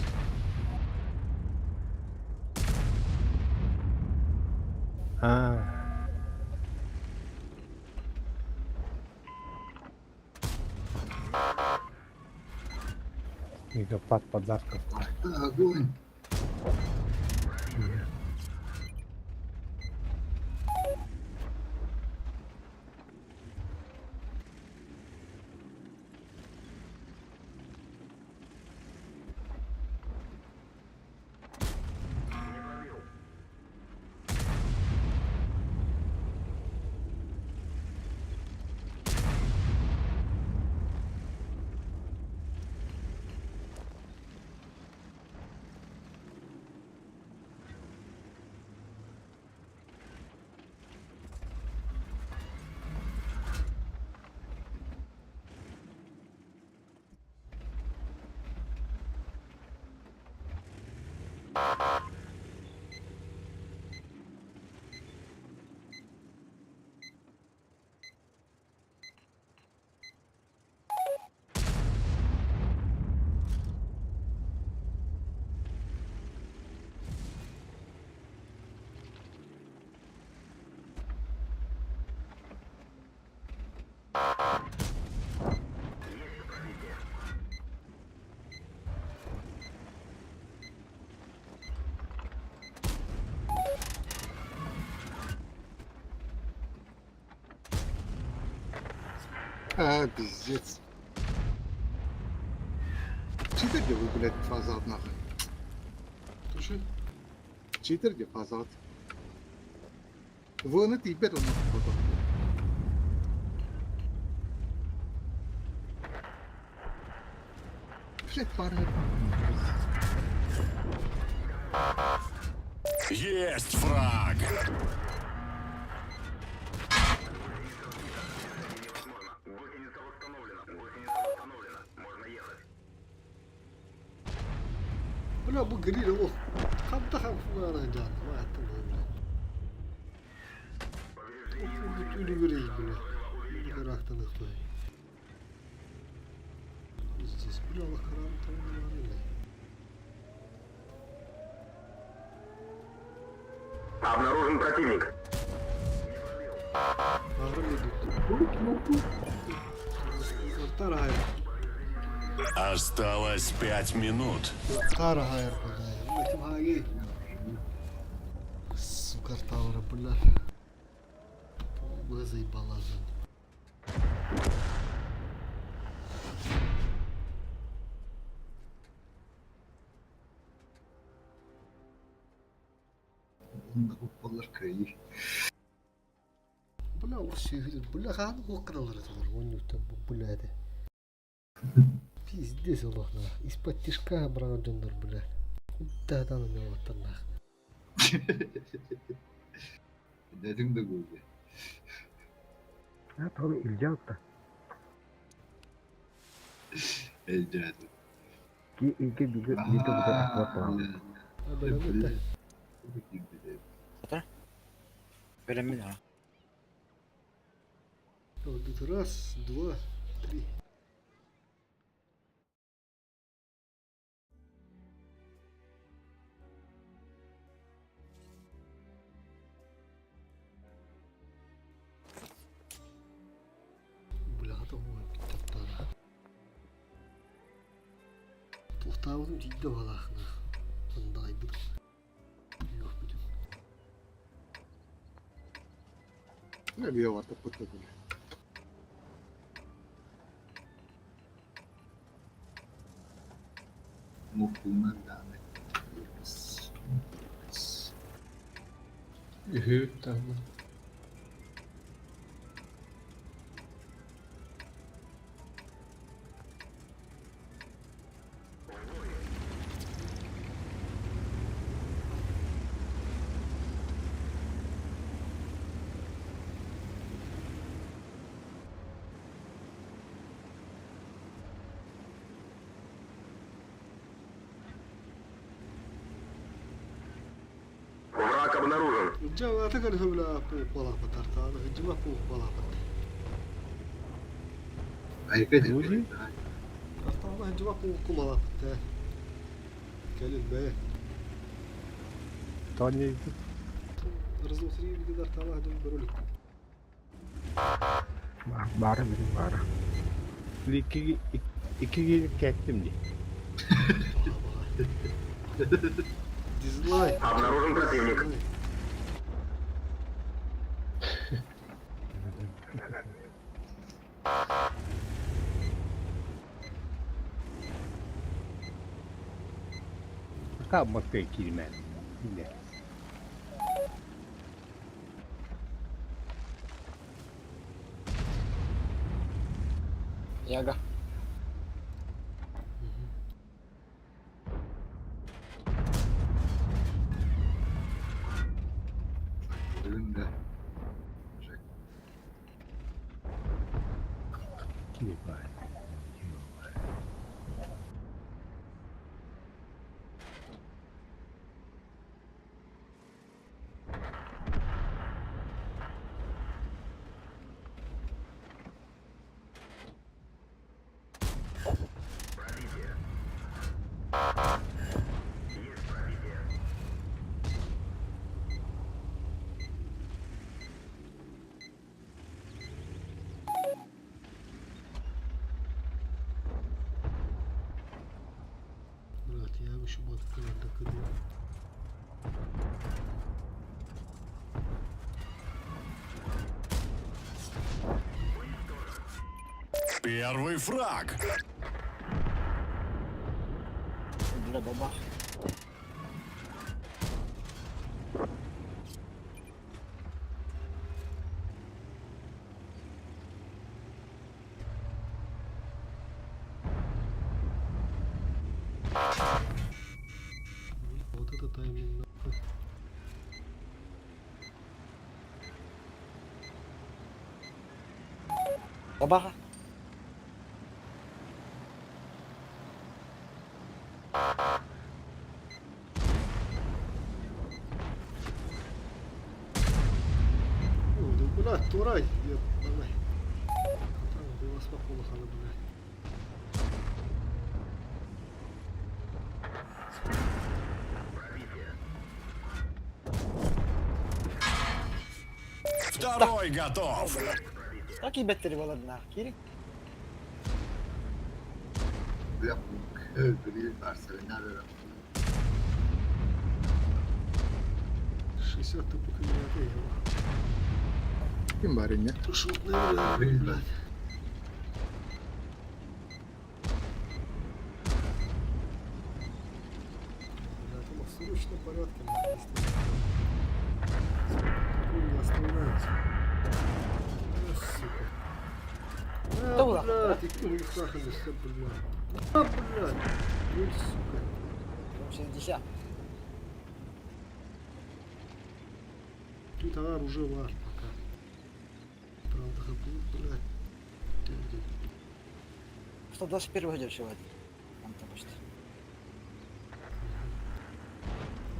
А. Снегопад подарков. Огонь! А, пиздец. Читер где вы, блядь, фазат нахуй? Туши. Читер где фазат? Вон это теперь он нахуй. Блядь, пара. Есть фраг! Гусеница восстановлена. Гусеница восстановлена. Можно ехать. Бля, бу гриль олох. Ханта хам фугана жан. Ма аттым бля. Тулю бля. Карахтан ихтой. Здесь, бля, Аллах карам там Обнаружен противник. Осталось 5 минут. Сука, Таура, бля. Заебала жан. Болар кыайыы. Бля, ол сүйгүдүр. Бля, хаан хуакканалар этилер. Оннуктан бу бля эти. Пиздец олох на. Из-под тишка брана дьоннор, бля. Куда там не нах. Дедиң да гүлде. А, то илдьэ Элжээди. Ки ике биге биге биге атла. Бля, Беремин ha. Вот тут раз, два, три. Бля, это мой таптара. Тухтаабытым тиийдэ балаахна. Андайбыт. Yok бүтүн. Не бия бар таппыт бля. Мухтунар дааны. Үһү там. Враг обнаружен. Жа ата көр бля пу балапа тартааны жыма пу балапа. Айка Люди? Тартааны жыма пу кумалапа та. Келин бе. Тони Разнутри виде тартааны жыма бөрөлүк. Бары bizim бары. iki iki gelip kettim di. Дизлайк. Обнаружен противник. Kalmak kirmen. Bile. Яга. Önünde. Kili var. Брат, я еще баткалар кыды. Первый фраг. Бля, бабах. Вот это тайминг нахуй. Бабаха. О, да, блядь, турай, ебаный. Там было спокойно, блядь. Второй готов. Так и беттери баларына. Кирик. Бля, гриль Барселона. 60 тупых меня его. Ким барин, не? Шутная, блядь. Бля, там в срочном порядке надо действовать. Такую не оставляют. А, сука. А, Да блядь, и кто их нахуй все, блядь. А, блядь. Ну, сука. 60. Тут она уже вар пока. Правда, хапу, блядь. Дядя. 121 идет сегодня. Там там почти.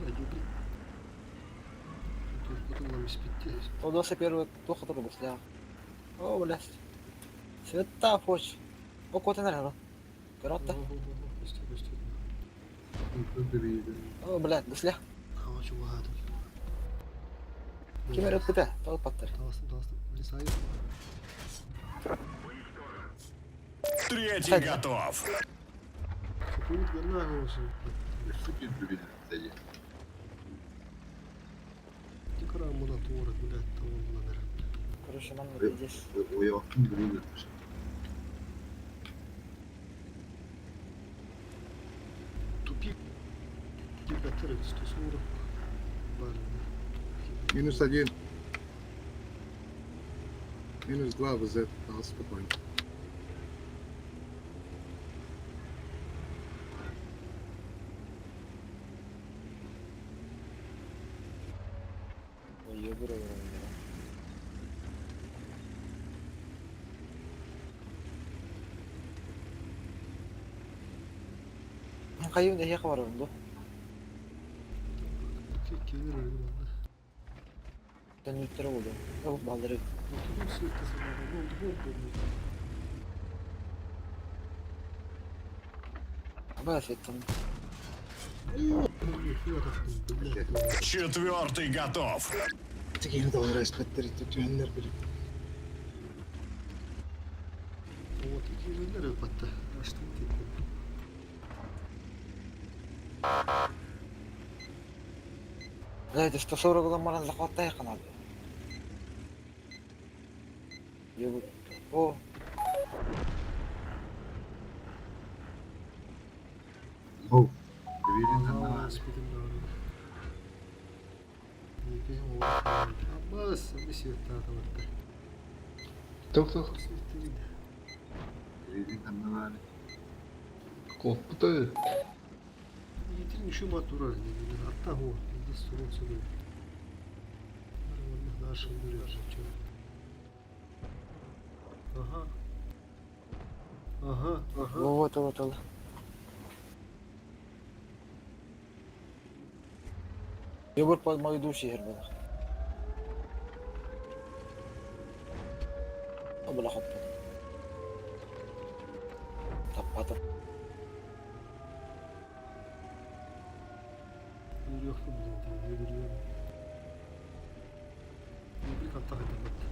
Блядь, убить. Тут потом нам испить. 121 туха турбус, да. О, блядь. Света хоч. О, коты наверное. Коротко. О, блядь, гусля. А, чего гаду. Ким эрэ ыппыта, толпаттар. Таластым, таластым. Лисай. Третий готов. Хапуют горнагу. Тикара муна туора, блядь, того наверное. Короче, нам не пиздец. Тупик. Тикатыры 140. Барина. Минус один. Минус два ВЗ. Да, спокойно. Ой, ебуру, Хайын эһиэхэ барабын ду. Келер öyle bana. Төннүттэрэ буолуо. Ол баллары. Oturdum sürekli sana. Ne oldu? Bu oldu. Аба сеттен. Четвертый готов. Тигини доллар эспеттер түһэннер били. Вот, iki nereye battı? Açtım tekrar. Блядь, 140 гынан баран захваттай канады. Ебу. О, Оу. Гриль Aa, speedim de var. Abbas, bir şey daha da battı. Тух тух. Гриль там на Копты. Yitirmiş şu matura. Hatta o. Bizde sorun söylüyor. Ага. Ага, ага. вот, вот, вот. Ебур под мою душу ехер Бла хоппа. Таппата. Yürüyor mu diye yürüyor. Bir kat daha edemedi.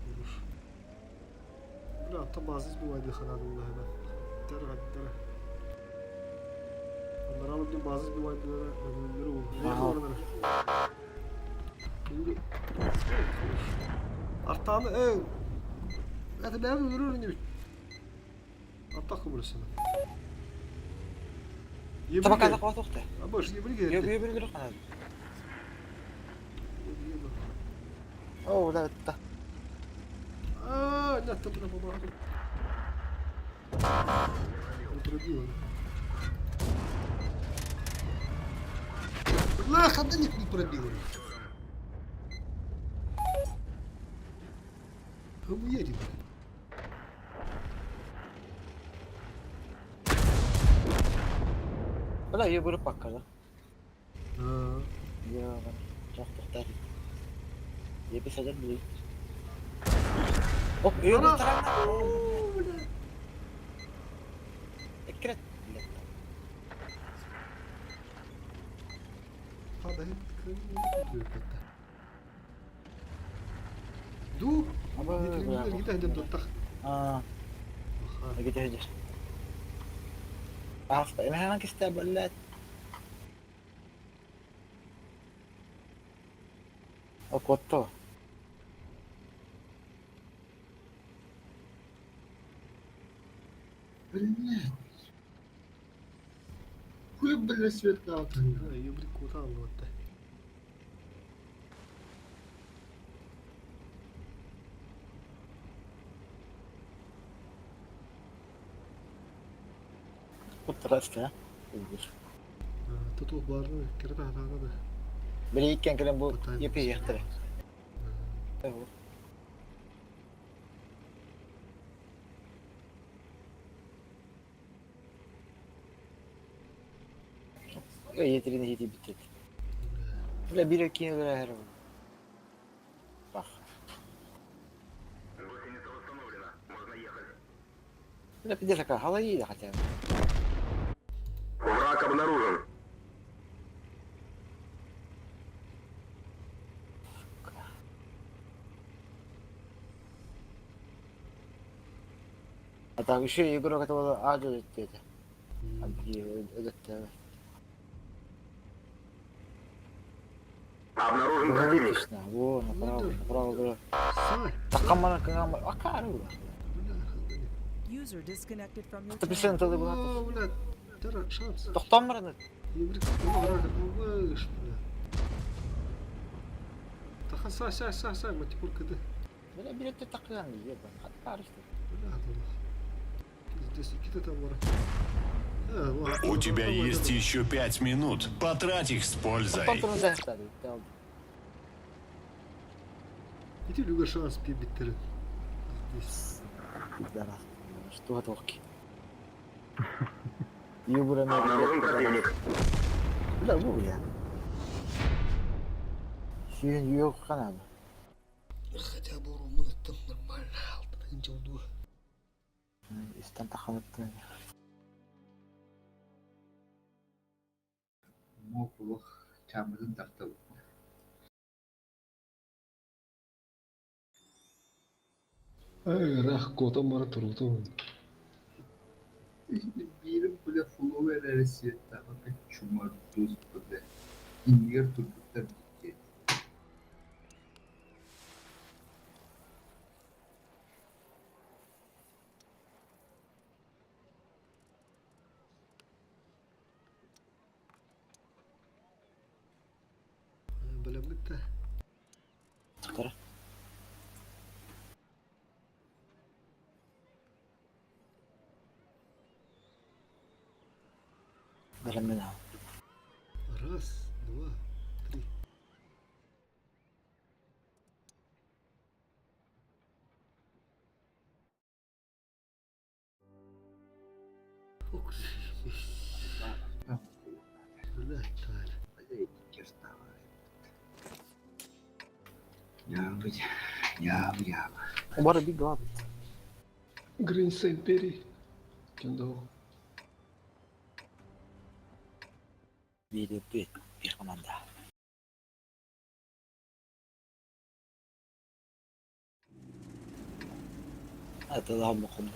Vurur. Бля, там Aziz bu aydı xanadında hemen. Dere dere. Onları alıp bir Aziz bir aydılara öbürleri oldu. Aha. Artağını ev. Hadi ben vurur ne? Аттах көмөлөсөнө. Табакада қуатуқта. Абаш, евриге. Евриге қанады. О, да, да. А, нет, там помогу. Не пробило. Бля, хода не пробило. Кому едем? Бля, ее бөліп баққады. Я жақтықтар. Епес адам білейін. Оп, ее Ана! бір Эккирет. Падает. Ду? А. Где عارفة ما كستاب Окото. Блядь. Хуй, бля, света. Куттараста. Туту бары кирде атана да. Били иккен келен бу епи яхтыры. Yetirine yeti bitirdi. Бля, бир кийин бер Бах. Гусеница восстановлена. Можно ехать. Бля, пиздец, такая халаида хотя бы. Враг обнаружен. А так еще игрок этого Аджа это. Это. Обнаружен противник. Отлично. Во, направо, направо, направо. Сай. Такамана кангама. Акару. User disconnected from your Ты писан channel. тогда была. О, бля, тара шанс. Тоқтамырны. Еврик, выш, бля. Таха сай сай сай сай, матикур кд. Бля, билетте такыган ебан. Хат Бля, Здесь какие-то там вора. У тебя есть еще 5 минут. Потрать их с пользой. Тоқтамырны да Иди люга шанс пибиттер. Здесь. Да, что это Юбра Обнаружен противник. Бля, бу бля. Сүйін yok канады. Хотя бы румын там нормально. Алтын жолду. Истан таханытты. Мокулух чамырын тахта. Ай, рах котом бара туруту. Бирим бля фуловер света чума туз бля. Ингер турбуттар битке. Билемдик Тara. Билемин. Раз, два, три. Ох, Бля, тварь. Я. What a big god. Граница империи. Кендал. Видео бит bir команда. Это лаб خبز.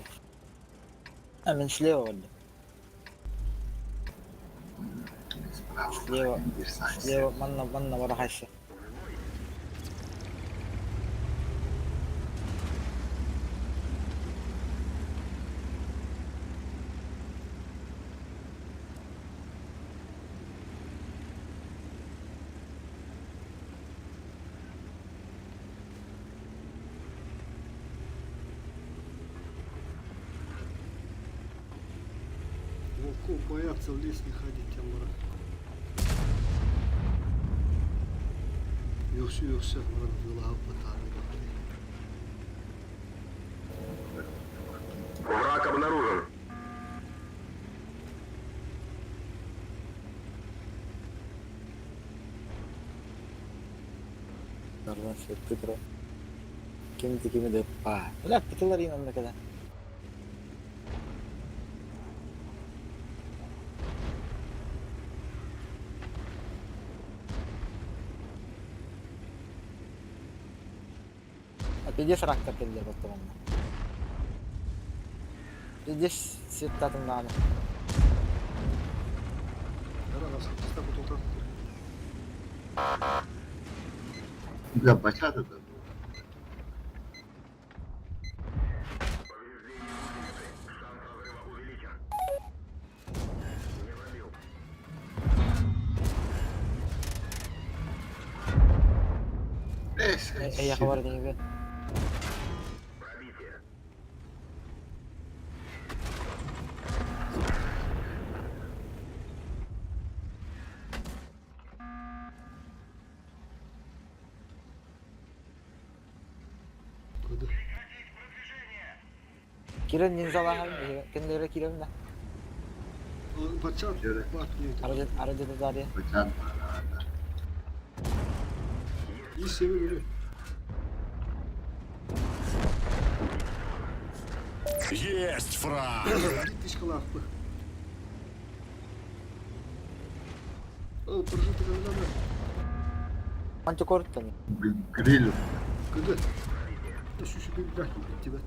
من слева ولا слева слева манна манна вара хайса. Боятся в лес не ходить, Амара. Үөхсү үөхсэ баран ыалаһа батааны Враг обнаружен. Нормально Петро. Ким кими да па. Бля, Петеларин онно кэлэн. А пиздец рактар кэллэр баттаманна. Пиздец сеттатын даҕаны. Бля, бачата да. Эйиэхэ бар диэбит. Кирен нинзалаһан кинилэрэ киирэн да. Бачат Арыдыта дарья. Бачат. И север Есть фраг! Тишкалаахпы. О, прожитый когда Антикорттан. Гриль. Кыды. Şu şu bir dakika bitti ben.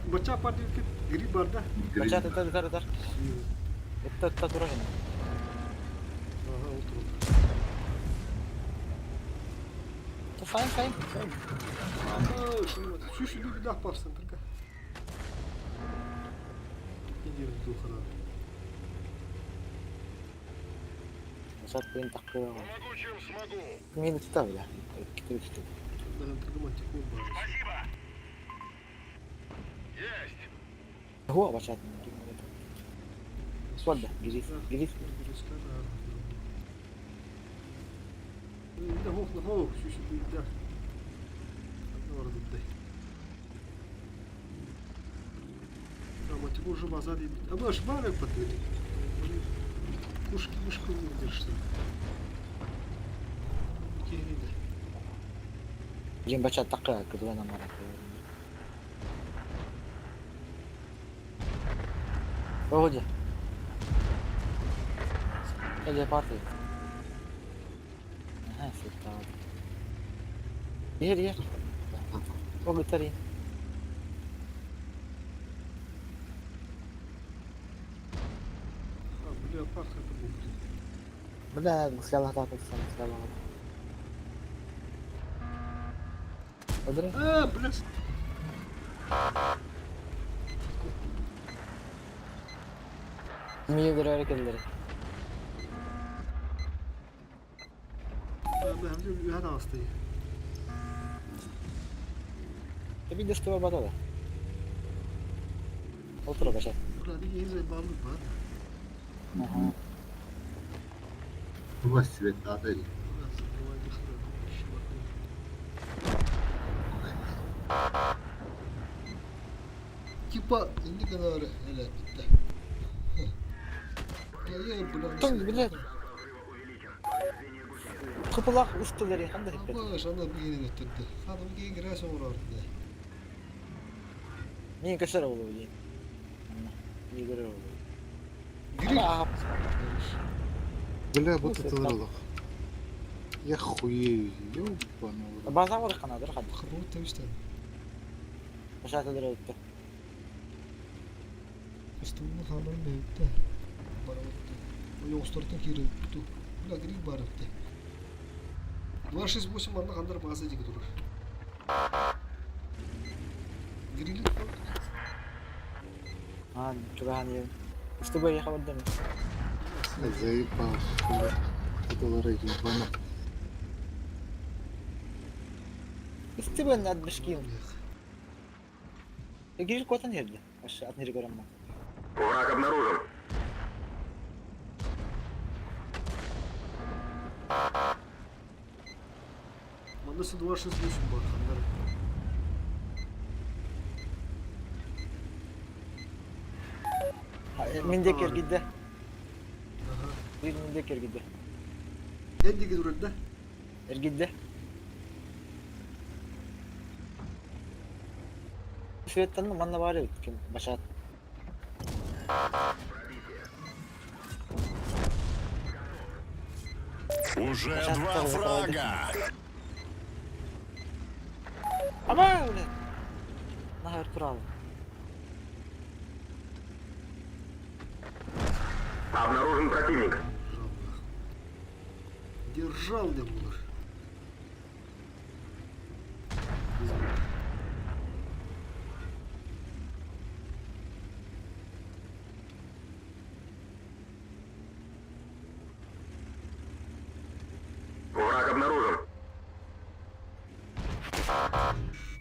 Бача партия гриб барда. Бача тар тар тар. Это та тура Ага, утро. Файн, файн, файн. Şu şu bir daha parsan только. Иди в духа Бачат блин такой. Мин ставля. Спасибо. هو бачат. Свадьба, гириф, гириф. Кушки мышку не держишься. Дим бачат такая, когда нам надо. Погоди. Или партия. Ага, сюда. Ер, ер. Погоди, А, бля, пах это был, блин. Бля, сняла так, сняла. А, бля. Мия görerek elleri. Bir de стыва бата да. Отура баша. Ага. У вас цвета дали. Типа, не kadar hele bitti. Там, блядь. Кыпылак устулары кандай хеппет. Баш, ана бигин өттүрдү. Хадым кийин киресе орорду. Мен көсөр болду дейм. Не көрөр болду. Бля, вот это ролок. Я хуею, ёбаный. База бар канадыр кан. Хабы тебиштен. Башатылар өттү. Устунну халын бөттө. Барабытты. Оңостортон кирип буту. Бля, гриб барыпты. 268 манна кандар база диги турur. Грилик А, чугахан ем. Устубай хабардым. Заебал. Это ебано. Истибен адбишкин. Киһи куотан иһэрдэ. Атын иһи көрөн Враг обнаружен. Манна 168 бар ханнар. Мин диэки эргийдэ. Биир мин диэки эргийдэ. Эн диэки турар да? Эргийдэ. Светтан манна баар эбит ким башат. Уже два фрага. Ама, блин. Нахер туралы. Обнаружен противник. Держал я буду. Враг обнаружен.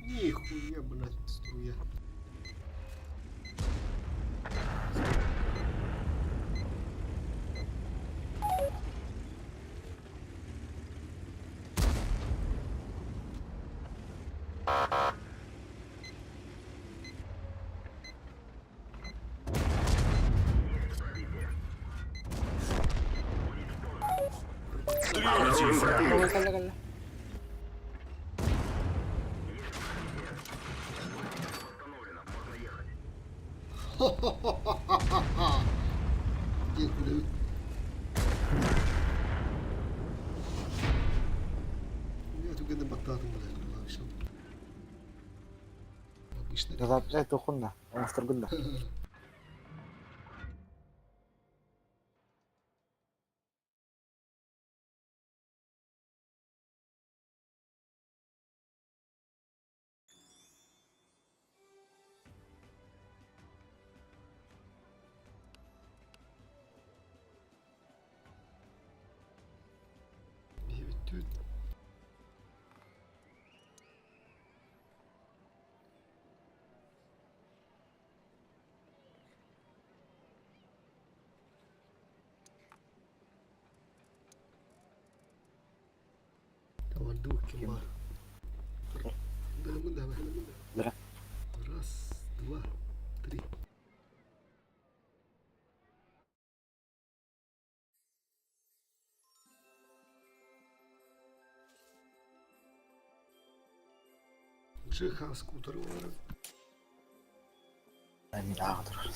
Нихуя, блядь, струя. Третий фраг. Калла калла. Ха-ха-ха-ха-ха! Где куда? Я тут где бататом, блядь, все. Обычно. Э, тухунна. Оҥосторгун да. Тут. Тавардуки ма. Да. Раз, два, три. ЖХ скутер олар. Мин ааҕа турар.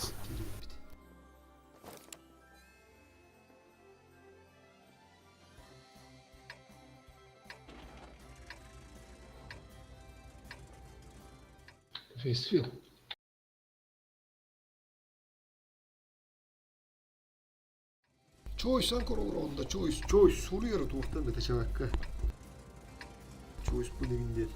Фейсфил. Choice ancora onda, Choice, Choice суруйар туохтан да тачавакка. Choice бу дегенде.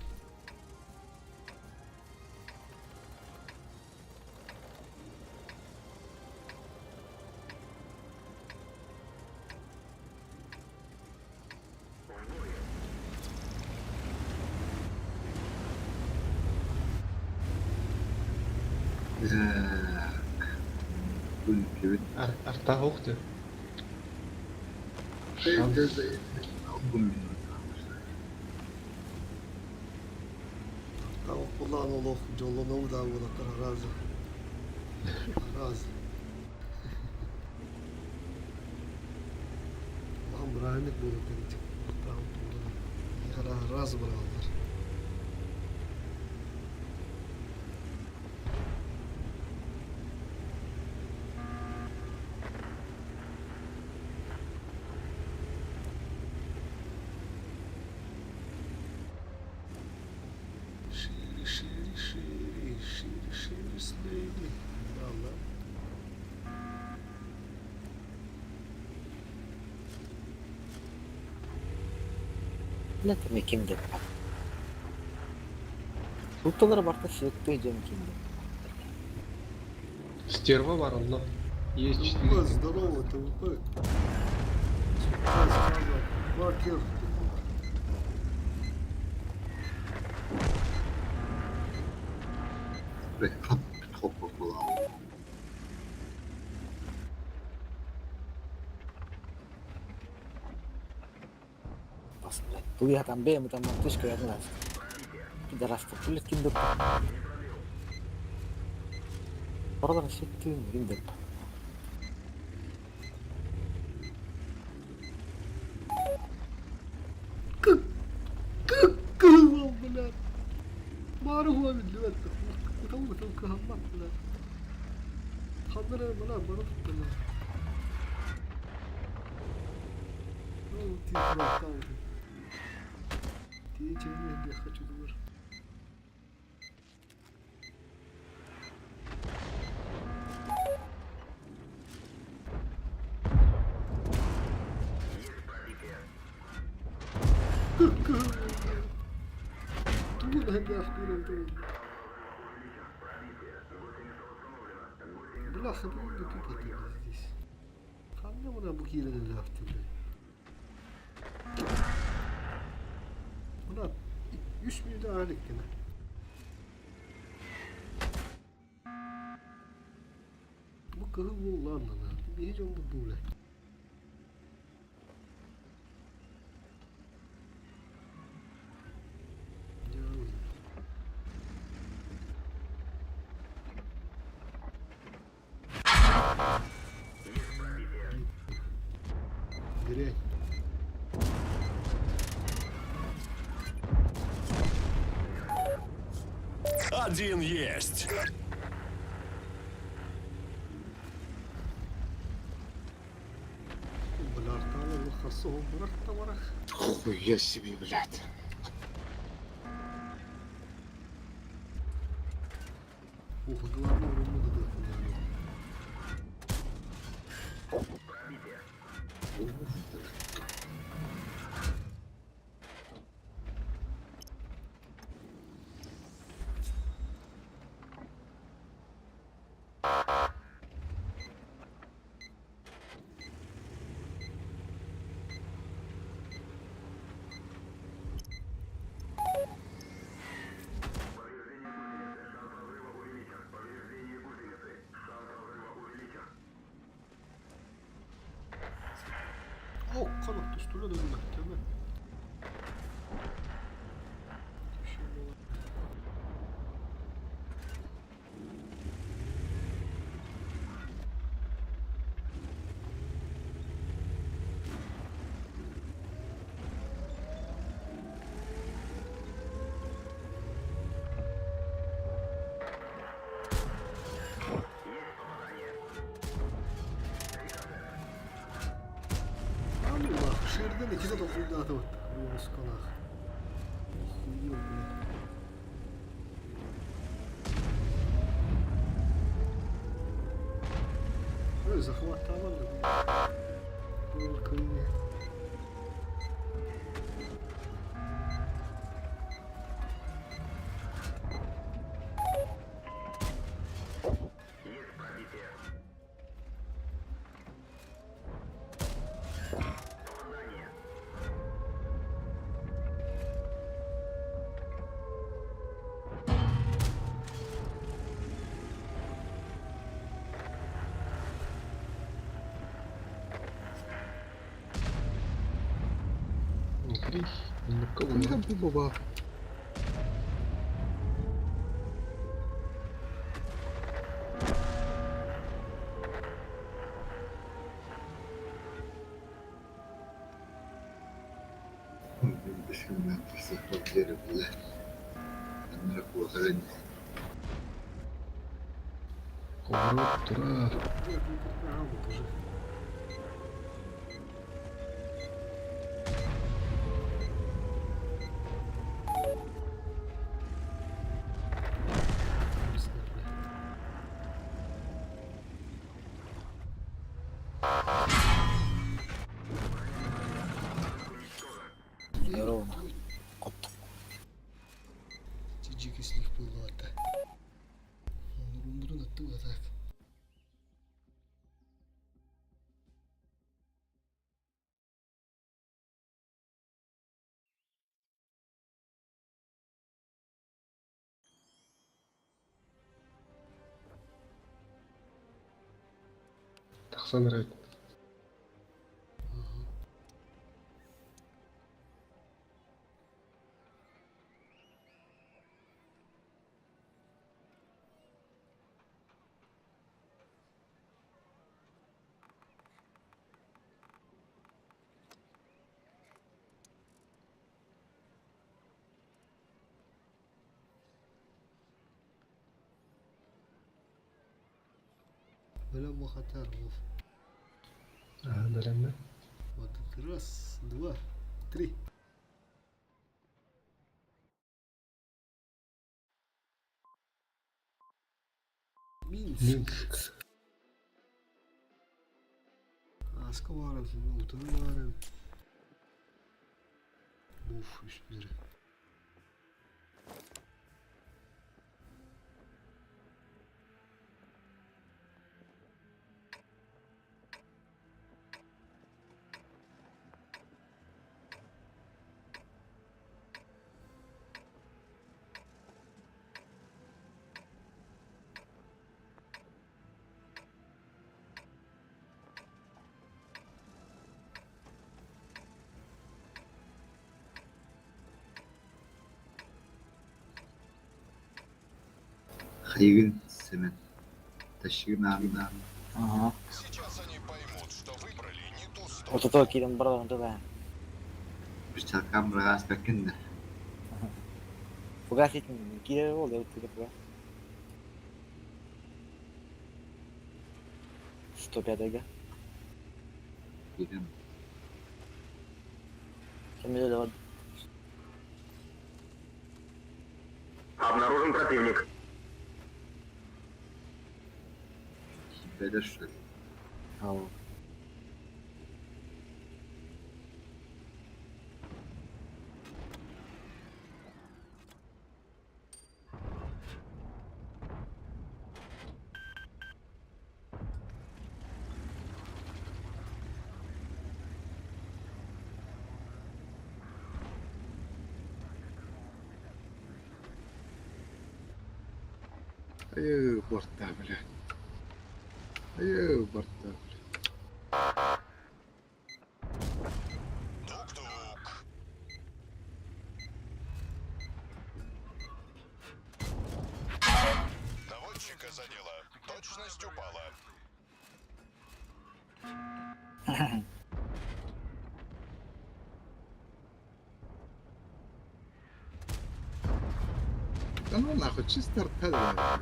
Арта hoogte. Кулан олох жоллоном да болоттар разы. Разы. Улахан бырааһынньык буолуох эбит. Раз бырааллар. Шире, шире, шире, шире, шире, слейди. Алла. Блядь, мен ким деп. Тутталар барта сүйөктөй дем ким деп. Стерва бар онно. Есть ТВП, 4. здорово, ТВП. Квартир. Хап буолаҕын. Tu vieja también, me está que ya Пидорастар, ким Oradan şettiğin kimdir? Кыһыл блядь. Бары хуа биллибэт. Кутал кутал кыһаммат блядь. Ханнара бана бара тутталар. Ну, ты брат, Ты я хочу думать. Бляха, bu тупо ты здесь. Ханна мына бу киирен лафты блядь. Мына 3 мүнөтө aalик гена. Бу кыһыл буллаанна. Биһи дьон бу дууле. Дрянь. Один есть. Хуя себе, блядь. Ух, главное, румыны О, канат üstüne dönme. Tamam. Шерден ikide dokuzda atamadık. Рускалах. Охуел, блядь. Ой, захват таланта, блядь. Только не. Куда бу баба? Блядь. Анна Поворот турар. Нет, ну тут программа тоже. Ровно. Коттум. Тиджикислих было-то. Румбудун оттуда так. Тахсан эрэ. Бэлэм махатар Вов. Аһа бэлэммин. Вот раз, два, три. Минск. Минск. Ааска баар эбит, утары баар эбит. Буф үс бири. Хайыгын Сэмэн. Тащигын аанна. Ага. Сейчас они поймут, что выбрали не ту сторону. Ортото киирэн баран да. Бычакам бырагаас бэккин да. Фугас киирэр ол да фугас. 105-га. Киирэн. Кемеле Обнаружен противник. Киирбэтэр что ли? Ау. Айыы, борта, бля. Айыы, борта, бля. Тук-тук. Наводчика задело. Точность упала. Да ну нахуй, чисто арта,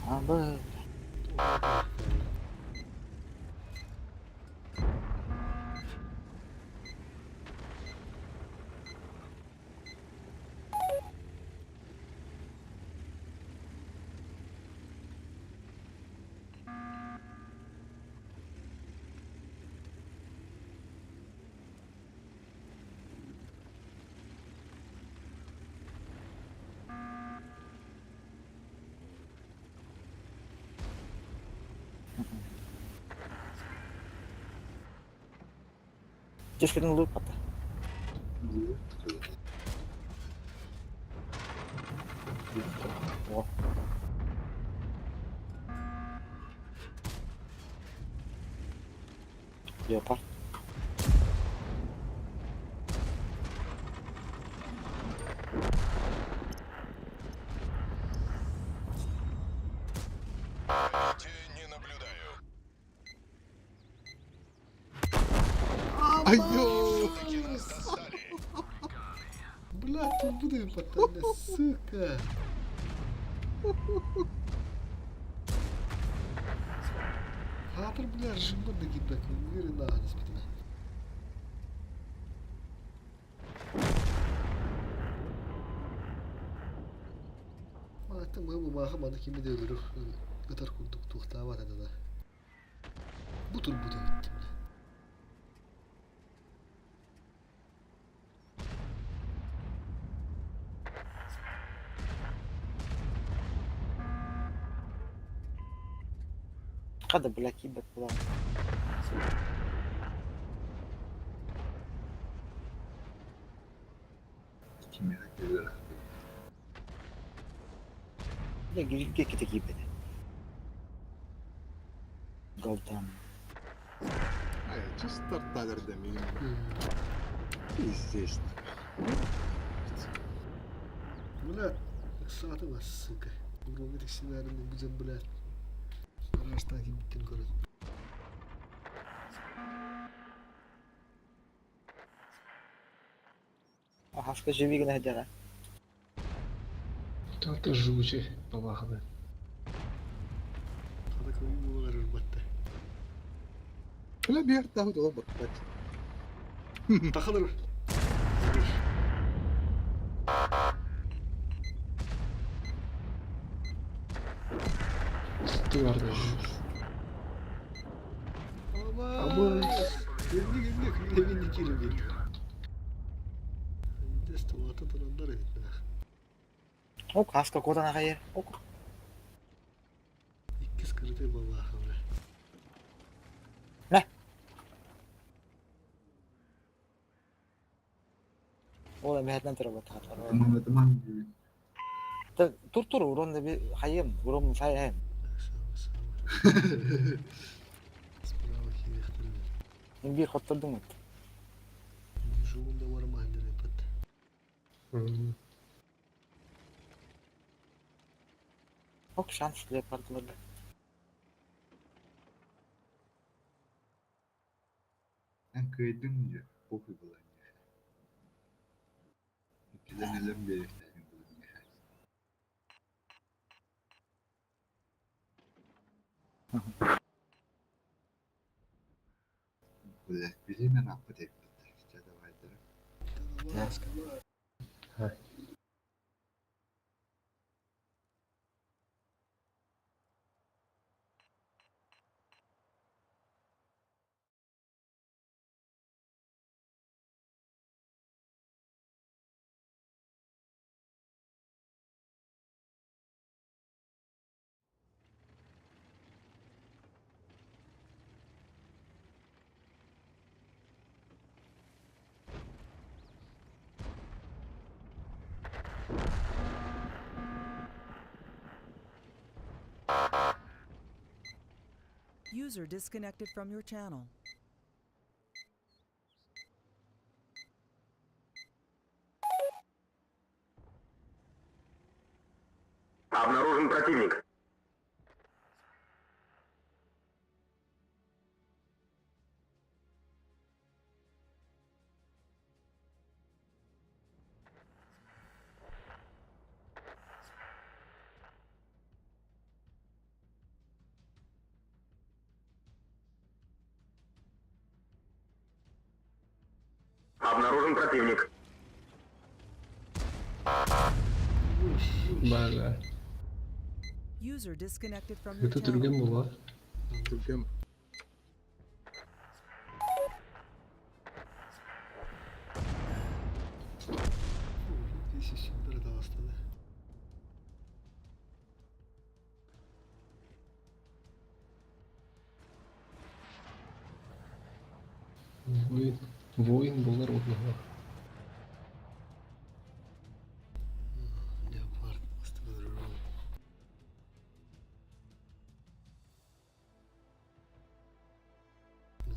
А, б. Just getting loot пата. О. Леопард. Пробития не наблюдаю. Айо! Таки нас достали. Бля, тут буду потом, сука. Хаатыр, бля, режиммын да киирбэк, үөрэн ааһан испитим. Маата мыһым ымааха маны кими да өлөрөр ытар курдук туохтаабат этэ да. Бу турбут эбиттим бля. Хада бля киирбэт буолан. Кимиэхэ кэлэр Дьэ гриппе ките киирбэтэ. Голдан. Ай, чисто тардамин. Пиздец. Бля, сааты вас, сука. Уровень сценарий будем, блядь. Араастаан кимиттэн көрөн. Хаска живи гына сылдьара. Та живучий балаханы. Хата кыйыы буолар ырбатта. Бля, биэр тахы тула баттач. Тахалар. Стюарда. Абай! Инник инник инник киирин Дэс тулата турандар эбит Ок, хаска куотан ахайыр. Ок. Иккис кырытай балаха бля. Мэ. Ол эмэһэтинэн турабат. Тыман тыман Тур тур урон да би хайым, урон сайым. Справа хиэхтэр. Биир хоттордум вот. Жуун да барамаан дирэппит. Ок, шанс леопардылар. Эн кыайдыҥ дьэ, похуй была миэхэ. Иккилэн өлөн биэриэхтээҕиҥ буолуо миэхэ. Бля, билимен аппыт эппиттэр. Чэ давайдара. User disconnected from your channel. Обнаружен противник. Обнаружен противник. Бага. User disconnected from your Это channel. түргэн була. Түргэн. Тысячи продавался, да. Воин, воин булар одного. Леопард остановил.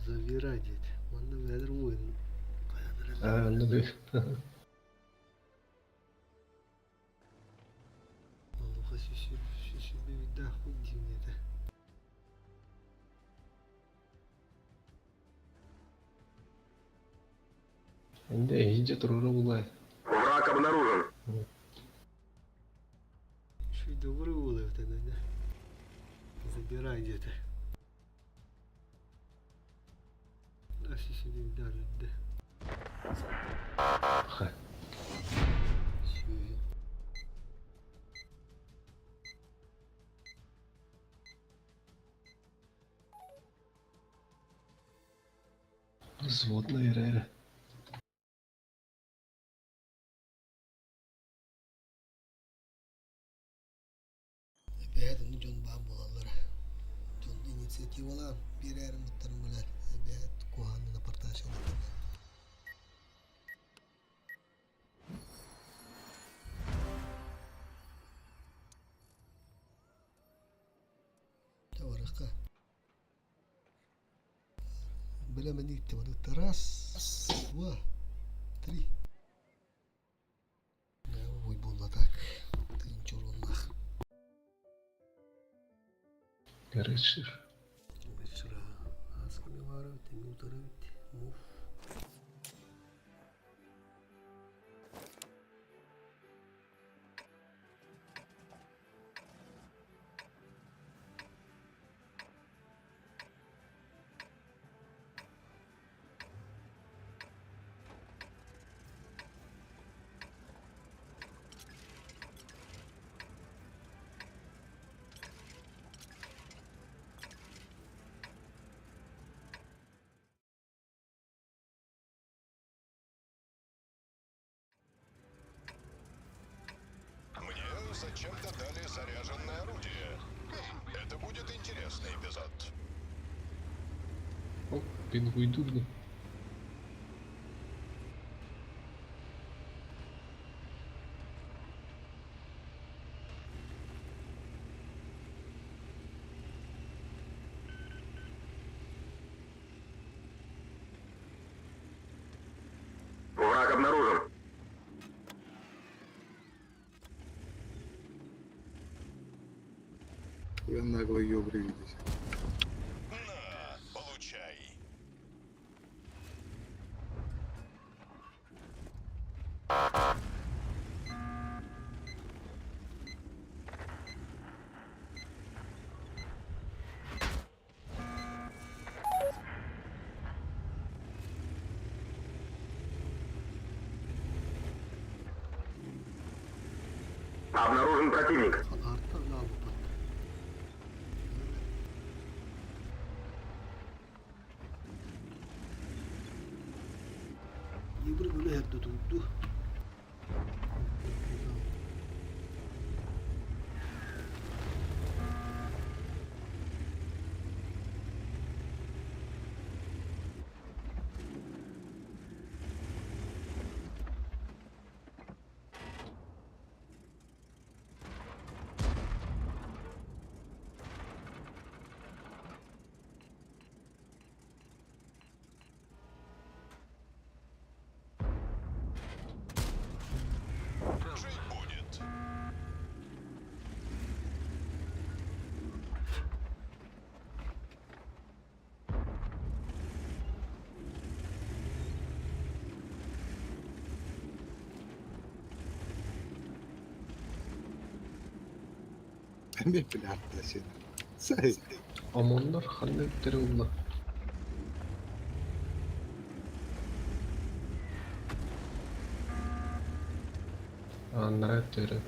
Забирай, дед. Манна бәдер воин. А, ну да. Аллаха сүсү сүсү бивидда хуй димнете. Инде эһиже турура булай. Враг обнаружен. Şu добрый улов тогда, да? Забирай где-то. А сүсү бивидда да. Ха. Сү. Взводная эра. Бэйэтин дьон баар буолаллара. Дьон инитэ Инициативалаан биэрээрин ыттарын билэр эбээт куһаанына парташалатына. Барыхха. Бэлэмниикте вот раз, два, три. Ой, буолла так. Тыынча урууллаах. Рыцарь. Вчера аскамилара, темютарыть, муф. Мне зачем-то дали заряженное орудие. Хм, это будет интересный эпизод. Оп, пингуйдубный. Враг обнаружен. Я нагло ёбри видеть. На, получай. Обнаружен противник. Артта наалбаппат. Ибр үлэ эрдэ туйду. Жить будет. Эмиэ билэр сен. Сай. Омоннор ханна үттере улла. Аннара үттере.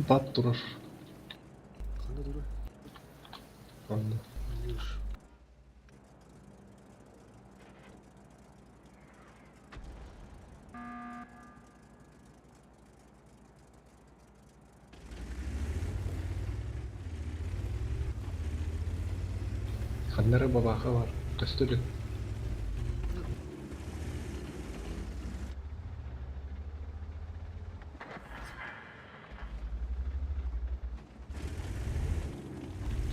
Бат турар. Ханна дура. Анна. Анюш. Ханнара бабаха бар. Көстөлү.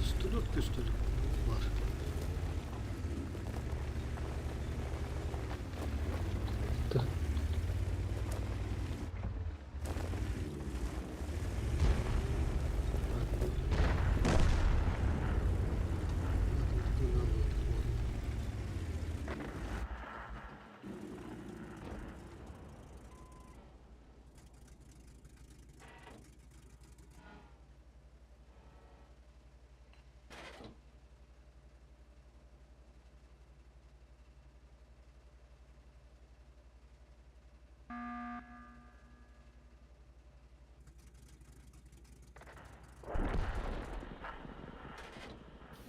Түстүлүк түстүлүк бар. Ты.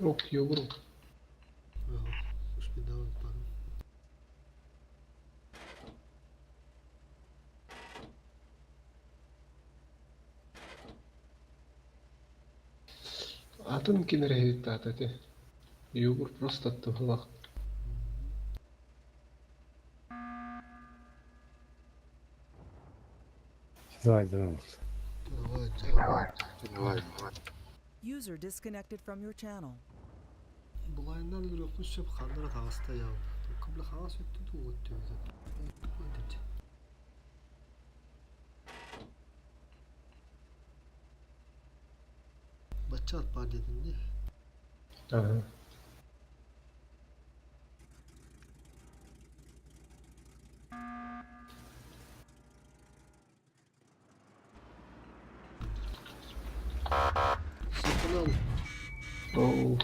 Ок, йогуру. Ага, успедаван пару. Атын ким эрэ иһиттаата ити. Йогурт просто туһалаах. Давай, давай. Давай, Давай. User disconnected from your channel. Былайынан өлөрүөхпүн сөп ханна эрэ таҕыста яабын. Кыбла хаҥас өттүн тугу өттүбүтэ. Бачча атпаар диэтин дии. Ага. Сатанал. Оу.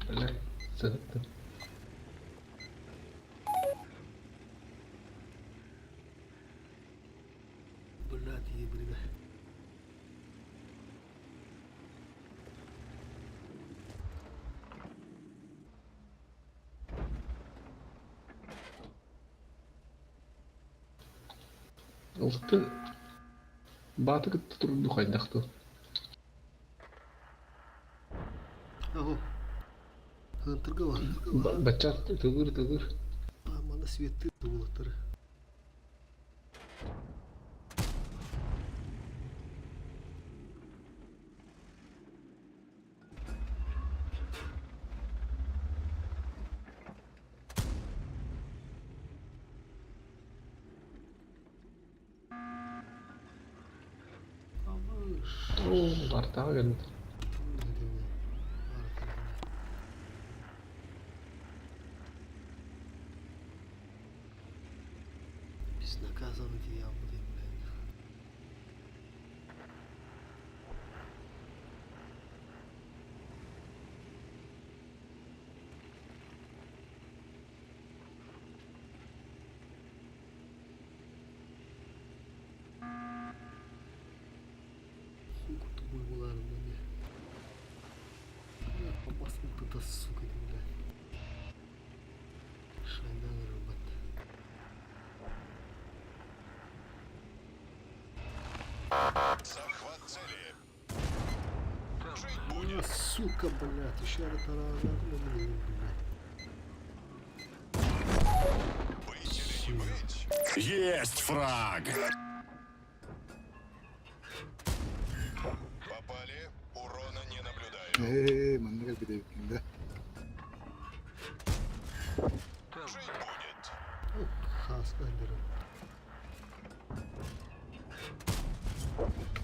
Бля, сыттым. Блядь, ебрина. Алты бааты кытта турду хайдах дуо? Аһо. Хантырга бар. Бачча тылыр тылыр. Мана светты булаттары. Оо, бартаҕа кэлбит. Безнаказанно дьявол, блядь. Хуй тупой буларым, блядь. Басмыты да, сука, ты, блядь. Шайдан рыбат. Захват цели. Жить будет. А, сука, блядь, еще раз блядь. Быть или не быть? Есть фраг! Попали. Урона не наблюдаю. Ээ, манна кэлбит эбиккин да. Жить будет. Хас андером.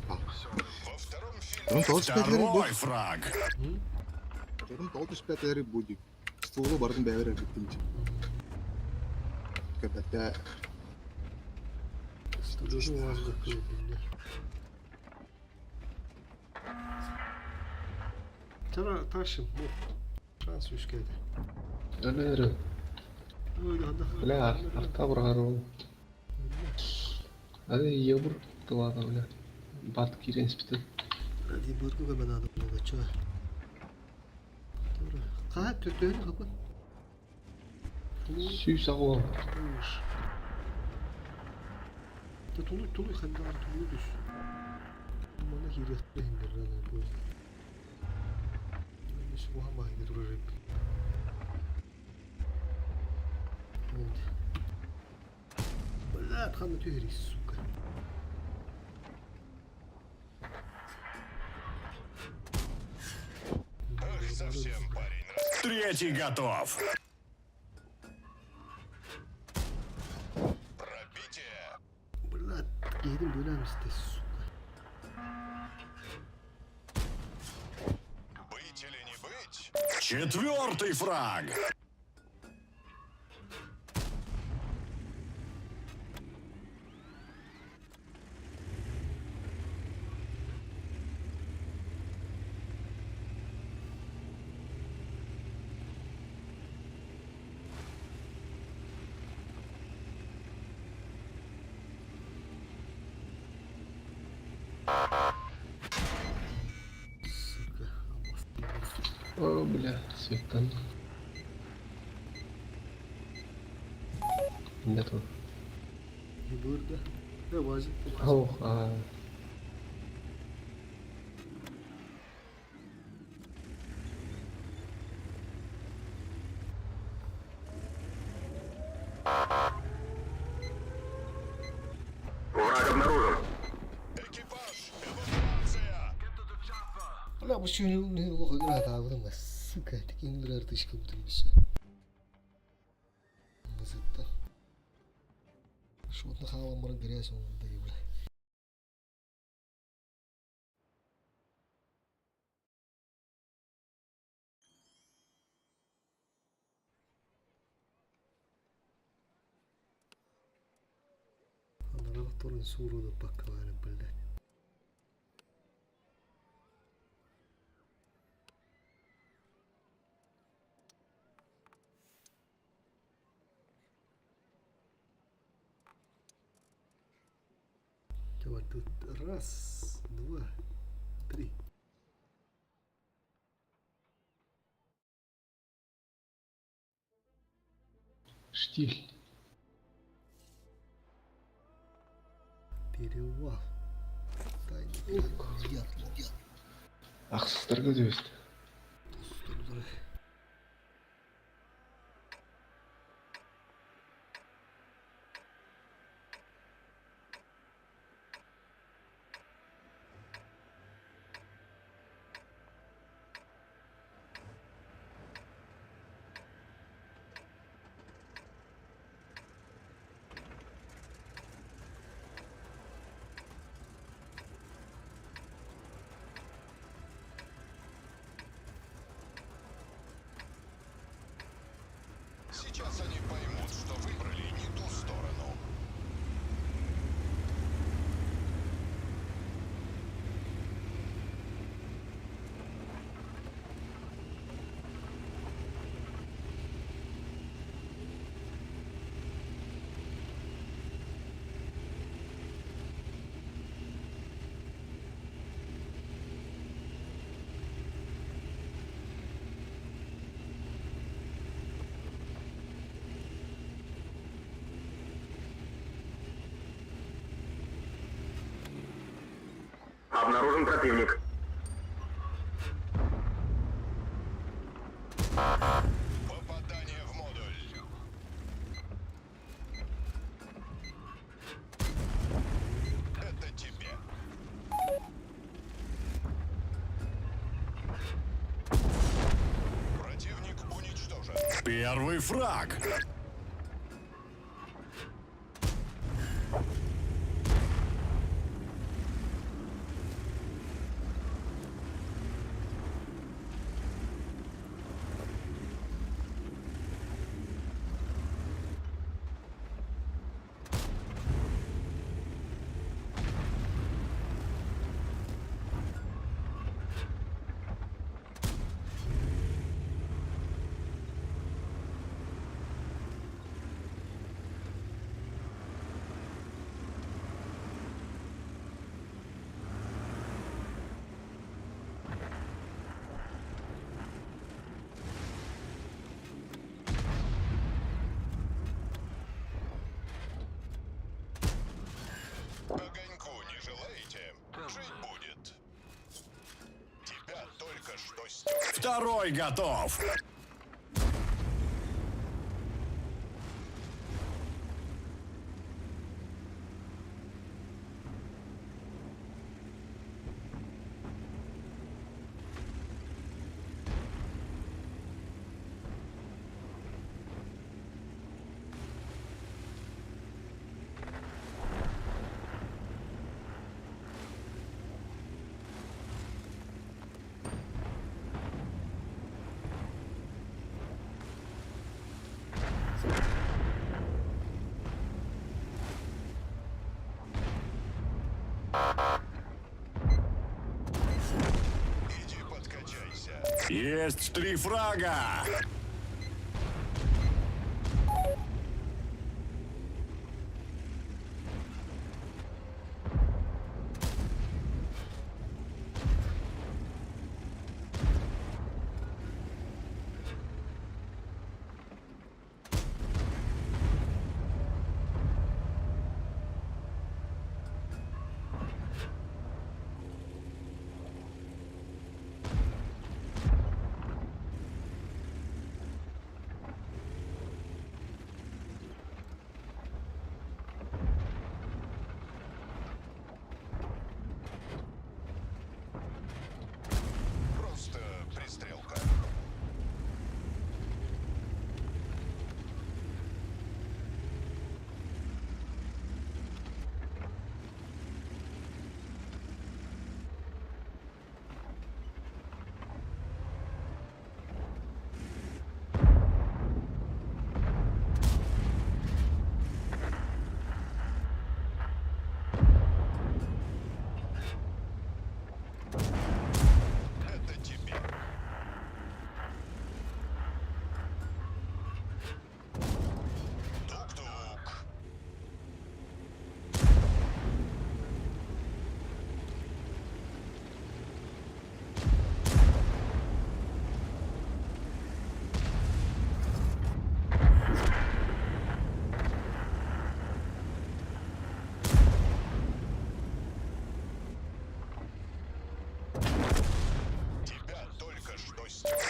Во втором Дьонум фильме тоҕус түспэтилэр бу. второй фраг. Дьонум тоҕо түспэтилэр бу дии. Стволу барын бэйэбэр эргиттим дии. Көрбөттө. Студию у вас закрыли, блядь. Тара ташым, бу. Шанс үскәде. Өлөр. Ой, анда. Бля, арта бырҕар ол. Аны йогурт тылаата, бля. Бат киирэн испитин. Ради бургу надо было, чё? Хаһа төтөһүн хапын. Сүүс аҕыс. Та тулуй тулуй хандар тулуй түс. Мана киириэхтэ иһиндер рано поздно. Суха маһыга турар эбит. Вот. Блядь, ханна түһэри, сука. Ах, совсем парень. Третий готов. Пробитие. Блядь, киһитин бөлөм истэ, сука. Быть или не быть? Четвертый фраг. Сука. О, бля, светан. Нету. Бырда. Э, Вазик. Ох, а. Враг обнаружен. Бля, бу сүүнү лох игра та сука, таким артышка бутылся. Мызытта. Шотна хала грязь он да бля. Анара торын суруду паккалары блядь. Давай тут раз, два, три. Штиль. Перевал. Да, нет, Ахсыстарга түбэстэ. Сейчас они поймут, что выбрали не ту сторону. Обнаружен противник. Попадание в модуль. Это тебе. Противник уничтожен. Первый фраг. Огоньку не желаете? Жить будет. Тебя только что Второй готов. Иди подкачайся. Есть три фрага.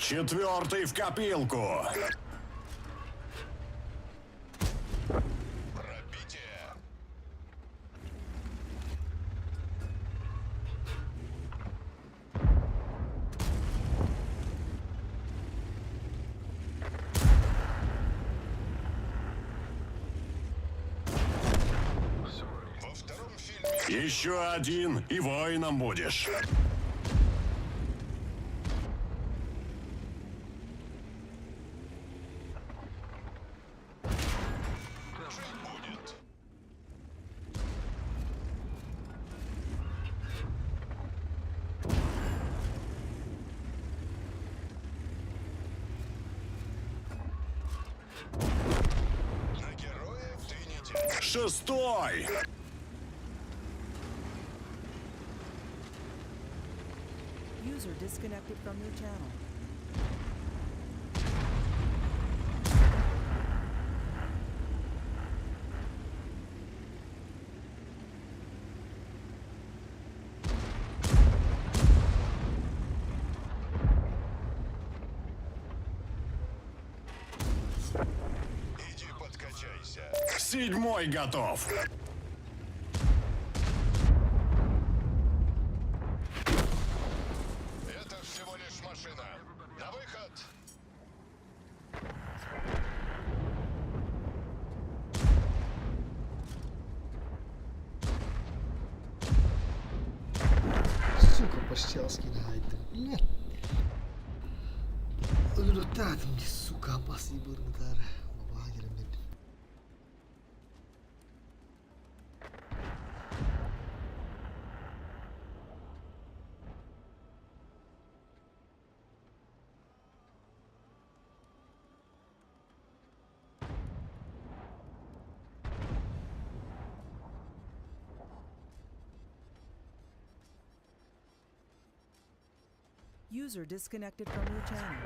Четвертый в копилку. Пробитие. Еще один, и воином будешь. Будет. На героев ты не тянешь. Шестой! User disconnected from your channel. Иди подкачайся. Седьмой готов. Это всего лишь машина. На выход! Сука, почти скинает. Нет. Өлүрүттаатым сука, опасный бырнытар. User disconnected from your channel.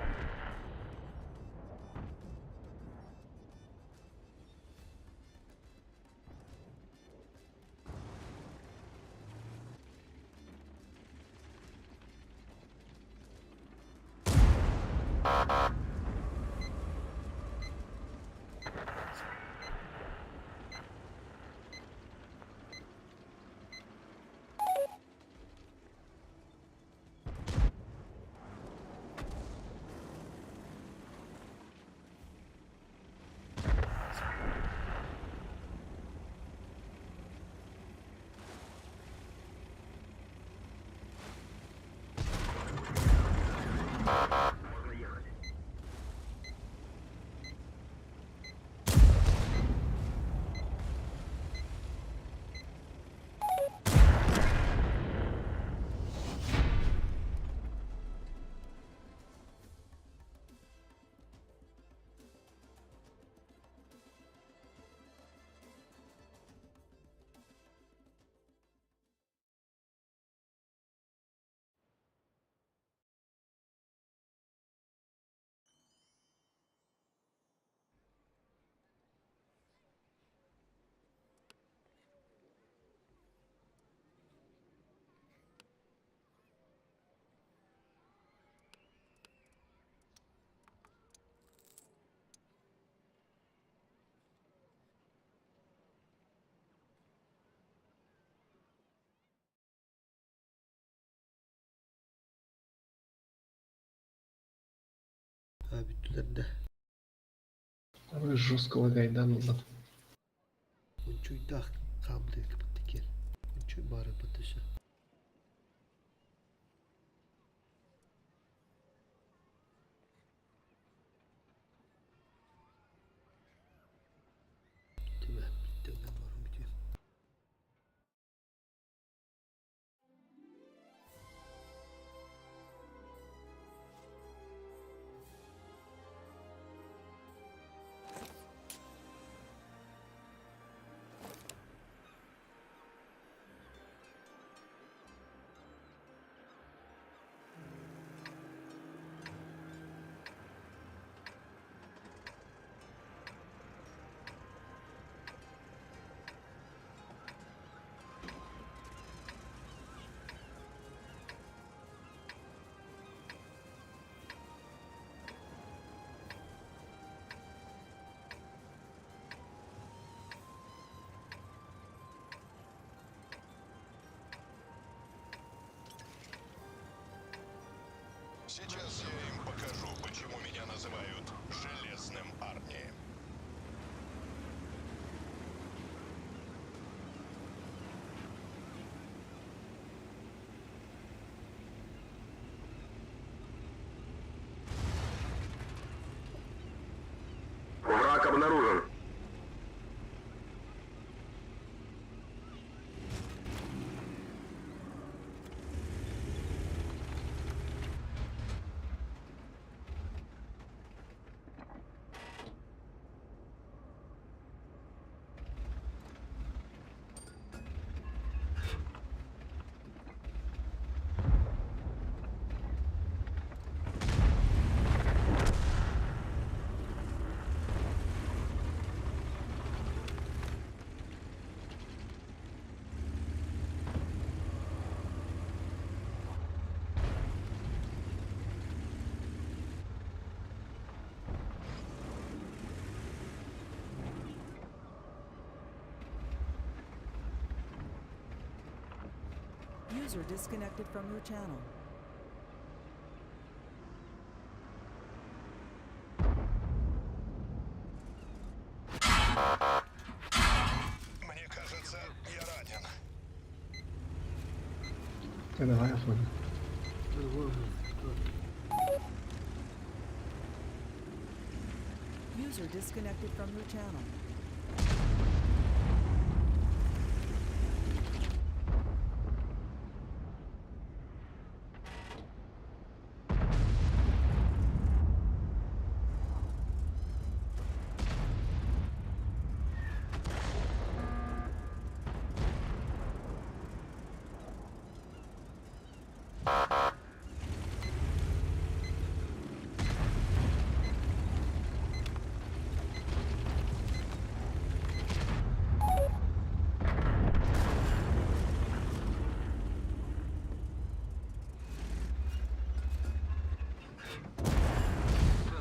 Ha бүттүлэр да. Ой, жестко лагает, да, ну да. Унчуйдах хаамды кыпыттыкер. Унчуй бары бытышы. Түбә, бүтті, барым бүтү. Сейчас я им покажу, почему меня называют Железным Арни. Враг обнаружен. User disconnected from your channel. Мне кажется, я ранен. Ты давай оформи. User disconnected from your channel.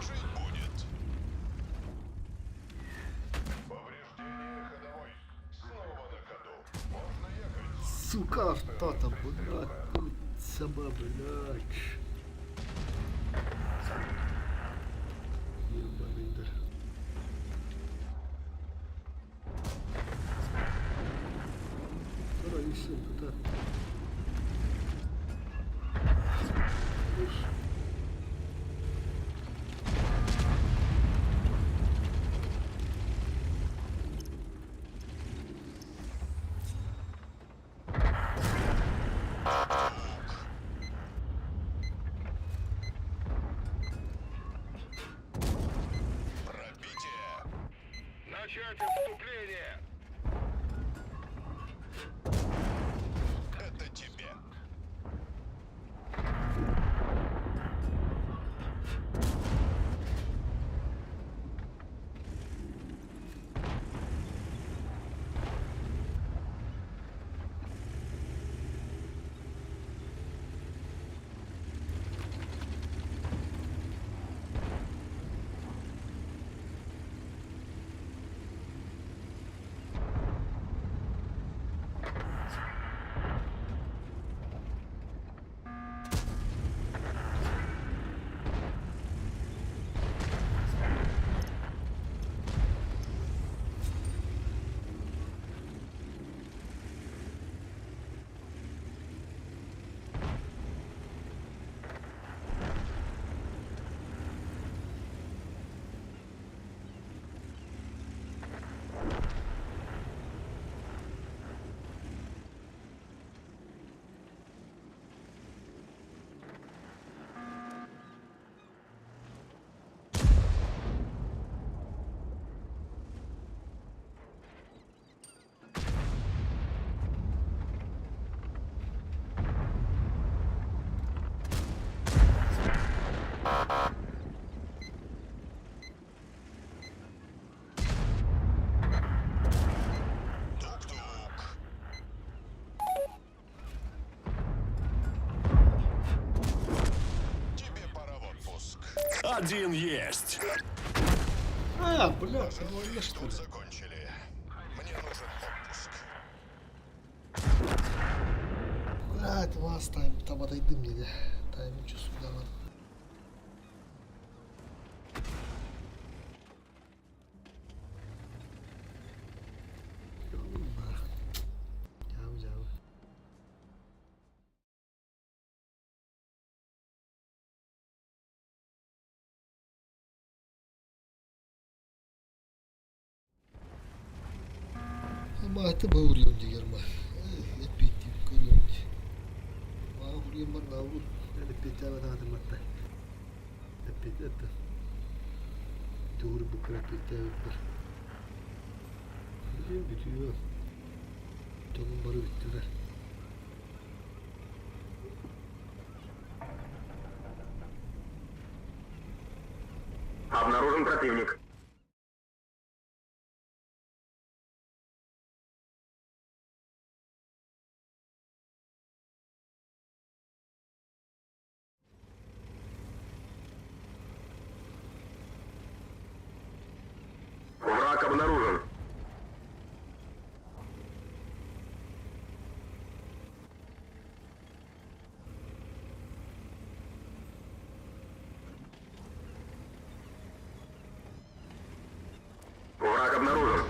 Жить будет. Повреждение ходовой. Снова на ходу. Можно ехать. Сука, автота, блядь, тут сама, блядь. Ебаный дар. Второй сын, да. Хорош. Пробитие. Начать отступление. Это тебе. Тук-тук. Тебе пора в отпуск. Один есть. А, блядь, ну что Тут ли? закончили. Мне нужен отпуск. Блядь, last time, там отойди мне, да. Тайм чувствую, да. Дьаабы-дьаабы. Мааты бауырыам дигэр ма. Эппиэттиим көрүөм дии. Маа буруйум бар наабыл. Эппиэттээбэт аатым батта. Эппиэт эттэ. Тугур буккар эппиэттээбиппэр. Бүтүн бүтүө. Дьонум бары бүттүлэр. Обнаружен противник. Враг обнаружен. Враг обнаружен.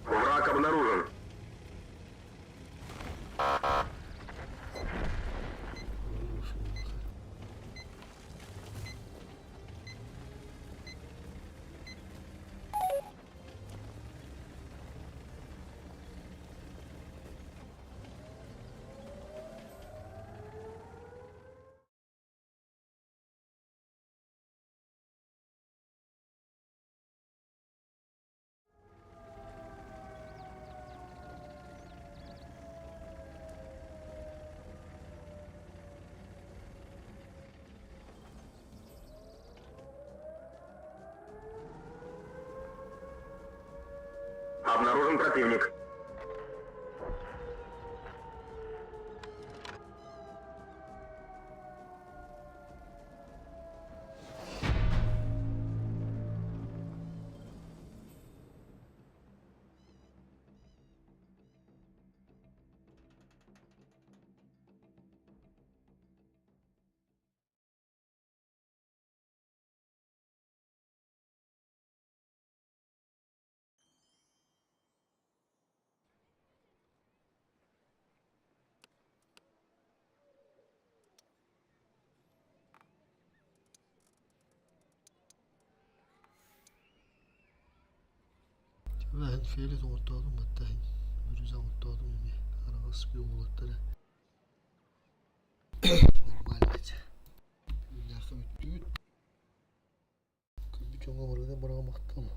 Враг обнаружен. Обнаружен противник. Эн фиолет оҥортоотум баттаһын, бүрүзэ оҥортоотум эмиэ, араҕас күөх уолаттара нормально этэ. Күннээххэ бүттүбүт. Көрбүт дьоҥҥо барыга барыга махтал.